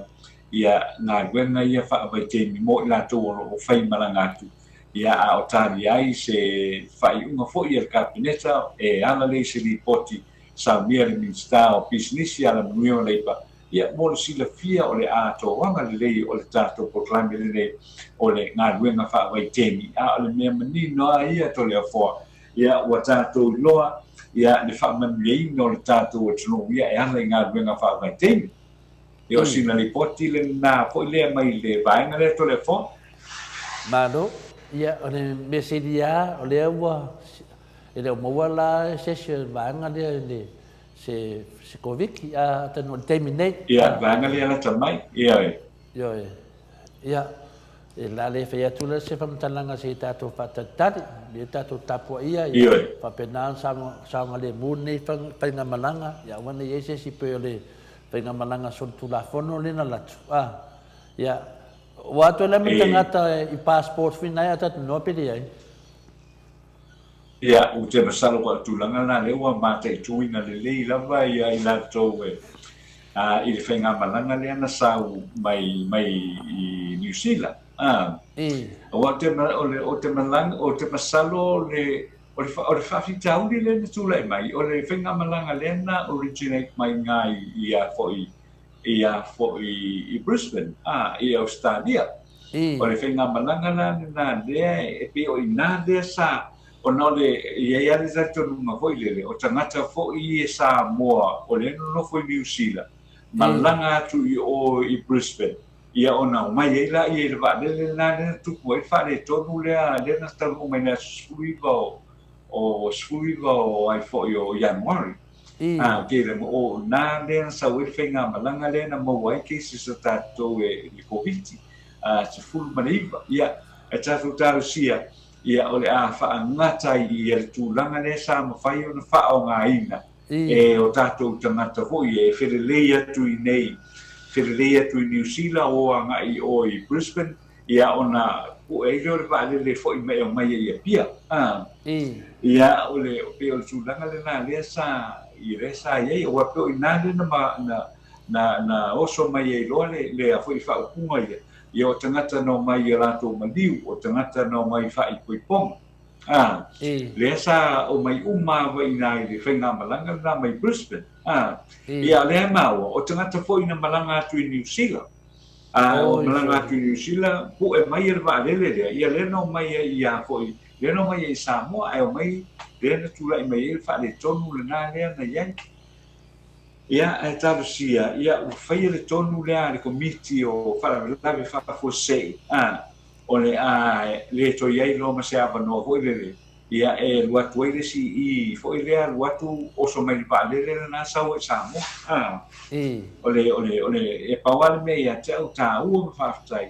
ia galuega ia faavaitaimi mo i latou o lo o fai malaga atu, ia a o talia ai se faaiuga foi a le Kapeneta e ala lea i se lipoti saunia e le Minisita o Pisinisi, Alamanuia ma Leipa, ia mo le silafia o le atoaga lelei o le tatou polokalame lenei o le galuega faavaitaimi. A o le mea manino lava ia Toleafoa, Ia, ua tatou iloa, ia, le faamanuiaina o le tatou atunuu, ia, e ala i galuega faavaitaimi. Ia, o sina lipoti lena foi lea mai le vaega lea, Toleafoa. Malo. Ia, o le mea sili lava, o lea ua, e le o maua la se isi o le vaega lea i le, se, se Koviti, a, atonu o le taimi nei. Ia, le vaega lea lata mai, ioe. Ioe. Ia, e la le fai atu la se faamatalaga se i tatou faatalitali, ia tatou tapuaia, ia faapena ona saogalemu lenei faigamalaga, ia aua ne i i ai se isi pei o le faigamalaga solitulafono lea na alu atu. A, ia, ua atu ai la ma le tagata i passport foi na e a tatou noa pe leai. Ia, ou te masalo koa tulaga la lea ua mataituina lelei lava ia i latou e a i le faigamalaga lea na sau mai mai i Niu Sila. A, aua ou te o le ou te malaga ou te masalo o le o le o le faafitauli lea na tulai mai, o le faigamalaga lea na originate mai iga i a foi i a foi i Brisbane, a, i Ausetalia. O le faigamalaga la lena lea e pei o i ina lea sa, ona o le, e i ai lava le talitonuga foi lele, o tagata foi ia Samoa o lea e nonofo i Niu Sila, malaga atu i o i Brisbane, ia ona omai ai laia i le vaalele lena lea na tupu ai le faaletonu lea, lea na taunuu mai i le aso 19 o, o 19 o ai foi o Ianuari. A, ok, le, o na lea na sau ai le faigamalaga lea na maua ai cases a tatou e le Koviti 19. Ia, e tatou talosia, ia, o le a faagata ai i le tulaga lea sa mafai ona faaaogaina e o tatou tagata foi e felelei atu i nei, felelei atu i Niu Sila o agai i o i Brisbane, Ia, ona pue ai lea o le vaalele e foi mai e omai ai i Apia. A. Ia, o le, pei o le tulaga lena lea sa, i lea sa i ai, aua pei o i ina lea na, na, na, na oso mai ai loa le, le a foi faaupuga ia, ia o tagata na omai i a latou maliu, o tagata na omai i faaipoipoga. A. Lea sa omai uma lava i ina i le faigamalaga lena mai Brisbane. A. Ia, o lea e maua, o tagata foi na malaga atu i Niu Sila. A ua malaga atu i Niu Sila, pu'e mai e le vaalele lea, ia lea na omai ai ia foi, lea na omai ai i Samoa, ae omai lea na tulai mai ai le faaletonu lena lea na i ai. Ia, ae talosia, ia ua faia le tonu lea a le Komiti o Faalavelave Faafuasei, a, o le a le toe i ai loa ma se avanoa foi lele. Ia, e alu atu ai le isi i foi lea alu atu oso mai le vaalele lena sau ai i Samoa. A, o le, o le, o le, e pau lava le mea ia te au taua ma faafetai,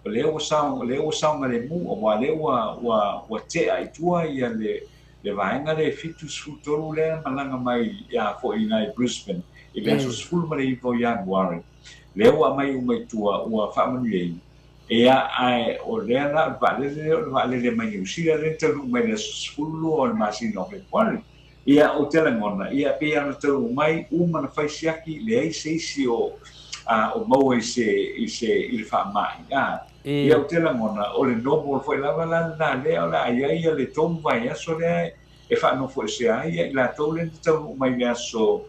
o lea ua sao, o lea ua saogalemu, aua o lea ua, ua, ua tea i tua ia le, le vaega lea e 73 lea na malaga mai ia foi i ina i Brisbane i le aso 19 o Ianuari, lea ua aumai uma i tua ua faamanuiaina. Ia, ae o lea la o le vaalele lea o le vaalele mai Niu Sila lea na taunuu mai i le aso 12 o le masina o Fepuari. Ia, ou te lagona, ia, pei lava ona taunuu mai, uma ona fai siaki, leai se isi o, a, o maua i se, i se, i le faamai, a. Ia, ou te lagona, o le normal foi lava la lena lea o le a i ai ia le tolu vaiaso lea e faanofoesea ai ia i latou lea na taunuu mai i le aso,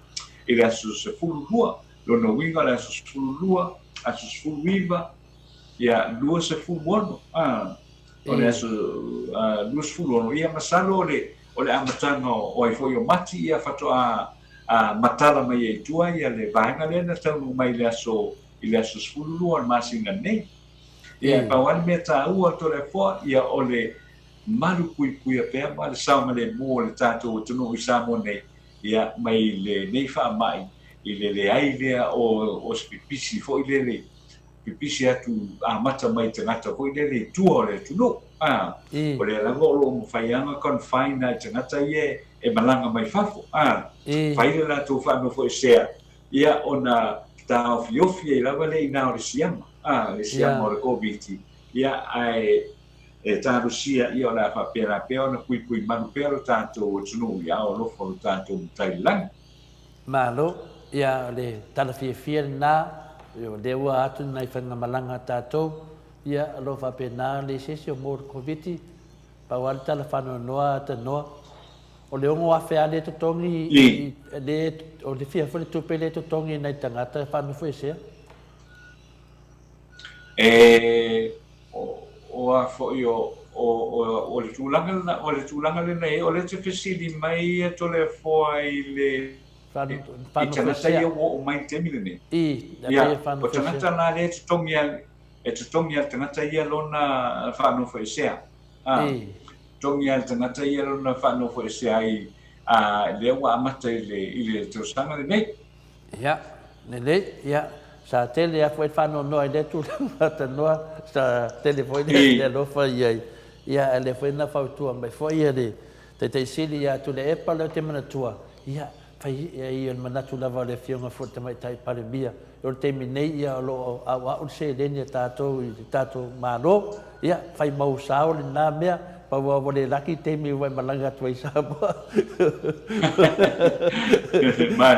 i le aso 12. Lona uiga o le aso 12, aso 19, ia 26, a, o le aso 26, ia masalo o le, o le amataga o ai foi o Mati, ia faatoa a, matala mai ai i tua ia le vaega lea na taunuu mai i le aso, i le aso 12 o le masina nei. Ia, e pau lava le mea taua o Toleafoa, ia o le malupuipuia pea ma le saogalemu o le tatou atunuu i Samoa nei, ia, mai lenei faamai i le leai lea o se pipisi foi lele, pipisi atu amata mai tagata foi lele i tua o le atunuu. A, o lea lava o lo o mafai lava ona confine nai tagata ia e malaga mai fafo. A, fai le latou faanofoesea, ia, ona taofiofi ai lava lea i ina o le siama, a, le siama o le Koviti, ia, ae e talosia, ia o le a faapena pea ona puipui malu pea lo tatou atunuu i ao alofa o lo tatou Matai i le Lagi. Malo, ia o le tala fiafia lena, o lea ua atu nai faigamalaga a tatou, ia o lo o faapena le eseese o mo le Koviti, pau lava le tala faanoanoa a tanoa, o le 6,000 lava lea e totogi i, le, o le fia foi le tupe lea e totogi e nai tagata e faanofoesea? E, o a foi o, o, o, o le tulaga lena, o le tulaga lena e, o lea te fesili mai ia Toleafoa i le, i tagata ia ua oo mai i le taimi lenei. Ia, o tagata la lea e totogi a, e totogi a le tagata ia lona faanofoesea. A, totogi a le tagata ia lona faanofoesea ai, a, lea ua amata i le, i le tausaga lenei. Ia, lelei, ia, sa tele lava foi le faanoanoa i lea tulaga tanoa, sa tele foi le alofa i ai, ia, a o lea foi na fautua mai foi le Taitai Sili ia Tuilaepa lea ou te manatua, ia, fai ai o le manatu lava o le Afioga foi i le Tamaitai Palemia, o le taimi nei, ia, o lo o auau le seleni a tatou i le tatou Malo, ia, fai mau sao lena mea, pau lava ua le laki le taimi ua e malaga atu ai i Samoa.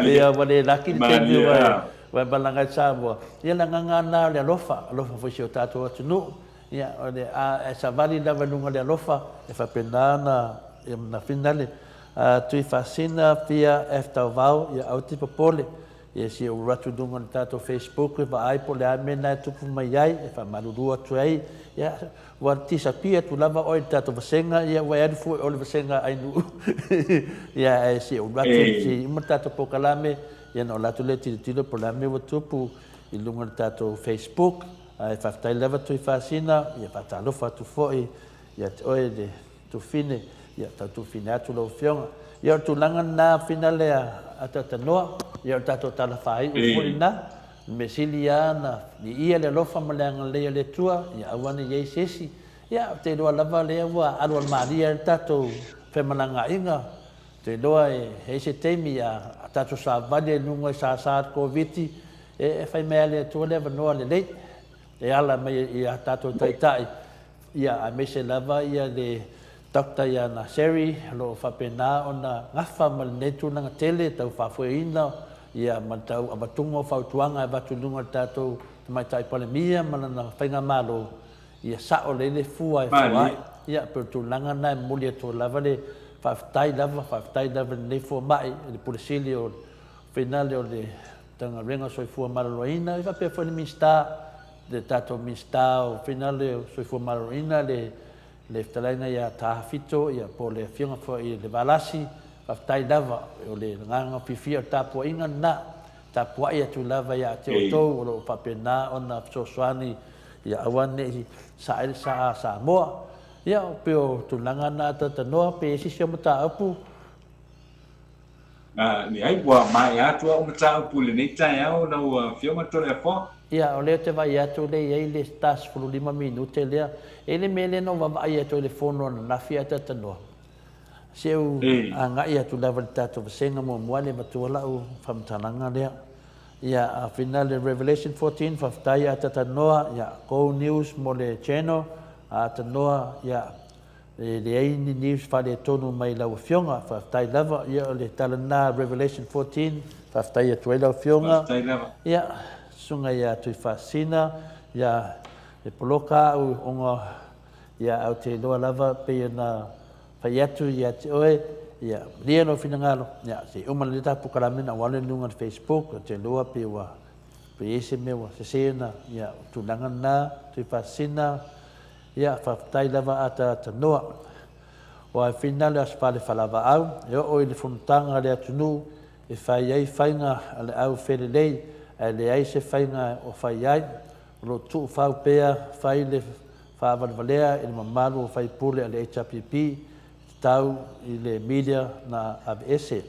Ia, ua le laki le taimi ua e malaga ai i Samoa. Ia, le agaga lava lena o le alofa, alofa foi i si o tatou atunuu. Ia, o le a e savali lava i luga o le alofa, e faapena ona, ia, na finale. Tuifasina Fia F. Tauvao, ia aua te popole. Ia si ou alu atu i luga o le tatou Facebook e vaai po o le a le mea lena e tupu mai ai, e faamalulu atu ai, ia, ua disappear atu lava oe i le tatou vasega, ia ua e alu fua i o i le vasega a Ainuu. Ia, ae si ou alu atu, se i uma le tatou polokalame, ia ona ou alu atu lea e tilotilo po o le a le mea ua tupu i luga o le tatou Facebook. Ae faafetai lava Tuifasina, ia faatalofa atu foi ia te oe le Tufine, ia tau tufine atu lau Afioga. Ia o le tulaga lena finale a Tatanoa, ia o le tatou tala faaiu foi lena. O le mea sili lava ona viia le alofa ma le agalelei o le Atua, ia aua ne i i ai se isi. Ia ou te iloa lava lea ua alualu malie ai le tatou femalagaaiga. Ou te iloa e i ai se taimi a tatou savali ai i luga i sasa le Koviti, e fai mai lava le Atua le avanoa lelei e ala mai i a tatou taitai. Ia, aemaise lava ia le Doctor ia Naseri o lo o faapena ona gafa ma lenei tulaga tele tau faafoeina ia ma le tau avatuga o fautuaga e avatu i luga o le tatou Tamaitai Palemia ma lana Faigamalo, ia sao lelei le fua e fua ai. Ia, pei o le tulaga lena e momoli atu lava le faafetai lava, faafetai lava i lenei fomai, i le Pule Sili o le Finale o le Matagaluega o Soifua Maloloina, ia faapea foi le Minisita le tatou Minisita o Finale o Soifua Maloloina, le le fetalaiga ia Tahafito, ia po o le Afioga foi i le Valasi, faafetai lava, o le agaga fiafia o le tapuaiga lena, tapuai atu lava ia te outou o lo o faapena ona fesoasoani ia aua ne i sae le sa a Samoa. Ia, pei o tulaga na talatalanoa pe i ai se isi au mataupu. Leai, ua maea atu au mataupu i lenei taeao lau Afioga Toleafoa. Ia, o lea ou te vaai atu o lea e i ai le ta 15 minute lea. E i ai le mea lea na ou vaavaai atu ai i le fono ananafi ae talatalanoa. Se i ou agai atu lava i le tatou vasega muamua lea e avatua lau faamatalaga lea. Ia, a finale Revelation 14, faafetai a talatalanoa, ia, go news mo le channel, a talanoa, ia, E leai ni news faaletonu mai lau Afioga. Faafetai lava. Ia o le tala lena Revelation 14. Faafetai atu ai lau Afioga. Faafetai lava. Ia, Susuga ia Tuifaasisina, ia e poloka au ona ia au te iloa lava pei ona fai atu ia te oe, ia malie lou finagalo, ia se i uma lelei ta polokalame ona ou alu lea i luga o le Facebook, ou te iloa pei ua pei e i ai se mea ua sese ona, ia o tulaga lena Tuifaasisina. Ia, faafetai lava ataata noa. Ua aefina le Aso Fale Falavaau e oo i le fonotaga a le atunuu e fai ai faiga a le au felelei ae leai se faiga o fai ai. O lo o tuufau pea fai le faavalevalea i le mamalu o faipule a le HRPP e tatau i le media na aveese.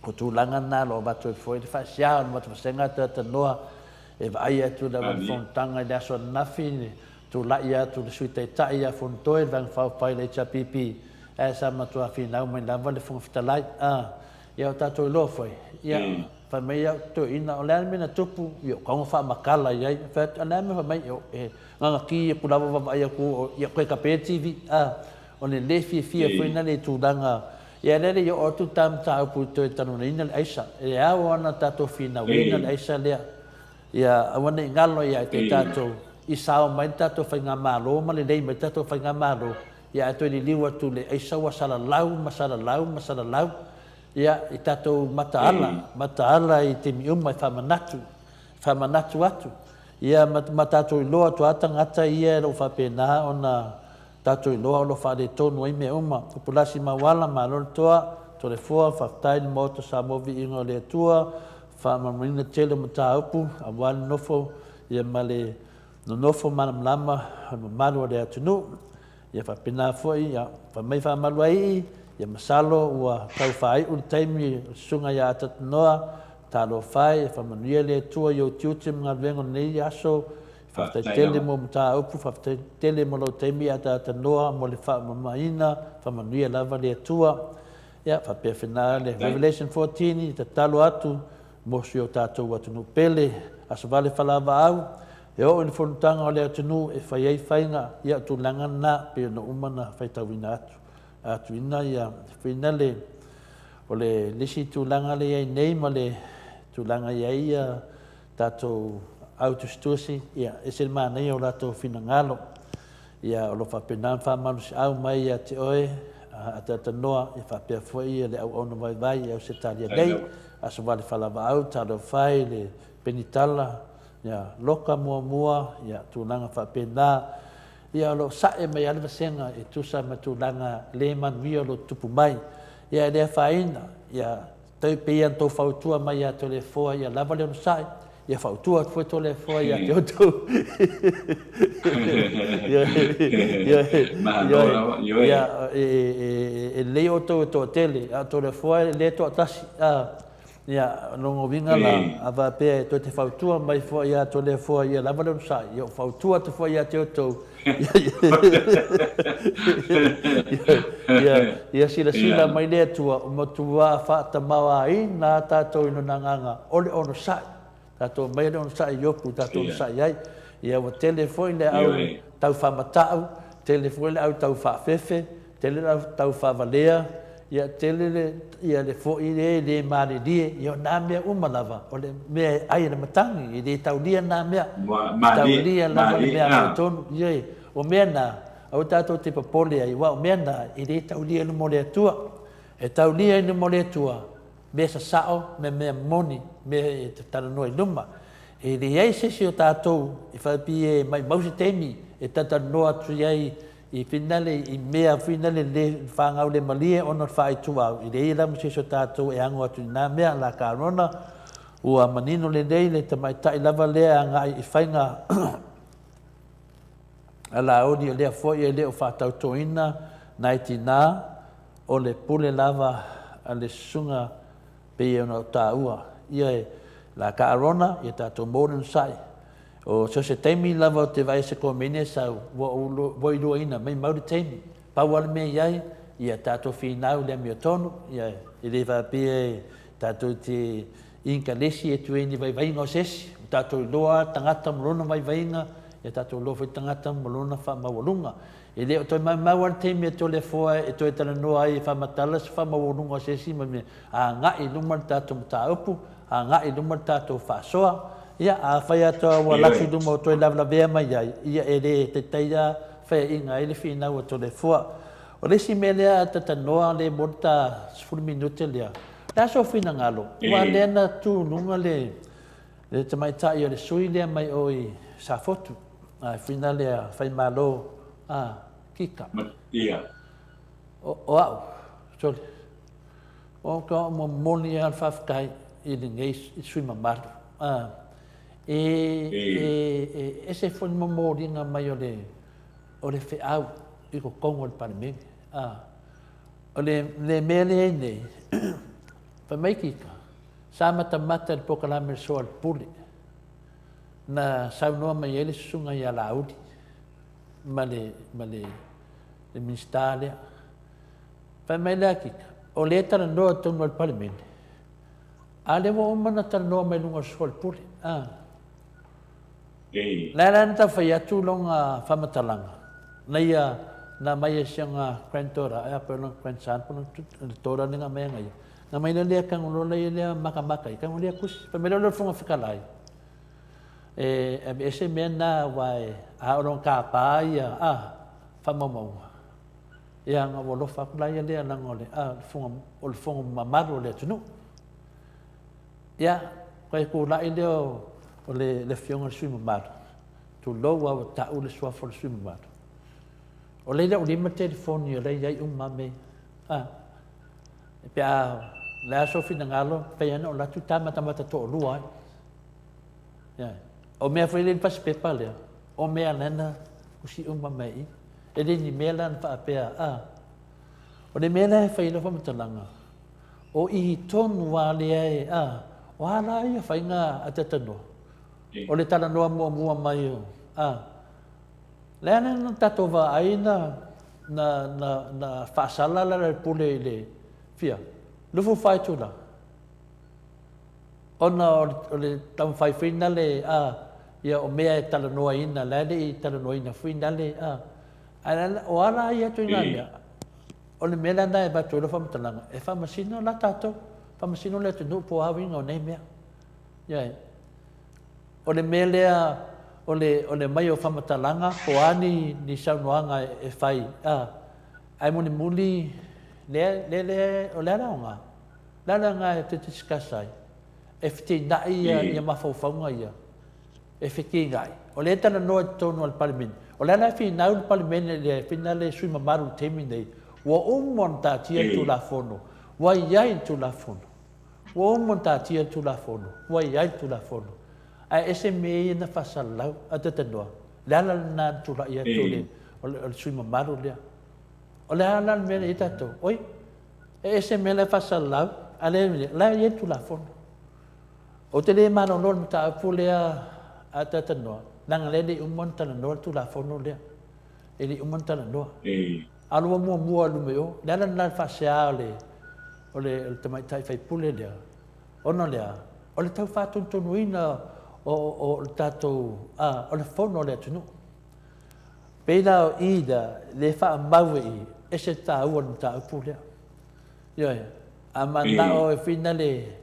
O tulaga na o lo o avatu ai foi le faasia o le matou vasega talatalanoa e vaai atu lava i le fonotaga i le aso ananafi, tulai atu le Sui Taitai ia Fonotoe, le Vaega Faaupufai a le HRPP, ae sa matua finau mai lava le Fofoga Fetalai. A, ia o tatou iloa foi, ia, fai mai au toeaina, o le a le mea na tupu? Ia, o tago faamatala i ai. Fai atu, a o le a le mea fai mai? E gagati atu lava vaavaai atu, ia toe tape le TV. A, o le le fiafia foi lena i le tulaga Ia lea le i oo atu ta mataupu i toe talanoaina le aisa. E ao ona tatou finauina le aisa lea. Ia aua ne i galo ia te tatou i sao mai le tatou faigamalo ma lelei mai le tatou faigamalo, ia ae toe liliu atu le aisa ua salalau ma salalau ma salalau. Ia i tatou mataala, mataala i taimi uma e faamanatu, faamanatu atu. Ia ma tatou iloa atu lava tagata ia e le o faapena ona Tatou iloa o lo o faaletonu ai mea uma. Tupulasi Mauala, malo le toa, Toleafoa, faafetai i le Maota Samoa Viiga o le Atua, faamalamalamaina tele o mataupu aua le nofo ia ma le nonofo malamalama o le mamalu o le atunuu. Ia faapena foi, ia fai mai faamaluaii, ia masalo ua tau faaiu le taimi o le Susuga ia Atatanoa, talofa e, faamanuia le Atua i ou tiute ma galuega o lenei aso, Faafetai tele mo mataupu, faafetai tele mo lou taimi ataatanoa mo le faamamaina, faamanuia lava le Atua. Ia faapea fena le Revelation 14 i tatalo atu mo si o tatou atunuu pele, Aso Vale Falavaau, e oo i le fonotaga o le atunuu e fai ai faiga, ia o tulaga na pei ona uma ona faitauina atu. Atuina ia fina le o le isi tulaga le i ai nei ma le tulaga i ai ia tatou au tusitusi, ia, ese le manaia o latou finagalo. Ia, o lo o faapena ona faamalosiau mai ia te oe, Ataatanoa, ia faapea foi le auauna vaivai i Ausetalia nei, Aso Vale Falavaau, Talofa e, le Penitala, ia, Loka muamua, ia, tulaga faapena. Ia, o lo o sae mai lava le vasega e tusa ma tulaga le manuia o lo o tutupu mai. Ia, e le afaina, ia, Toe pei ona tou fautua mai ia Toleafoa ia lava le onosai, ia fautua atu foi Toleafoa ia te outou. Ia, e lelei outou e toatele, a o Toleafoa e le toatasi. Ia, o lona uiga la, a faapea e toe te fautua mai foi ia Toleafoa ia lava le onosai, ia ou fautua atu foi ia te outou, Ia silasila mai le Atua, ua matua faatamaoaiina a tatou i Lona Agaga o le onosai. Tatou aumaia le onosai i Iopu, tatou onosai ai. Ia ua tele foi le au tau faamatau, tele foi le au tau faafefe, tele le au tau faavalea, ia tele le, ia le foi e le malilie, ia o nā mea uma lava, o le mea e ai e le matagi, e le taulia nā mea. E taulia lava le mea amiotonu. Ioe, o mea nā, aua tatou te popole ai, aua o mea nā, e le taulia i luma o le Atua. E taulia i luma o le Atua, mea sasao ma mea moni, mea e talanoa i luma. E leai se isi o tatou e faapea e maumau se taimi e talatalanoa atu i ai i finale i mea finale le fanau le malie ona o le faaituau, e leai lava se isi o tatou e ano atu i na mea. La Karona, ua manino lelei le tamaitai lava lea e agai i faiga. A Laauli, o lea foi e le o faatautoina nai tinā, o le pule lava a le susuga pei ona ou taua. Ia e la ka Arona, ia tatou maua le onosai. O so o se taimi lava ou te vaai i se komeni e sau, ua ou iloaina, maimau le taimi. Pau lava le mea e i ai, ia tatou finau i le amiotonu, ia e le faapea e tatou te inikalesi e atu ai ni vaivaiga o se isi. Ua tatou iloa lava le tagata ma lona vaivaiga, ia tatou iloa foi le tagata ma lona faamaualuga. E le o toe maumau lava le taimi a Toleafoa e toe talanoa ai e faamatala se faamaualuga o se isi ma mea, agai i luma le tatou mataupu, agai i luma le tatou faasoa. Ia, afai atu ua alu atu i luma ua toe lavelavea mai ai, ia e le taitai lava faiaina ai le finau a Toleafoa. O le isi mea lea a talanoa lea mo le ta 10 minute lea, o le a sou finagalo? Aua lea na tu i luga le le tamaitai o le sui lea mai o i Safotu, a fina lea Faimalo a Kika. Ia. O, o au, sorry. O ka o momoli lava le faafetai i lenei sui mamalu. A, e, e, e ese foi le momoliga mai o le, o le feau i totonu o le Palemene. A, o le, le mea lea i nei, fai mai Kika, sa matamata i le polokalame o le Soalepule, na saunoa mai ai le susuga ia Laauli ma le, ma le, le Minisita lea. Fai mai le Akika, o lea e talanoa i totonu o le Palemene, a lea ua uma ona talanoa mai luga o le Soalepule. A. Ei. La la na tau fai atu lona faamatalaga, na ia na aumai e si ona granddaughter, ae a pe o lona grandson po o lona daughter lea na aumai ana ia. Na aumai lea kagolola ia lea makamaka ia, kagolea kusi. Fai mai lea o le Fofoga Fetalai, e aveese mea na aua e a o lona tapa ia a faamaumauga. Ia na ua alofa atu la ia lea leaga o le a le fofoga o le fono mamalu o le atunuu. Ia, toe tulai lea o le afioga i le sui usufono mamalu, tulou lava ua tau le suafa o le sui usufono mamalu. O lea e le o lima le telefoni o lea e i ai uma lava mea ia. A, pe a, o le a sou finagalo, e mafai lava ona ou alu atu ta matamata toalua ai. Ioe. O mea foi lea i le fasipepa lea, o mea la na tusi uma mai i i. E le ni mea la na faapea, a, o le mea la e fai ai lau faamatalaga, O i tonu lava lea e, a, o a la ia faiga a Tatanoa? O le talanoa muamua mai o, a, le a na tatou vaai na, na, na, na faasala la le pule i le, fia, 24 itula. Ona o le, o le taumafai foi na le, a, ia o mea e talanoaina, la e le i talanoaina foi na le, a, a, o a la ia ituaiga mea? O le mea lena e avatu ai lau faamatalaga, e faamasino la tatou, faamasino le atunuu po o a uiga o nei mea. Ioe. O le mea lea o le, o le aumai o faamatalaga po o a ni, ni saunoaga e fai, a, ae mulimuli, lea, lea, lea, o le a le aoga? O le a le aoga e toe discuss ai? E feteenai ia, ia mafaufauga ia. E fekega'i. O lea e talanoa i totonu o le Palemene. O le a la e finau le Palemene i le finale sui mamalu i le taimi lenei, ua uma ona taatia le Tulafono, ua i ai le Tulafono. Ua uma ona taatia le Tulafono, ua i ai le Tulafono. Ae ese mea ia na faasalalau. A talanoa, le ala lena na tulai atu o le, o le, o le sui mamalu lea. O le a la le mea lea i ai tatou? Oi, e ese mea la e faasalalau, a le, o la e i ai le Tulafono. Ou te le malolo i le mataupu lea a talanoa, leaga lea e le i uma ona talanoa le Tulafono lea. E le i uma ona talanoa. A o le ua muamua i luma i o, le ala lena o le faasea o le, o le, o le tamaitai faipule lea, ona o le a? O le tau faatonutonuina o, o, o le tatou, a, o le fono a le atunuu. Pei la o i lea, le faamau e i, ese le taua o le mataupu lea. Ioe, a mananao e finale,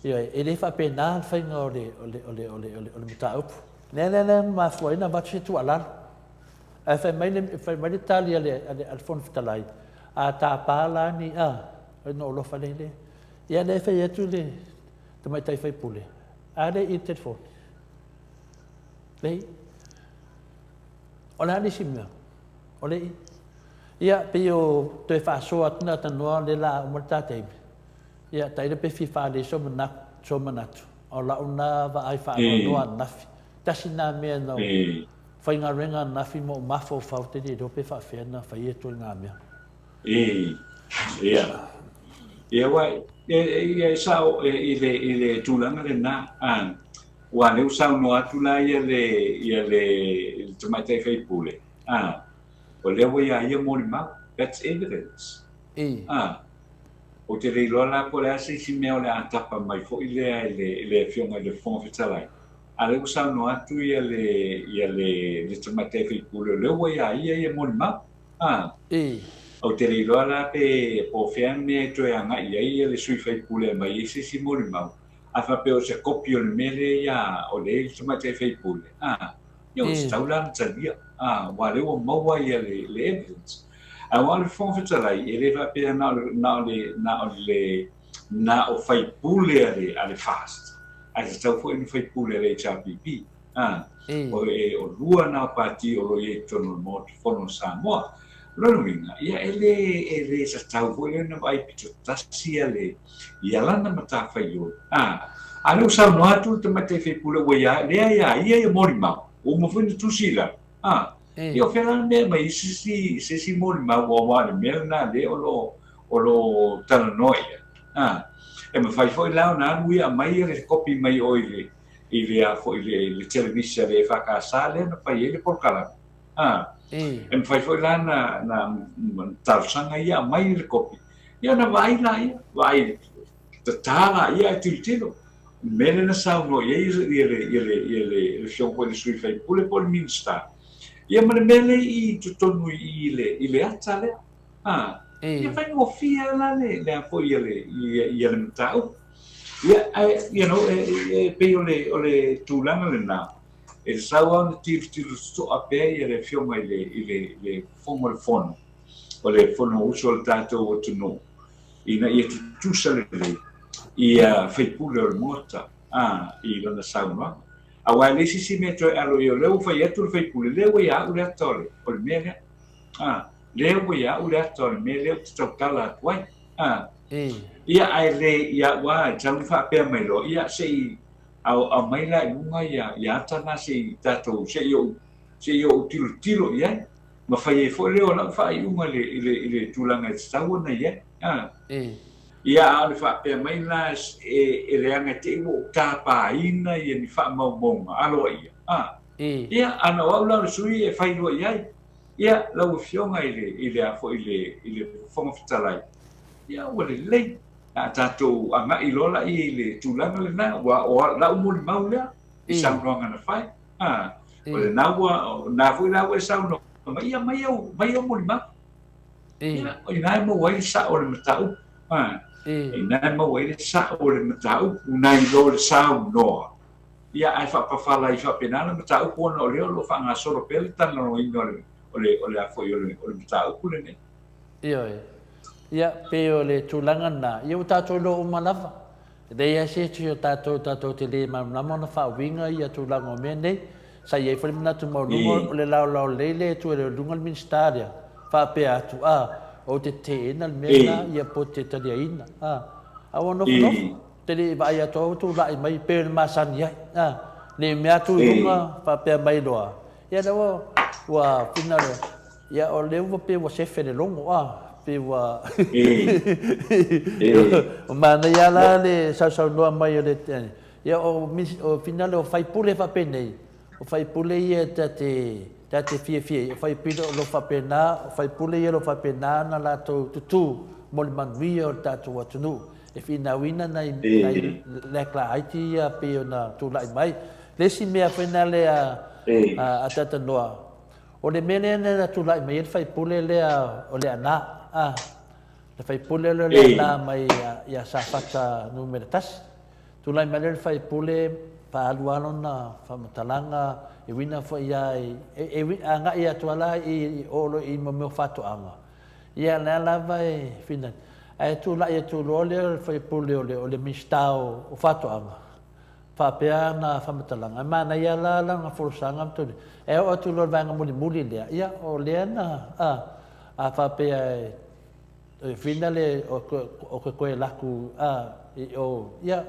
ioe, e le faapena le faiga o le, o le, o le, o le, o le, o le mataupu. Lea, lea, lea mafua ai ona avatu se tuualalo. Ae fai mai le, fai mai le tali a le, a le, a le Fofoga Fetalai, a tapa la ni, a, ona ou alofa lea i le, ia lea e fai atu le tamaitai faipule, a lea i le telefoni. Lea i. O le a le isi mea? O le i. Ia, pei o toe faasoa atu na tanoa o lea la a uma le ta taimi. Ia, tailo pe fia faalei so manatu, so manatu. O lau na vaai faanoanoa ananafi. Tasi na mea na faigaluega ananafi ma ou mafaufau ou te le iloa pe faafefea ona fai atu ai na mea. Ii, ia. Ia aua e, ia e sao e, i le, i le tulaga lena. A, aua lea ua saunoa atu la ia le, ia le, le tamaitai faipule, a, o lea ua ia ia molimau. That's evidence. Ii. A, ou te le iloa la po o le a se isi mea o le a tapa mai foi lea e le, e le Afioga i le Fofoga Fetalai. A lea ua saunoa atu ia le, ia le, le tamaitai faipule o lea ua ia ia ia molimau. A. Ii. Ou te le iloa la pe po o fea le mea e toe agai i ai ia le sui faipule e aumai ai se isi molimau, a faapea o se kopi o le mea lea ia o lea i le tamaitai faipule, a, ia ua tatau la ona talia, a, aua o lea ua maua ia le, le evidence. Ae aua o le Fofoga Fetalai, e le faapea na o le, na o le, na o le, na o faipule a le, a le FAST, ae tatau foi ona faipule a le HRPP. A, o, e, o lua na o pati o lo o i ai i totonu o le Maota Fono o Samoa. O lona uiga, ia e le, e le tatau foi lea ona vaai pito tasi ia le, ia lana matafaioi. A, a lea ua saunoa atu le tamaitai faipule ua ia, lea ia ia ia molimau, ua uma foi ona tusi i lalo. A, ia o fea la le mea e aumai ai se isi, se isi molimau aua o le mea lena lea o lo o, o lo o talanoa i ai. A, e mafai foi la ona alu ia aumai ia le kopi mai o i le, i le a foi le, le televisa le EFKS lea na fai ai le polokalame. A, e mafai foi la na, na, na talosaga ia aumai le kopi. Ia ona vaai laia, vaai tatā laia ae tilotilo. O le mea lea na saunoa i ai ia le, ia le, ia le, le afioga foi i le sui faipule po o le Minisita. Ia ma le mea lea i totonu i i le, i le ata lea. A, ia faigofie la le, le a foi ia le, ia, ia le mataupu. Ia, ae, you know, e, e, e pei o le, o le tulaga lena, e tatau lava ona tilotilo totoa pea ia le Afioga i le, i le, i le Fofoga o le Fono, o le Fonousu a le tatou atunuu, ina ia tutusa lelei ia faipule o le Maota, a, i lana saunoaga. Aua e leai se isi mea e toe alo i ai, o lea ua fai atu le faipule, lea ua ia au le ata o le, o le mea lea. A, lea ua ia au le ata o le mea lea ou te tautala atu ai. A, ia, ae le ia au lava, e tatau ona faapea mai loa, ia, se i aumai la i luga ia, ia ata na se i tatou, se i ou, se i ou tilotilo i ai, ma fai ai foi lea o lau faaiuga i le, i le, i le tulaga e tatau ona i ai. A, ia, a o le faapea mai la, e, e leaga te i ua ou tapaina ia ni faamaumauga aloaia. A, ia, ana o au la o le sui e fai loa i ai. Ia, lau Afioga i le, i le a foi i le, i le Fofoga Fetalai, ia ua lelei. A tatou agai loa la i le tulaga lena, ua o lau molimau lea i saunoaga na fai. A, o lena ua, na foi la ua e saunoa mai, ia mai au, mai au molimau. Ia, o ina e maua ai le sao o le mataupu. A, ina e maua ai le sao o le mataupu, nai lo le saunoa. Ia, ae faapafala ai faapena le mataupu ona o lea o lo o faagasolo pea le talanoaina o le, o le, o le a foi o le, o le mataupu lenei. Ioe. Ia, pei o le tulaga lena, ia ua tatou iloa uma lava. E leai lava se isi o tatou tatou te le malamalama ona faauiga ia tulaga o mea nei. Sa i ai foi le manatu maualuga o le laolao lelei lea e tuu i luga le Minisita lea, faapea atu, a, ou te teena le mea lena, ia po te taliaina, a. A ua nofonofo. Te le i vaai atu au tulai mai pei ona masani ai. A, ne i mea atu i luga faapea mai loa, ia lea ua, ua fina le, ia o lea ua pei ua sefe le logo, a, pei ua o manaia la le sausaunoa mai o le, ia o, o fina le o faipule faapenei, O faipule ia ta te, ta te fiafia ai, o faipule o lo faapena, o faipule ia o lo faapena ona latou tutū mo le manuia o le tatou atunuu. E finauina nai, nai leaklaiti ia pei ona tulai mai. Le isi mea foi na lea a, a Tatanoa, o le mea lea na tulai mai ai le faipule lea o Leaana, a, le faipule lea o Leaana mai ia Safata numera 1. Tulai mai lea le faipule, faaalu lava lona faamatalaga, e uiga foi ia i, e, e agai atu lava la i o lo i mea o faatoaga. Ia lea lava e fina. Ae tulai atu loa lea le faipule o le, o le Minisita o, o Faatoaga, faapea ana faamatalaga. E manaia la lana folasaga ma tuli. E oo atu loa i le vaega mulimuli lea, ia o lea na, a, a faapea e, E whina le o ke koe laku a i o ia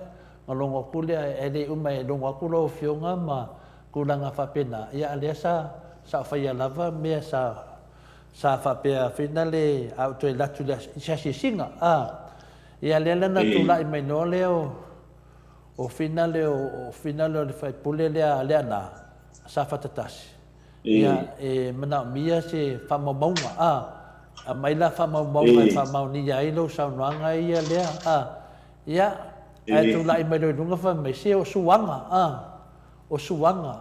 na logo aku lea e le uma e logo aku lau afioga ma tulaga faapena ia a lea sa Sa ou faia lava mea sa sa faapea finale a ou toe alu atu i se asiasiga, a. Ia lea la na tulai mai loa lea o o finale o finale o le faipule lea a Leaana, Safata 1, ia e manaomia se faamaumauga, a. Aumai la faamaumauga e faamaonia ai lou saunoaga ia lea, a. Ia, ae tulai mai loa i luga fai mai, se o Suaga, a. O Suaga.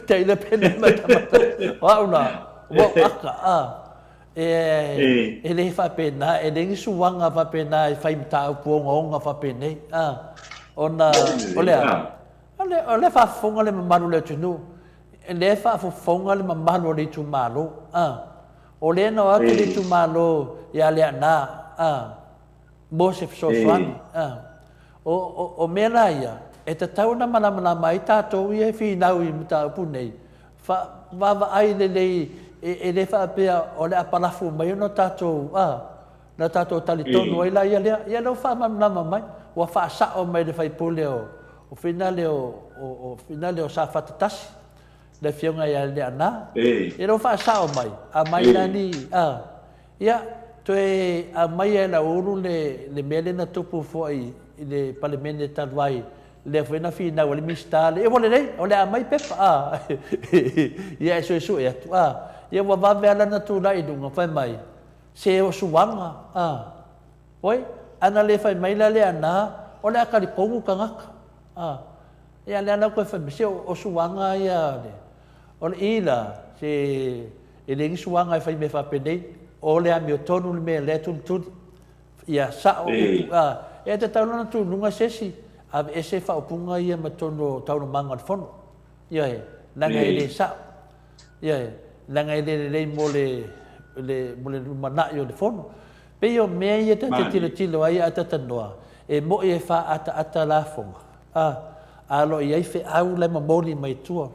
Tailo pe le matamata. O au la, ua ou aka, a. E, e le faapena, e leai ni suaga faapena e fai mataupu ogaoga faapenei, a. Ona, o le a? O le, o lea e faafofoga le mamalu o le atunuu, o lea e faafofoga le mamalu o le itumalo, a. O lea na o atu le itumalo ia Leaana, a. Mo se fesoasoani. O, o, o mea la ia, e tatau ona malamalama ai tatou ia e finau i mataupu nei, fa, vaavaai lelei, e, e le faapea o le a palafu mai ona tatou, a, na tatou talitonu ai la ia lea. Ia lea ua faamalamalama mai, ua faasao mai e le faipule o, o finale o, o, o finale o Safata 1, le afioga ia Leaana. Ia lea ua faasao mai, aumai la ni, a, Ia, toe aumaia e Lauulu le, le mea lea na tupu foi i le Palemene talu ai, lea foi na finau ai le Minisita lea, ua lelei, o le a aumai pepa, a, ia e suesue atu, a. Ia ua vave lava lana tulai i luga, fai mai, se o suaga, a. Oi, ana le fai mai la Leaana, o le a talitonu tagata, a. Ia, lea la ua toe fai mai, se o suaga ia, o le i la, se E leai ni suaga e fai mea faapenei, o le amiotonu le mea lea e tulituli. Ia sao upu, a, e tatau la ona tu i luga se isi, aveese faaupuga ia ma totonu o taualumaga o le Fono. Ioe, leaga e le sao. Ioe, leaga e le lelei mo le, le, mo le lumanai o le Fono. Pei o mea ia ta te tilotilo ai a talanoa, e mo'i e faaataata lafoga, a, a o lo o i ai feau la e momoli mai tua.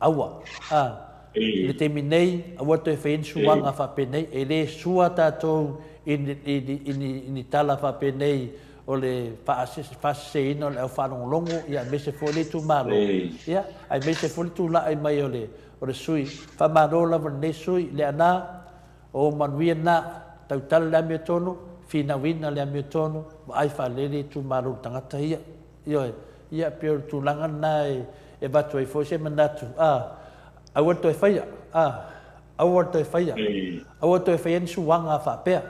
Aua. A. I le taimi nei, aua le toe faia ni suaga faapenei. E le sua tatou i ni, i ni, i ni, i ni tala faapenei o le faaseseina o le aufaalogologo, ia aemaise foi le itumalo, ia, aemaise foi le tulai mai o le, o le sui. Faamalo lava i lenei sui. Leaana, o manuia lena, tautala le amiotonu, finauina le amiotonu, vaai faalelei itumalo o le tagata ia. Ioe. Ia, pei o le tulaga lena e avatu ai foi se manatu, a, aua le toe faia, a, aua le toe faia, aua le toe faia ni suaga faapea.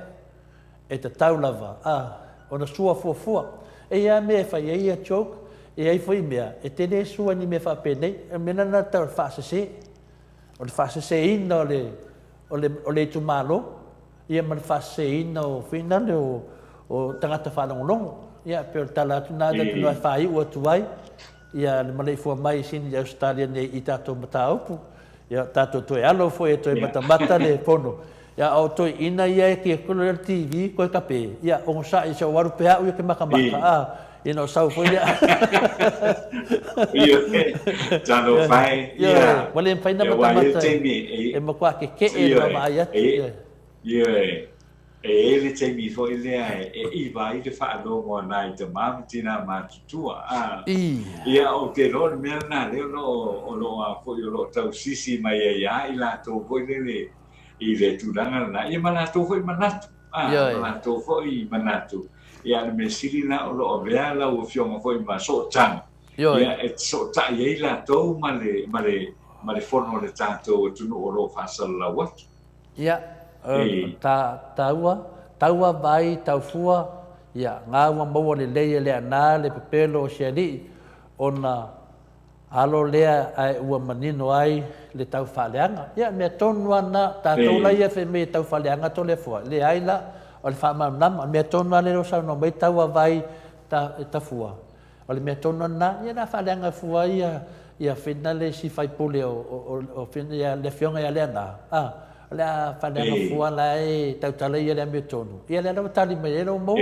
E tatau lava, a, ona sua fuafua. E i ai lava mea e fai ai ia joke, e i ai foi mea e te le sua i ni mea faapenei. O le mea lena e tau o le faasese, o le faaseseina o le, o le, o le itumalo. Ia ma le faaseseina o finale o, o tagata faalogologo. Ia, pei o le tala atu lena tatou e faaiu atu ai, ia le maleifua mai i Sini i Ausetalia nei i tatou mataupu. Ia, tatou toe alo foi e toe matamata le fono. Ia, a o toeaiina ia e tilotilo i le TV koe kape, ia, onosai se i ou alu pea au ia ke makamaka, a, ina o sau foi lea. Ioe, talofa e, ia. Ua le mafai ona matamata e matua keke'e le vaavaai atu. Ioe, e i ai le taimi foi lea e ʻiva ai le faalogo a nai tama ma tinā matutua, a. Ia, ou te iloa o le mea lena lea o lo o, o lo o a foi, o lo o tausisi mai ai lava i latou foi lele i le tulaga lena, ia ma latou foi manatu, a, ma latou foi manatu. Ia, a o le mea sili la o lo o avea lau Afioga foi ma sootaga, ia, e fesootai ai latou ma le, ma le, ma le fono a le tatou atunuu o lo o faasalalau atu. Ia, ta, taua, taua vai, taufua, ia, nga ua maua lelei e Leaana le pepelo o se alii, ona alo lea ae ua manino ai le taufaaleaga. Ia, mea tonu lava lena, tatou la ia fai mai e taufaaleaga Toleafoa, leai la, o le faamalamalama, mea tonu lava lea ua saunoa mai taua vai, ta, tafua, O le mea tonu lava lena, ia na faaleaga fua ai ia, ia Fina le isi faipule o, o, o Fina, ia, le afioga ia Leaana, a, o le a faaleaga fua la e tautala ia le amiotonu. Ia lea la ua tali mai ai lau maua.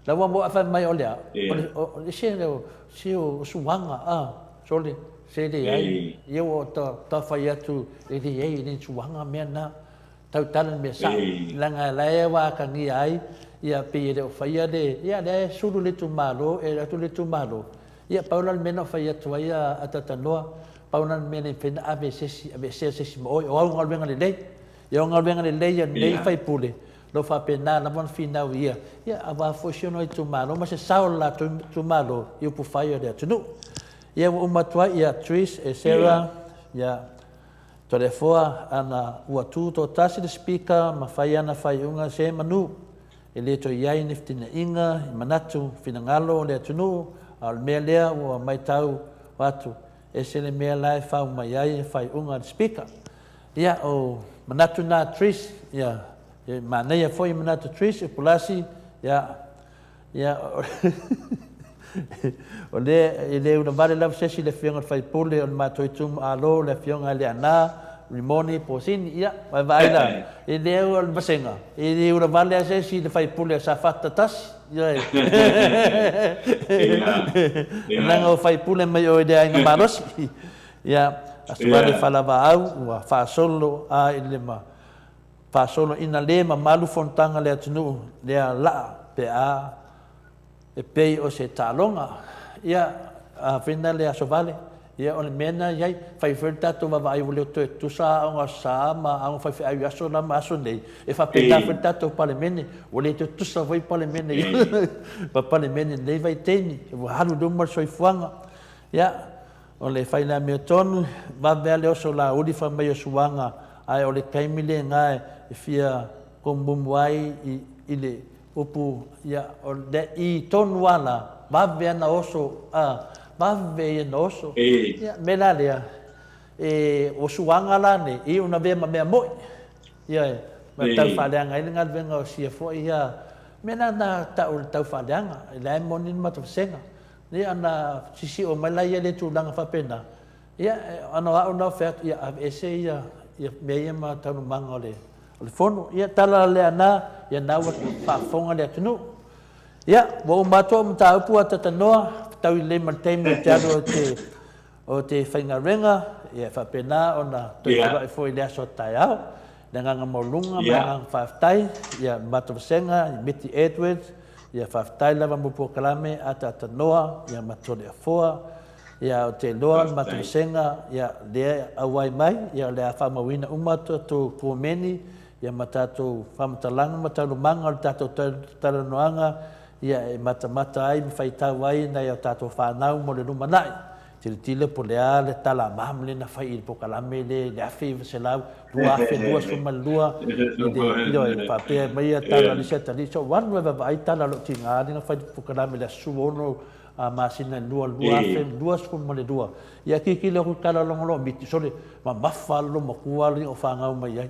La ua maua fai mai o le a, o le, o, o, se, o, se o suaga, a, sole, se leai, ia ua ta, ta fai atu e leai, e le suaga mea na. Tautala le mea sao, leaga la e ua atagia ai, ia pei e le o faia le, ia lea e sulu le itumalo, e alu atu le itumalo, ia pau la le mea na ou fai atu ai a Tatanoa, Pau lena o le mea e le mafai ona ave e se isi, aveesea e se isi ma oe, o au galuega lelei. Ia o galuega lelei a lenei sui usufono, o lo o faapena lava ona finau i ia, ia aua foi si ona itumalo ma se sao o le latou itumalo i upufai o le atunuu. Ia ua uma atu ai, ia Tris e Sarah, ia Toleafoa, ana ua tu toatasi le Speaker ma fai ana faaiuga se manu e le toe i ai ni fetinaiga i manatu finagalo o le atunuu, a o le mea lea ua maitau atu, ese le mea la e fau mai ai faaiuga a le Speaker. Ia, o manatu na Tris, ia, e manaia foi manatu Tris, o Pulasi, ia, ia, o lea e le ulavale lava se isi i le Afioga i le sui usufono o le matou itumalo, le Afioga i Leaana Rimoni Posini, ia, vaavaai la, e le o le vasega, e le ulavale lava se isi i le sui usufono a Safata 1, ioe. Leaga o sui usufono mai o i le Aiga Malosi. Ia, aso vale faalavaau ua faasolo a i le ma faasolo ina le mamalu fonotaga a le atunuu lea laa pe a e pei o se taaloga. Ia, a fina le aso vale, ia o le mea na i ai, fai foi le tatou vaavaai ua le toe tutusa aoga o sa ma aoga faifeau i aso la ma aso nei, e faapena foi le tatou Palemene, ua le toe tutusa foi Palemene ma Palemene i lenei vaitaimi, ua alu i luma le soifuaga. Ia, O le fai le amiotonu, vave a le oso lauli fai mai o suaga, ae o le taimi lena e fia komumu ai i le upu ia o le i tonu a la, vave ana oso a, vave ia na oso. Ia, mea la lea, e, o suaga la nei, i una vea ma mea moi. Ia, e, ma tau faaleaga ai le galuega o sia foi ia, mea la na tau le tau faaleaga, e leai moni le matou vasega. Ia ana sisio mai la ia i le tulaga faapena, ia, ana o au la fai atu, ia aveese ia, ia mea ia ma taualumaga o le, o le fono. Ia, tala la Leaana, ia na ua faafofoga le atunuu. Ia, ua uma atu au mataupu a Tatanoa, fetaui lelei ma le taimi ou te alu ou te, ou te faigaluega, ia e faapena ona toe feiloai foi i le aso a taeao. Le agaga maualuga ma le agaga faafetai, ia le matou vasega i Miti Edwards, ia faafetai lava mo polokalame ataata noa, ia ma Toleafoa, ia ou te iloa le matou vasega, ia lea e auai mai, ia o le a faamauina uma tatou komeni, ia ma tatou faamatalaga ma taualumaga o le tatou talanoaga, ia e matamata ai ma faitau ai nai a tatou fanau mo le lumanai. Tilotilo po o le a le tala mama lea na fai i le polokalame lea i le 1900, 2022, i le, ioe, faapea mai ia tala a le isi atalii, so ua alu e vaavaai tala a lou tiga lea na fai i le polokalame i le aso 16 masina e 2, 2022. Ia tilotilo atu i tala logologo miti, sole, mamafa lava lou matua alii o fanau mai ai.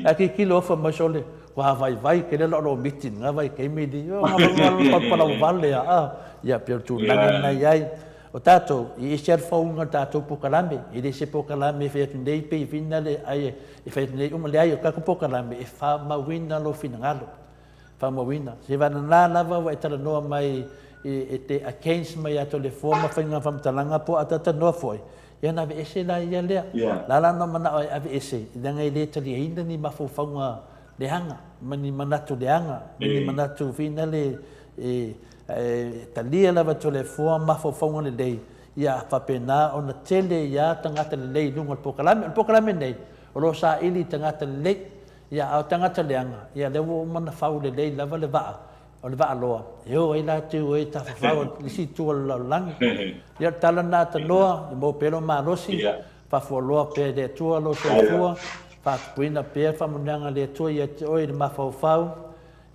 Ae tilotilo atu fai mai, sole, ua vaivai tele lau miti i lena vaitaimi, ioe, na palapalauvale lava, ia pei o le tulaga lena e i ai. O tatou, e ese lava le faauiga o le tatou polokalame, e le se polokalame e fai atu nei pei fina le ai e fai atu nei uma, leai, o le tatou polokalame e faamauina lou finagalo, faamauina. Seivanana lava ua e talanoa mai e te against mai ia Toleafoa ma faiga faamatalaga po o ataatanoa foi, ia ona aveese la ia lea. La la ona manao e aveese, leaga e le taliaina ni mafaufauga leaga ma ni manatu leaga ma ni manatu fina le e E talia lava e Toleafoa mafaufauga lelei, ia faapena ona tele ia tagata lelei i luga o le polokalame. O le polokalame nei, o lo o saili i tagata lelei, ia a o tagata leaga, ia lea ua uma ona fau lelei lava le vaa, o le vaaloa, e o ai latou e tafafao i le isi itu o le lalolagi. Ia o le tala lena a Tanoa, ia maua pea lou malosi, faafualoa pea e le Atua lou soifua, faatupuina pea le faamanuiaga a le Atua ia te oe i le mafaufau,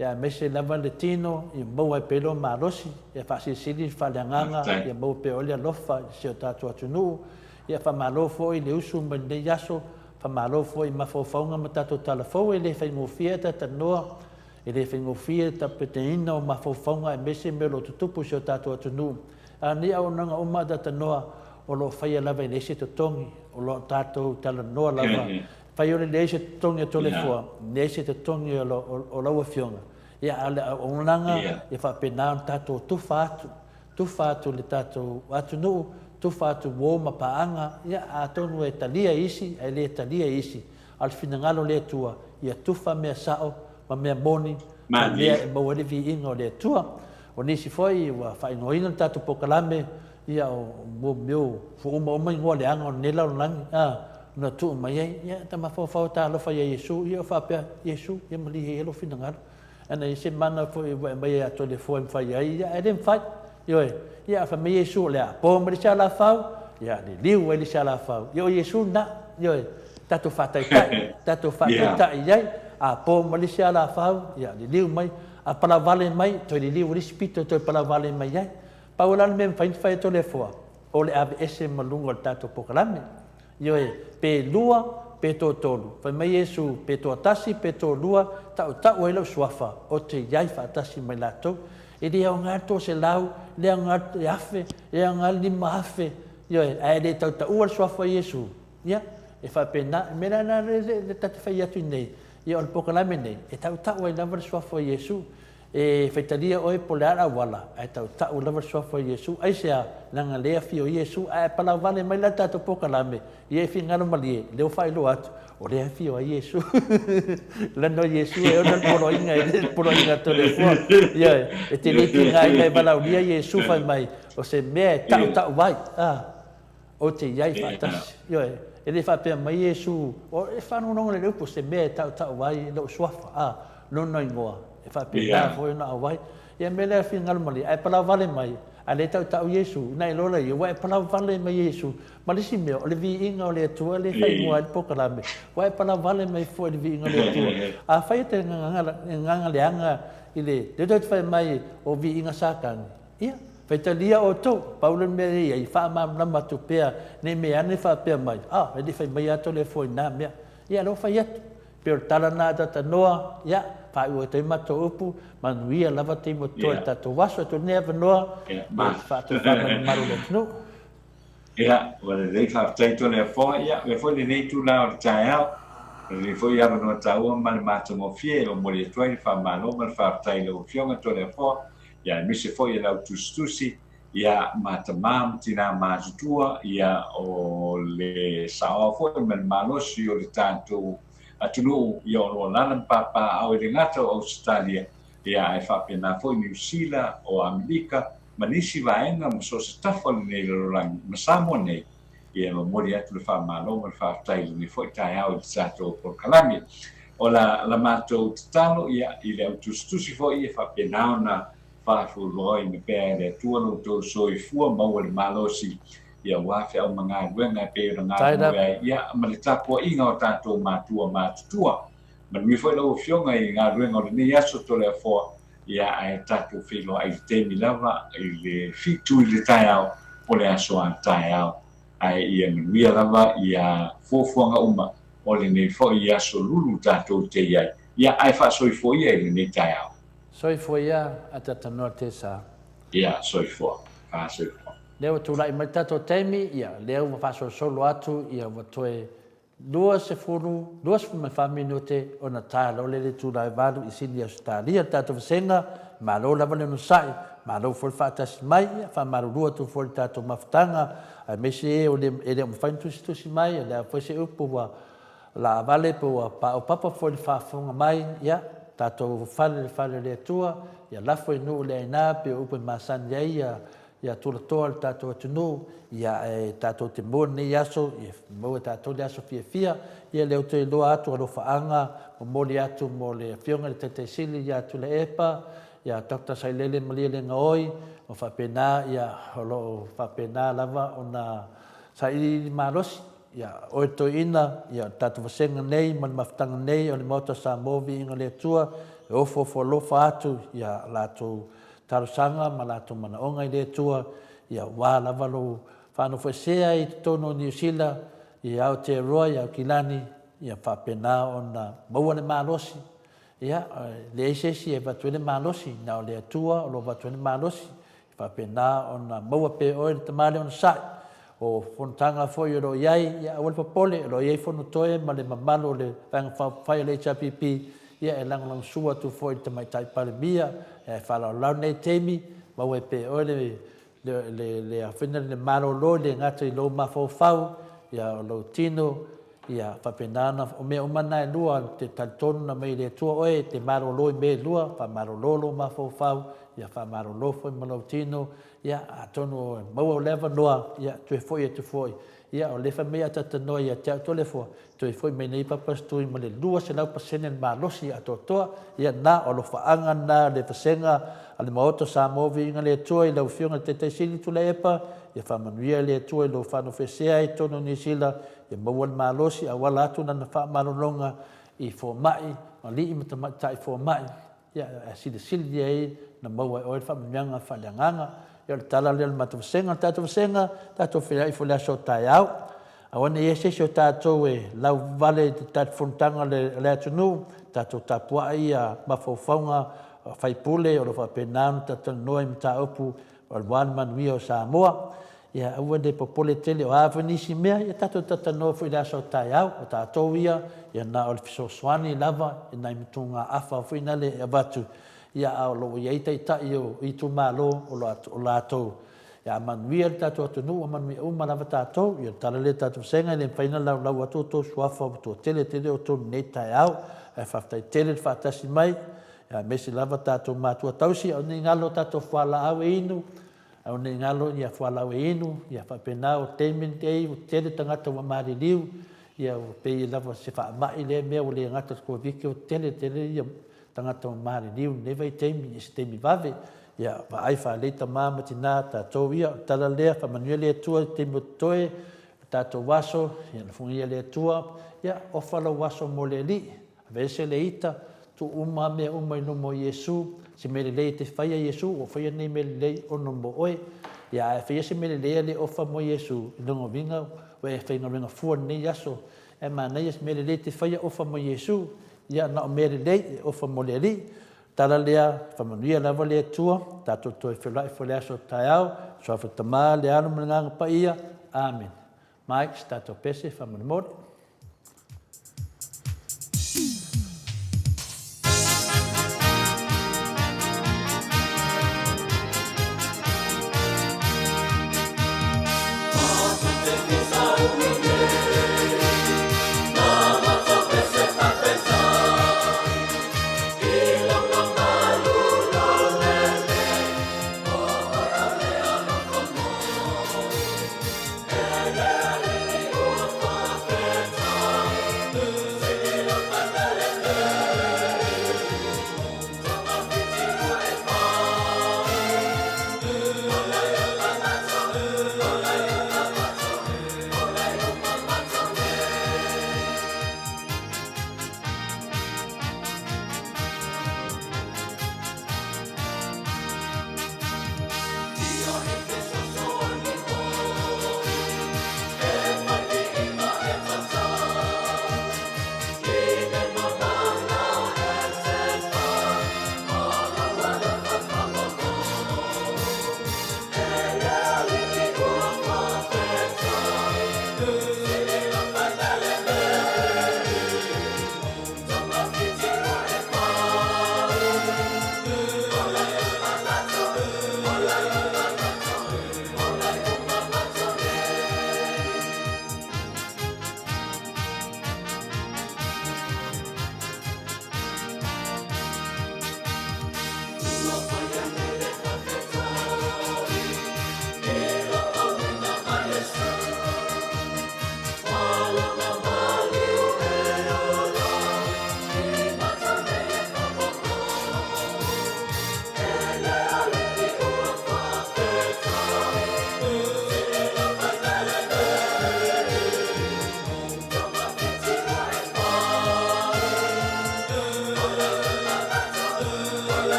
Ia aemaise lava le tino ia maua ai pea lou malosi, ia faasilisili le faaleagaga, ia maua pea oe le alofa i si o tatou atunuu. Ia faamalo foi le usu mai lenei aso, faamalo foi i mafaufauga ma tatou tala fou e le faigofie talatalanoa, e le faigofie le tapenaina o mafaufauga aemaise mea o lo o tutupu i si o tatou atunuu. A o nei auaunaga uma a talatalanoa o lo o faia lava e leai se totogi, o lo o tatou talanoa lava Fai o le leai se totogi o Toleafoa, leai se totogi o lau Afioga, ia a o le auaunaga ia faapena ona tatou tufa atu, tufa atu i le tatou atunuu, tufa atu uo ma paaga, ia atonu e talia e isi ae le talia e isi, a o le finagalo o le Atua, ia tufa mea sao ma mea moni ma mea e maua ai le viiga o le Atua. O nisi foi ua faaigoaina le tatou polokalame. Ia, o mo mea o fuaumauma igoa leaga o lenei lalolagi, a, na tuu mai ai, ia, ta mafaufau ta alofa ia Iesu, ia, o faapea, Iesu, ia malie ia lou finagalo. Ana i ai se mana foi ua e aumai ia Toleafoa e mafai ai, ia, ae le mafai. Ioe. Ia, a fai mai Iesu o le a po mai le isi alafau, ia, liliu ai le isi alafau. Ia, o Iesu lena. Ioe. Tatou faataitai, tatou faataitai i ai, a po mai le isi alafau, ia, liliu mai. A palavale mai, toe liliu ai le isi pito e toe palavale mai ai. Pau la le mea e mafai ona fai e Toleafoa, o le aveese ma luga o le tatou polokalame. Ioe, pe lua, pe toatolu. Fai mai Iesu, pe toatasi, pe toalua, tautau ai lau suafa, ou te i ai faatasi ma i latou. E le aoga le 300, e le aoga le 1000, e le aoga le 5000, ioe, ae le tautaua le suafa o Iesu. Ia, e faapena. O le mea la lena lea ta te fai atu nei, ia o le polokalame nei, e tautau ai lava le suafa o Iesu. E faitalia oe po o le a le auala, ae tautau lava le suafa o Iesu. Aisea? Leaga lea e afio ai Iesu. Ae palauvale mai la le tatou polokalame, ia e finagalo malie, lea ua faailoa atu, o lea e afio ai Iesu. Lana o Iesu e ona le poloaiga, e le poloaiga a Toleafoa. Ioe, e te le tigaina e valaaulia Iesu fai mai, o se mea e tautau ai. A. Ou te i ai faatasi. Ioe, e le faapea mai Iesu, o, e faalogologo lelei upu, o se mea e tautau ai lou suafa, a, lona igoa, e faapena foi ona auai. Ia, mea lea finagalo malie, a e palau vale mai, a le tautau Iesu, ina iloa lea ia, ua e palau vale mai Iesu. Ma le isi mea, o le viiga o le Atua lea e faaigoa ai le polokalame, ua e palau vale mai foi i le viiga o le Atua. Afai e te gagana leaga i le, lea tou te fai mai o viiga Satani, Ia, faitalia outou, pau le mea e i ai, faamalamalama atu pea, ne i mea ane faapea mai, Ah, e le i fai mai lava Toleafoa i na mea. Ia, lea ua fai atu. E pei o le tala lena a Tatanoa, ia, faaiu atu ai matou upu, manuia lava taimi o totoe i le tatou aso. E tuu lenei avanoa i le faatofa mai mamalu o le atunuu. Ia, ua lelei, faafetai Toleafoa. Ia, avea foi lenei itula o le taeao, o lenei foi avanoa taua ma le matagofie e momoli atu ai le faamalo ma le faafetai i lau Afioga Toleafoa, ia aemaise foi e lau tusitusi, ia ma tama ma tina matutua, ia o le saoa foi ma le malosi o le tatou atunuu, ia o lo o alaala ma papaaao i le gata o Ausetalia, ia ae faapena foi Niu Sila, o Amerika, ma nisi vaega ma so o se tafa o lenei lalolagi ma Samoa nei, ia e momoli atu le faamalo ma le faafetai i lenei foi taeao i le tatou polokalame. O la, la matou tatalo, ia, i le au tusitusi foi e faapena ona faafualoaina pea e le Atua lo outou soifua maua le malosi, ia aua feau ma galuega e pei ona galulue ai, ia, ma le tapuaiga o tatou matua matutua. Manuia foi lau Afioga i galuega o lenei aso Toleafoa, ia ae tatou feiloai i le taimi lava i le 7 i le taeao o le aso a taeao. Ae ia manuia lava ia fuafuaga uma o lenei foi aso lulu tatou te i ai. Ia ae faasoifua ia i lenei taeao. Soifua ia a Tatanoa Tesa. Ia soifua. Faasoifua. Lea ua tulai mai le tatou taimi, ia lea ua faasolosolo atu, ia ua toe 20, 24 minute ona tae loa lea i le itula e 8 i Sini Ausetalia le tatou vasega. Malo lava le onosai, malo foi le faatasi mai, ia faamalulu atu foi i le tatou mafutaga, aemaise e o le, e le o mafai ona tusitusi mai, o le a foi se upu ua laavale pe ua paopapa foi i le faafofoga mai, ia, tatou fale i le fale o le Atua, ia lafo i nuu le aina pei o upu e masani ai ia Ia tulatoa le tatou atunuu, ia ae tatou te maua lenei aso, ia maua e tatou le aso fiafia. Ia lea ou te iloa atu alofaaga momoli atu mo le Afioga i le Taitai Sili ia Tuilaepa, ia Doctor Sailele Malielegaoi, o faapena ia o lo o faapena lava ona sailiili malosi ia oe Toeaina, ia o le tatou vasega nei ma le mafutaga nei o le Maota o Samoa Viiga o le Atua, e ofoofo alofa atu ia latou talosaga ma latou manaoga i le Atua, ia aua lava lou faanofoesea i totonu o Niu Sila, i Aotearoa, i Aukilani, ia faapena ona maua le malosi. Ia, e leai se isi e avatu ai le malosi, na o le Atua o lo o avatu ai le malosi, ia faapena ona maua pea e oe le tama lea onosai. O fonotaga foi o lo o i ai, ia aua le popole, o lo o i ai Fonotoe ma le mamalu o le Vaega Faaupufai a le HRPP, ia e lagolagosua atu foi i le Tamaitai Palemia, e faalaolao lenei taimi, maua ai pea e oe le, le, le, le, le malolo i le gata i lou mafaufau, ia o lou tino, Ia, faapena ona, o mea uma na e lua, te talitonu na mai le Atua oe, e te malolo i mea e lua, faamalolo lou mafaufau, ia faamalolo foi ma lou tino, ia, atonu e maua le avanoa, ia, toe foi atu foi. Ia, o lea fai mai a talatalanoa ia te au Toleafoa, toe foi mai nei Papa Stui ma le 200% le malosi atoatoa. Ia na, o alofaaga na le vasega a le Maota o Samoa Viiga le Atua i lau Afioga i le Taitai Sili Tuilaepa, ia faamanuia le Atua i lou faanofoesea i totonu o Niu Sila, ia maua le malosi auala atu lana faamalologa i fomai, alii ma tamaitai fomai, Ia, ae silisili ai na maua e oe le faamanuiaga faaleagaga. Ia, o le tala lea o le matou vasega. O le tatou vasega, tatou feiloai ifo i le aso o taeao. Aua ne i i ai se isi o tatou e lauvale i le fonotaga a le atunuu, tatou tapuai ia mafaufauga o sui usufono o lo o faapena ona talatalanoa i mataupu aua le manuia o Samoa. Ia aua le popole tele, o a foi nisi mea, ia tatou talatalanoa foi i le aso a taeao. O tatou ia, ia na o le fesoasoani lava i nai motugaafa foi na le e avatu, ia a o lo o i ai taitai o itumalo o lo latou ia a manuia le tatou atunuu, ua manuia uma lava tatou. Ia o le tala lea i le tatou vasega, e le mafai ona laulau atu outou suafa ua toatele tele outou i lenei taeao. Ae faafetai tele le faatasi mai, aemaise lava tatou matua tausi, aua ne i galo tatou fualaau e inu, Aua ne i galo ia fualaau e inu, ia faapena o taimi nei ua tele tagata ua maliliu, ia ua pei lava o se faamai lea mea ua le gata i le Koviti ua tele tele ia tagata ua maliliu i lenei vaitaimi i se taimi vave. Ia vaai faalelei tama ma tina tatou ia, o le tala lea faamanuia le Atua i le taimi o totoe o tatou aso, ia alofagia le Atua, ia ofa lou aso mo le Alii. Aveese le ita, tuu uma mea uma i luma o Iesu, se mea lelei e te faia Iesu, ua faia lenei mea lelei ona mo oe. Ia a e faia se mea lelei a le ofa mo Iesu, i lona uiga ua e faigaluega fua i lenei aso. Ae manaia se mea lelei e te faia ofa mo Iesu, ia na o mea lelei e ofa mo le Alii. Tala lea, faamanuia lava le Atua, tatou toe feiloai foi i le aso taeao, Suafa Tama, le Alo ma le Agaga Paia. Amene. Mike, se tatou pese faamolemole.